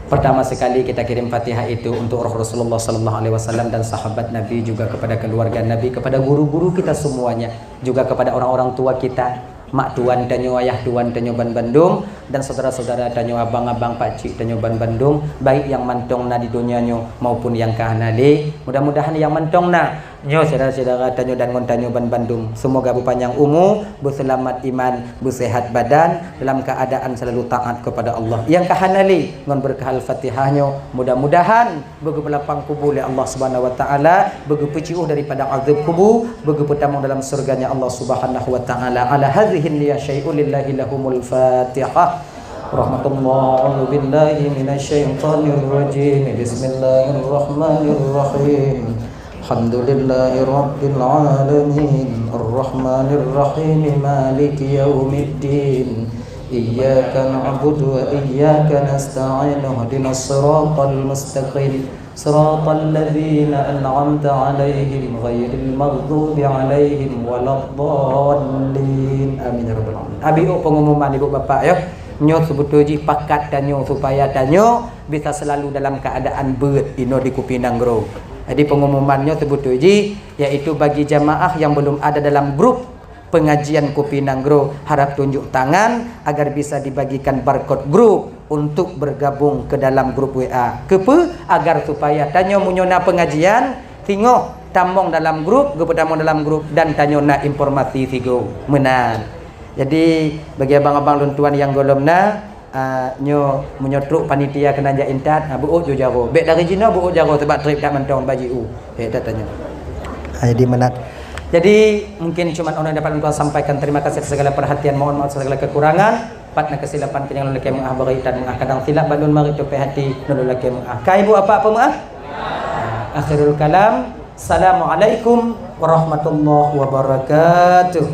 Pertama sekali kita kirim Fatihah itu untuk roh Rasulullah sallallahu alaihi wasallam dan sahabat Nabi, juga kepada keluarga Nabi, kepada guru-guru kita semuanya, juga kepada orang-orang tua kita, mak tuan tanyoe, ayah tuan tanyoe ban bandum, dan saudara-saudara tanyoe, abang-abang, pakcik tanyoe ban bandum, baik nyang mantong na di donya nyoe maupun nyang ka hana lé. Mudah-mudahan nyang mantong na Nyoe syedara-syedara tanyoe dan ngon tanyoe ban bandum, seumoga beupanyang umu, beuseulamat iman, beusehat badan, dalam keuadaan selalu taat kepada Allah. Nyang ka hana lé ngon beureukat Al-Fatihah nyoe, mudah-mudahan beugeupeulapang kubu lé Allah Subhanahu wa Taala, beugeupeujiôh daripada azab kubu, beugeupeutamu dalam syurga-Nya Allah Subhanahu wa Taala. Ala hadzihin niyah syai'un lillahi lahumul Fatihah. Rahmatullah, a'udzu billahi minasy syaithanir rajim. Bismillahirrahmanirrahim. Alhamdulillahi rabbil alamin. Arrahmanirrahim. Maliki yaumiddin. Iyyaka na'budu wa iyyaka nasta'in. Ihdinas siratal mustaqim. Siratal ladzina an'amta 'alaihim ghairil maghdubi 'alaihim waladdallin. Amin ya rabbal alamin. Abi, oh, pengumuman ibu bapak ya. Nyoe seubeutôi jih pakat tanyoe supaya tanyoe bisa selalu dalam keadaan beuet inoe di Kupi Nanggroe. Jadi pengumuman nyoe seubeutôi jih, yaitu bagi jamaah yang belum ada dalam grup pengajian Kupi Nanggroe, harap tunjuk tangan agar bisa dibagikan barcode grup untuk bergabung ke dalam grup W A. Keupeue? Agar supaya tanyoe meunyoe na pengajian, singoh tamong dalam grup, geupeutamong dalam grup dan tanyoe na informasi sigoe. Meunan. Jadi, bagi abang-abang lôn tuan nyang gohlom na, ah, nyoe, meunyoe trok panitia keunan jak intat, ah, beuôt ju jaroe. Bék dari jinoe beuôt jaroe, sabab trép that mantong bak jiôh. Eh, that tanyoe. Ah, jadi meunan. Jadi, mungkin cuma 'oh noe dapat lôn tuan sampaikan. Terima kasih atas segala perhatian. Mohon maaf atas segala kekurangan. Pat na keusilapan keu nyang lôn lakée meu'ah, bari that meu'ah. Kadang silap ban lôn marit tupée hati, lôn lakée meu'ah. Ka ibu apa peumeu'ah? Akhirul kalam. Assalamualaikum warahmatullahi wabarakatuh.